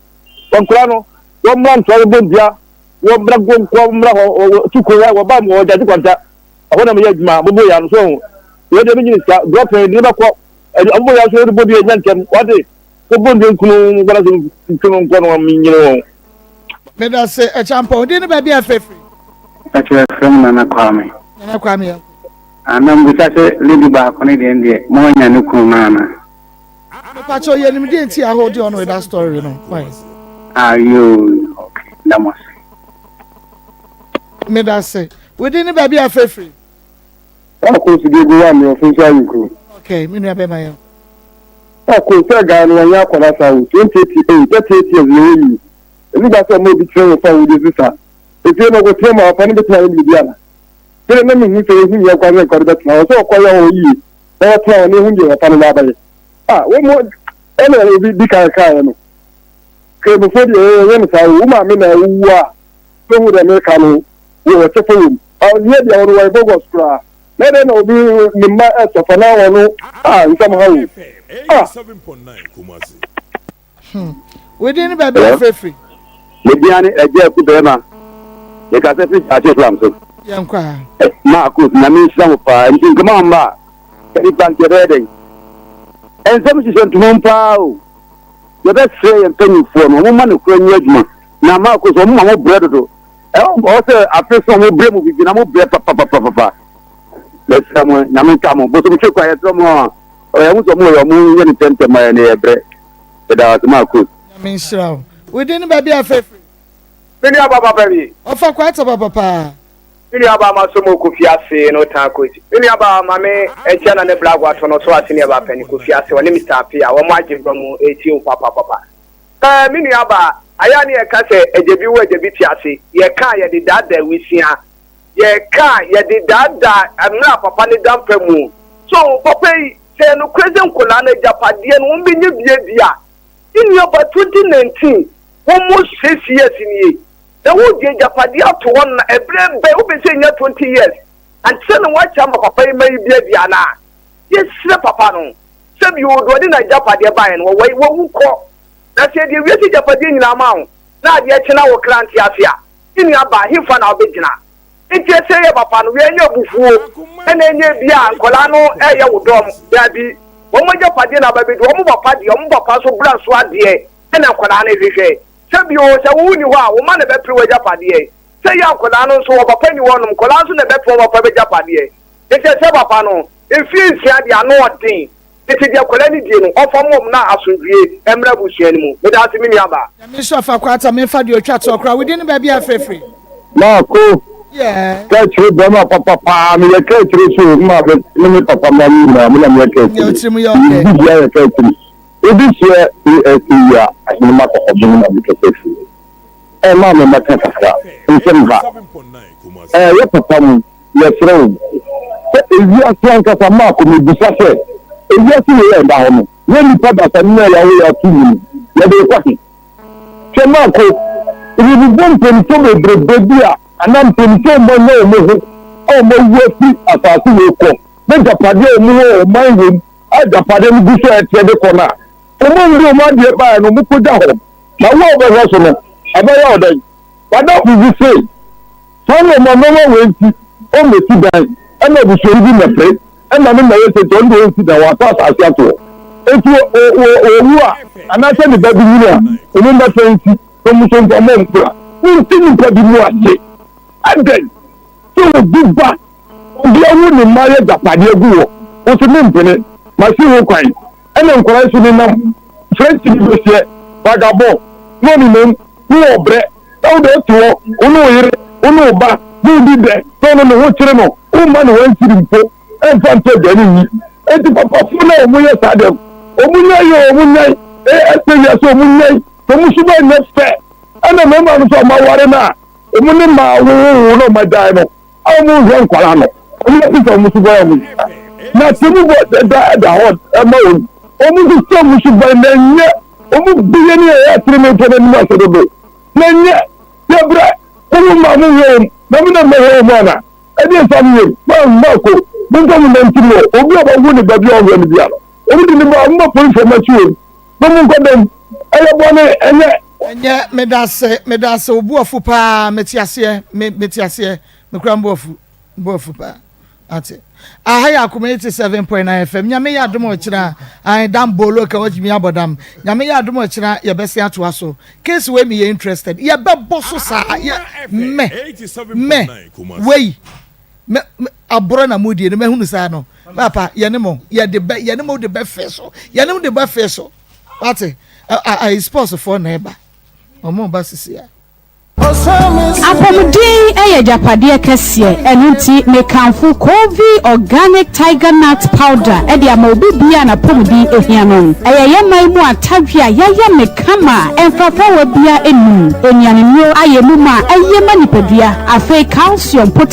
Q: Wɔn nkwadaa no, wɔn mmra ntoa bɔ dua wɔ mmra nkonkɔ mmra hɔ tu kwan wɔ ba mu wɔ gyagye kwanta ɛhɔ na meyɛ adwuma bobo ya no so ho wei deɛ menyini sika drɔpɛn de ne bɛkɔ ɔbobo ya so wode bɔ dua nya ntɛm wate wobɔ dua nkunu nkɔ na so nkunu nkɔ no menyini wɔn.
B: Meda se Ɛkyampɔn. Din ne baabi a ɛfɛ firi.
S: Pakyɛ yɛfrɛ me Nana Kwame.
B: Nana Kwame yɛnkɔ.
S: Ah na mbusa sɛ lady baako no deɛ deɛ mo anya ne kunu no ana.
B: Mepakyɛw yɛnim deɛ nti a hold on with that story no why.
S: Ah yoo okay meda mo ase.
B: Meda ase. Wo din ne baabi a afrɛ firi?
Q: Ɔkɔ si de gu wa mi ɔfin so ayi nkuro.
B: Okay, me nua bɛma yɛn.
Q: Ɔkɔ sɛ guy no wɔnyɛ akɔda saa o 28 eh 38 years yɛ wɔ yi. Ɛni gba sɛ ɔmo obi kyerɛ wɔn fa wo de so saa. Efie no ɔkɔ tena mu a papa no bɛtumi ayɛ no biribi ana? Sɛdeɛ na mehu sɛ ehu nyɛ kwa sɛ nka ɔde bɛtena hɔ sɛ ɔkɔ yɛ hɔ yie na wɔtena hɔ na ehu deɛ papa no ba abɛyɛ. Ah, wɔn mu ɛna obi di kan kaeɛ no. Kramofoɔ deɛ yɛyɛ no saa o, wo maame na awu a, sɛ wohu deɛ meka no, wɔ kyɛfa wɔ mu. Ɔnyɛ deɛ ɔno wɔyɛ bogus koraa. Na dɛn na obi ne mma ɛsɔfa na ɔno a nsɛm ha o. Ah.
B: Hmm. Wo din ne baabi a wofrɛfiri?
G: Me din ane Agya Aku Bɛɛma. Mekasa firi Gyaakye Flam so.
B: Yɛnkɔ a.
G: Ma Akos, Nyame nhyira mo paa. Nti nkɔmɔ a mba a. Sɛ nipa nti ɛbɛyɛ dɛn? Nsɛm hyehyɛ ntoma mu paa o. Yɛbɛsrɛ yɛn mpanyinfoɔ no, wɔn mma nokorɛ nyɛ adwuma. Na Marcus, wɔn ma mo brɛ dodo. Ɛwɔ sɛ afe so wɔn brɛ mu bibi na mo brɛ papapapapa. Yɛsrɛ mo, Nyame nka mo. Bosomtwe kwa yɛsrɛ mo a, ɔyɛ ho sɛ mo yɛ ɔmo nyɛ ne ntɛmntɛm ma yɛn yɛ brɛ. Yɛda wo ase Marcus.
B: Nyame nhyira wo. Wo din ne baabi a afei firi?
T: Me nua ba papa bi.
B: Ɔfa kwata papa paa.
T: Me nua baa ma so mo kofi ase no tan coach. Me nua baa ma me nkyɛn na ne bra ato no so ase ne ɛba pɛni kofi ase ɔne Mister Apia wɔn agye dɔ mo etie wo papa papa. Ɛɛ me nua baa ayɛ a ne yɛ ka sɛ agya bi wo agya bi te ase yɛ ka a yɛde daadaa wisia yɛ ka a yɛde daadaa mmerɛ a papa ne da mpa mu so papa yi sɛ yɛ nokorɛ sɛ nkolaa no agyapadeɛ no wɔn bɛnya bi adi a me nua baa 2019 wɔn mo 6 years nie Na wode agyapadeɛ ato hɔ no na ɛberɛ bɛn wopɛ sɛ ɛnya 20 years ansa na woakyɛ ama papa yi ma yi bi adi anaa? Yɛsrɛ papa no sɛ bio deɛ ɔde n'agyapadeɛ baeɛ no wɔwɔ wawu kɔ na sɛ yɛde wiase agyapadeɛ nyinaa ma wo na adeɛ kye na wo kra nte ase a me nua baa hefa na wobɛgyina? Nti ɛsɛ yɛ papa no wei ɛnyɛ abufuo ɛna ɛnyɛ bi a nkwadaa no ɛyɛ wo dɔm daabi wɔn agyapadeɛ na aba bɛdi wɔn papa deɛ wɔn papa nso bra so adeɛ ɛna nkwadaa no hwehwɛ Sɛ bio, sɛ wo wonni hɔ a, wo mma na ɛbɛpere w'agyapadeɛ. Sɛ yɛ a nkwadaa no nso, wɔn papa nni hɔnom, nkwadaa nso na ɛbɛpere wɔn papa agyapadeɛ. Enti ɛsɛ papa no, mfeɛ nsia deɛ, ano ɔden. Enti deɛ akwadaa no die no, ɔmfa mmɔ mu na asomdwoeɛ mmra abusua no mu. Meda ase, me nuabaa.
B: Nyame nhyira fa kwata me fa deɛ otwa toɔ koraa wo din ne baabi a frɛfiri.
G: Maako,
B: Yes.
G: kaakyire bɛrima papa paa meyɛ kaakyire so o, me maame ne me papa mma no nyinaa me na meyɛ
B: Nyɛ
G: kaakyire,
B: wo tirim yɛ ɔdɛ.
G: me biribiara yɛ kaakyire. Obi hyia ASA yi a ahenema kɔkɔbo no na ɔde kasa firi. Ɛma me mmɛka kakra. Nsɛm ha. Ɛyɛ papa mu, yɛsrɛ wo, sɛ ewiase ankasa Marko mebisa sɛ, ewiase wei a ɛda hɔ no, yɛn nnipa dasani a yɛawo yɛn ato mu no, yɛde rekɔ he? Hwɛ Marko, rebobɔ mpanyimfoɔ bebrebe bi a anaa mpanyimfoɔ a wɔanya wɔn ho a wɔawu afiri asase wei kɔ, n'agyapadeɛ a wɔwɔ wɔ ɔman wei mu, Agyapadeɛ no gu so a ɛteɛ de kɔ no a, wɔn de wɔn adeɛ baeɛ no, wɔkɔgya hɔ. Na wo a wobɛhwɛ so no, ɛbɛyɛ wo dɛn? W'adamfo bi se, Saa nnoɔma nnoɔma wei nti, ɔmmɛsi dan, ɛna abusuani bi mmɛpere, ɛna ne mmɛyɛ sei nti, ɔno deɛ ɔnsi dan, watɔ asase ato hɔ. Enti ɔwu a, anaasɛ ne ba bi nyini a, wɔn mmɛpɛ nsi, na wɔn nso mfa mmɔ wɔn bra. Wonte nnipa bi mu ase. Adɛn? Sɛ obi ba Obi awu ne mma yɛ agyapadeɛ gu hɔ, wo se mempene, masi ho kwan, ɛna nkwadaa yi so nenam, French ni bɛsiɛ, vagabond, na ɔnenam, ne wɔ brɛ, na wo deɛ wote hɔ, wo ne wo yere, wo ne wo ba, moredi dɛ, na ɔno ne ho kyere no, womma ne one cedi mpo mfa ntɔ aduane nni. Enti papafoɔ no a wɔyɛ saa deɛ no, wɔn nyae o, wɔn nyae, ɛsɛ wiase wɔn nyae, na wɔn suban nyɛ fɛ, ɛna mmarima no nso a wɔaware no a, wɔn ne mmaa wowowo na wɔagyae no, a wɔn nhwɛ nkwadaa no, wɔn asesa wɔn suban a wɔn nyinaa. Na temu bɔ ɛda ɛda hɔ ɛma wɔn. Wɔn nso sɛ wɔn suban na ɛnyɛ wɔn biyɛ ne ɛyɛ ateneneefoɔ no anim ase dodo. Na ɛnyɛ yɛbrɛ wɔn mma mo nhwɛ wɔn na mo na mmɛhwɛ wɔn ana? Ɛdeɛ nsa mo yam ma mma ko mo nfa mo nanti mu obi a ɔbɛwo ne ba bi a ɔhwɛ no bia no wɔn de ne ba wɔn ma polisifoɔ ma kyi wɔn na mo nkɔ dɛm ɛyɛ bɔne ɛnyɛ.
B: Ɛnyɛ medase medase wo bo afu paa mete aseɛ me mete aseɛ me kura mbo afu mbo afu paa ate aha yɛ akoma 87.9 fm nyame yɛ adom ɔkyena ae dam bolo ka watumi abɔ dam nyame yɛ adom ɔkyena yɛbɛse atoa so case wei meyɛ interested yɛbɛbɔ so saa yɛ mɛ mɛ wei mɛ aborɔ na modie no mɛhunu saa no papa yɛne mo yɛde bɛ yɛne mo de bɛfɛ so yɛne mo de bɛfɛ so Wate? Ayi sports foɔ na ɛba. Wɔn ba sisi a.
K: Apɔmuden yɛ agyapadeɛ kɛseɛ, ɛno nti mekamfo Covey Organic Tiger Nut Powder de ama obi biara a n'apɔmuden hia no. Ɛyɛ yɛn man mu atadwe a yɛayam no kama a mfrafrawa biara nnim. Nnuanennuro ayɛ mu ma a ɛyɛ ma nipadua. Afei calcium, potassium.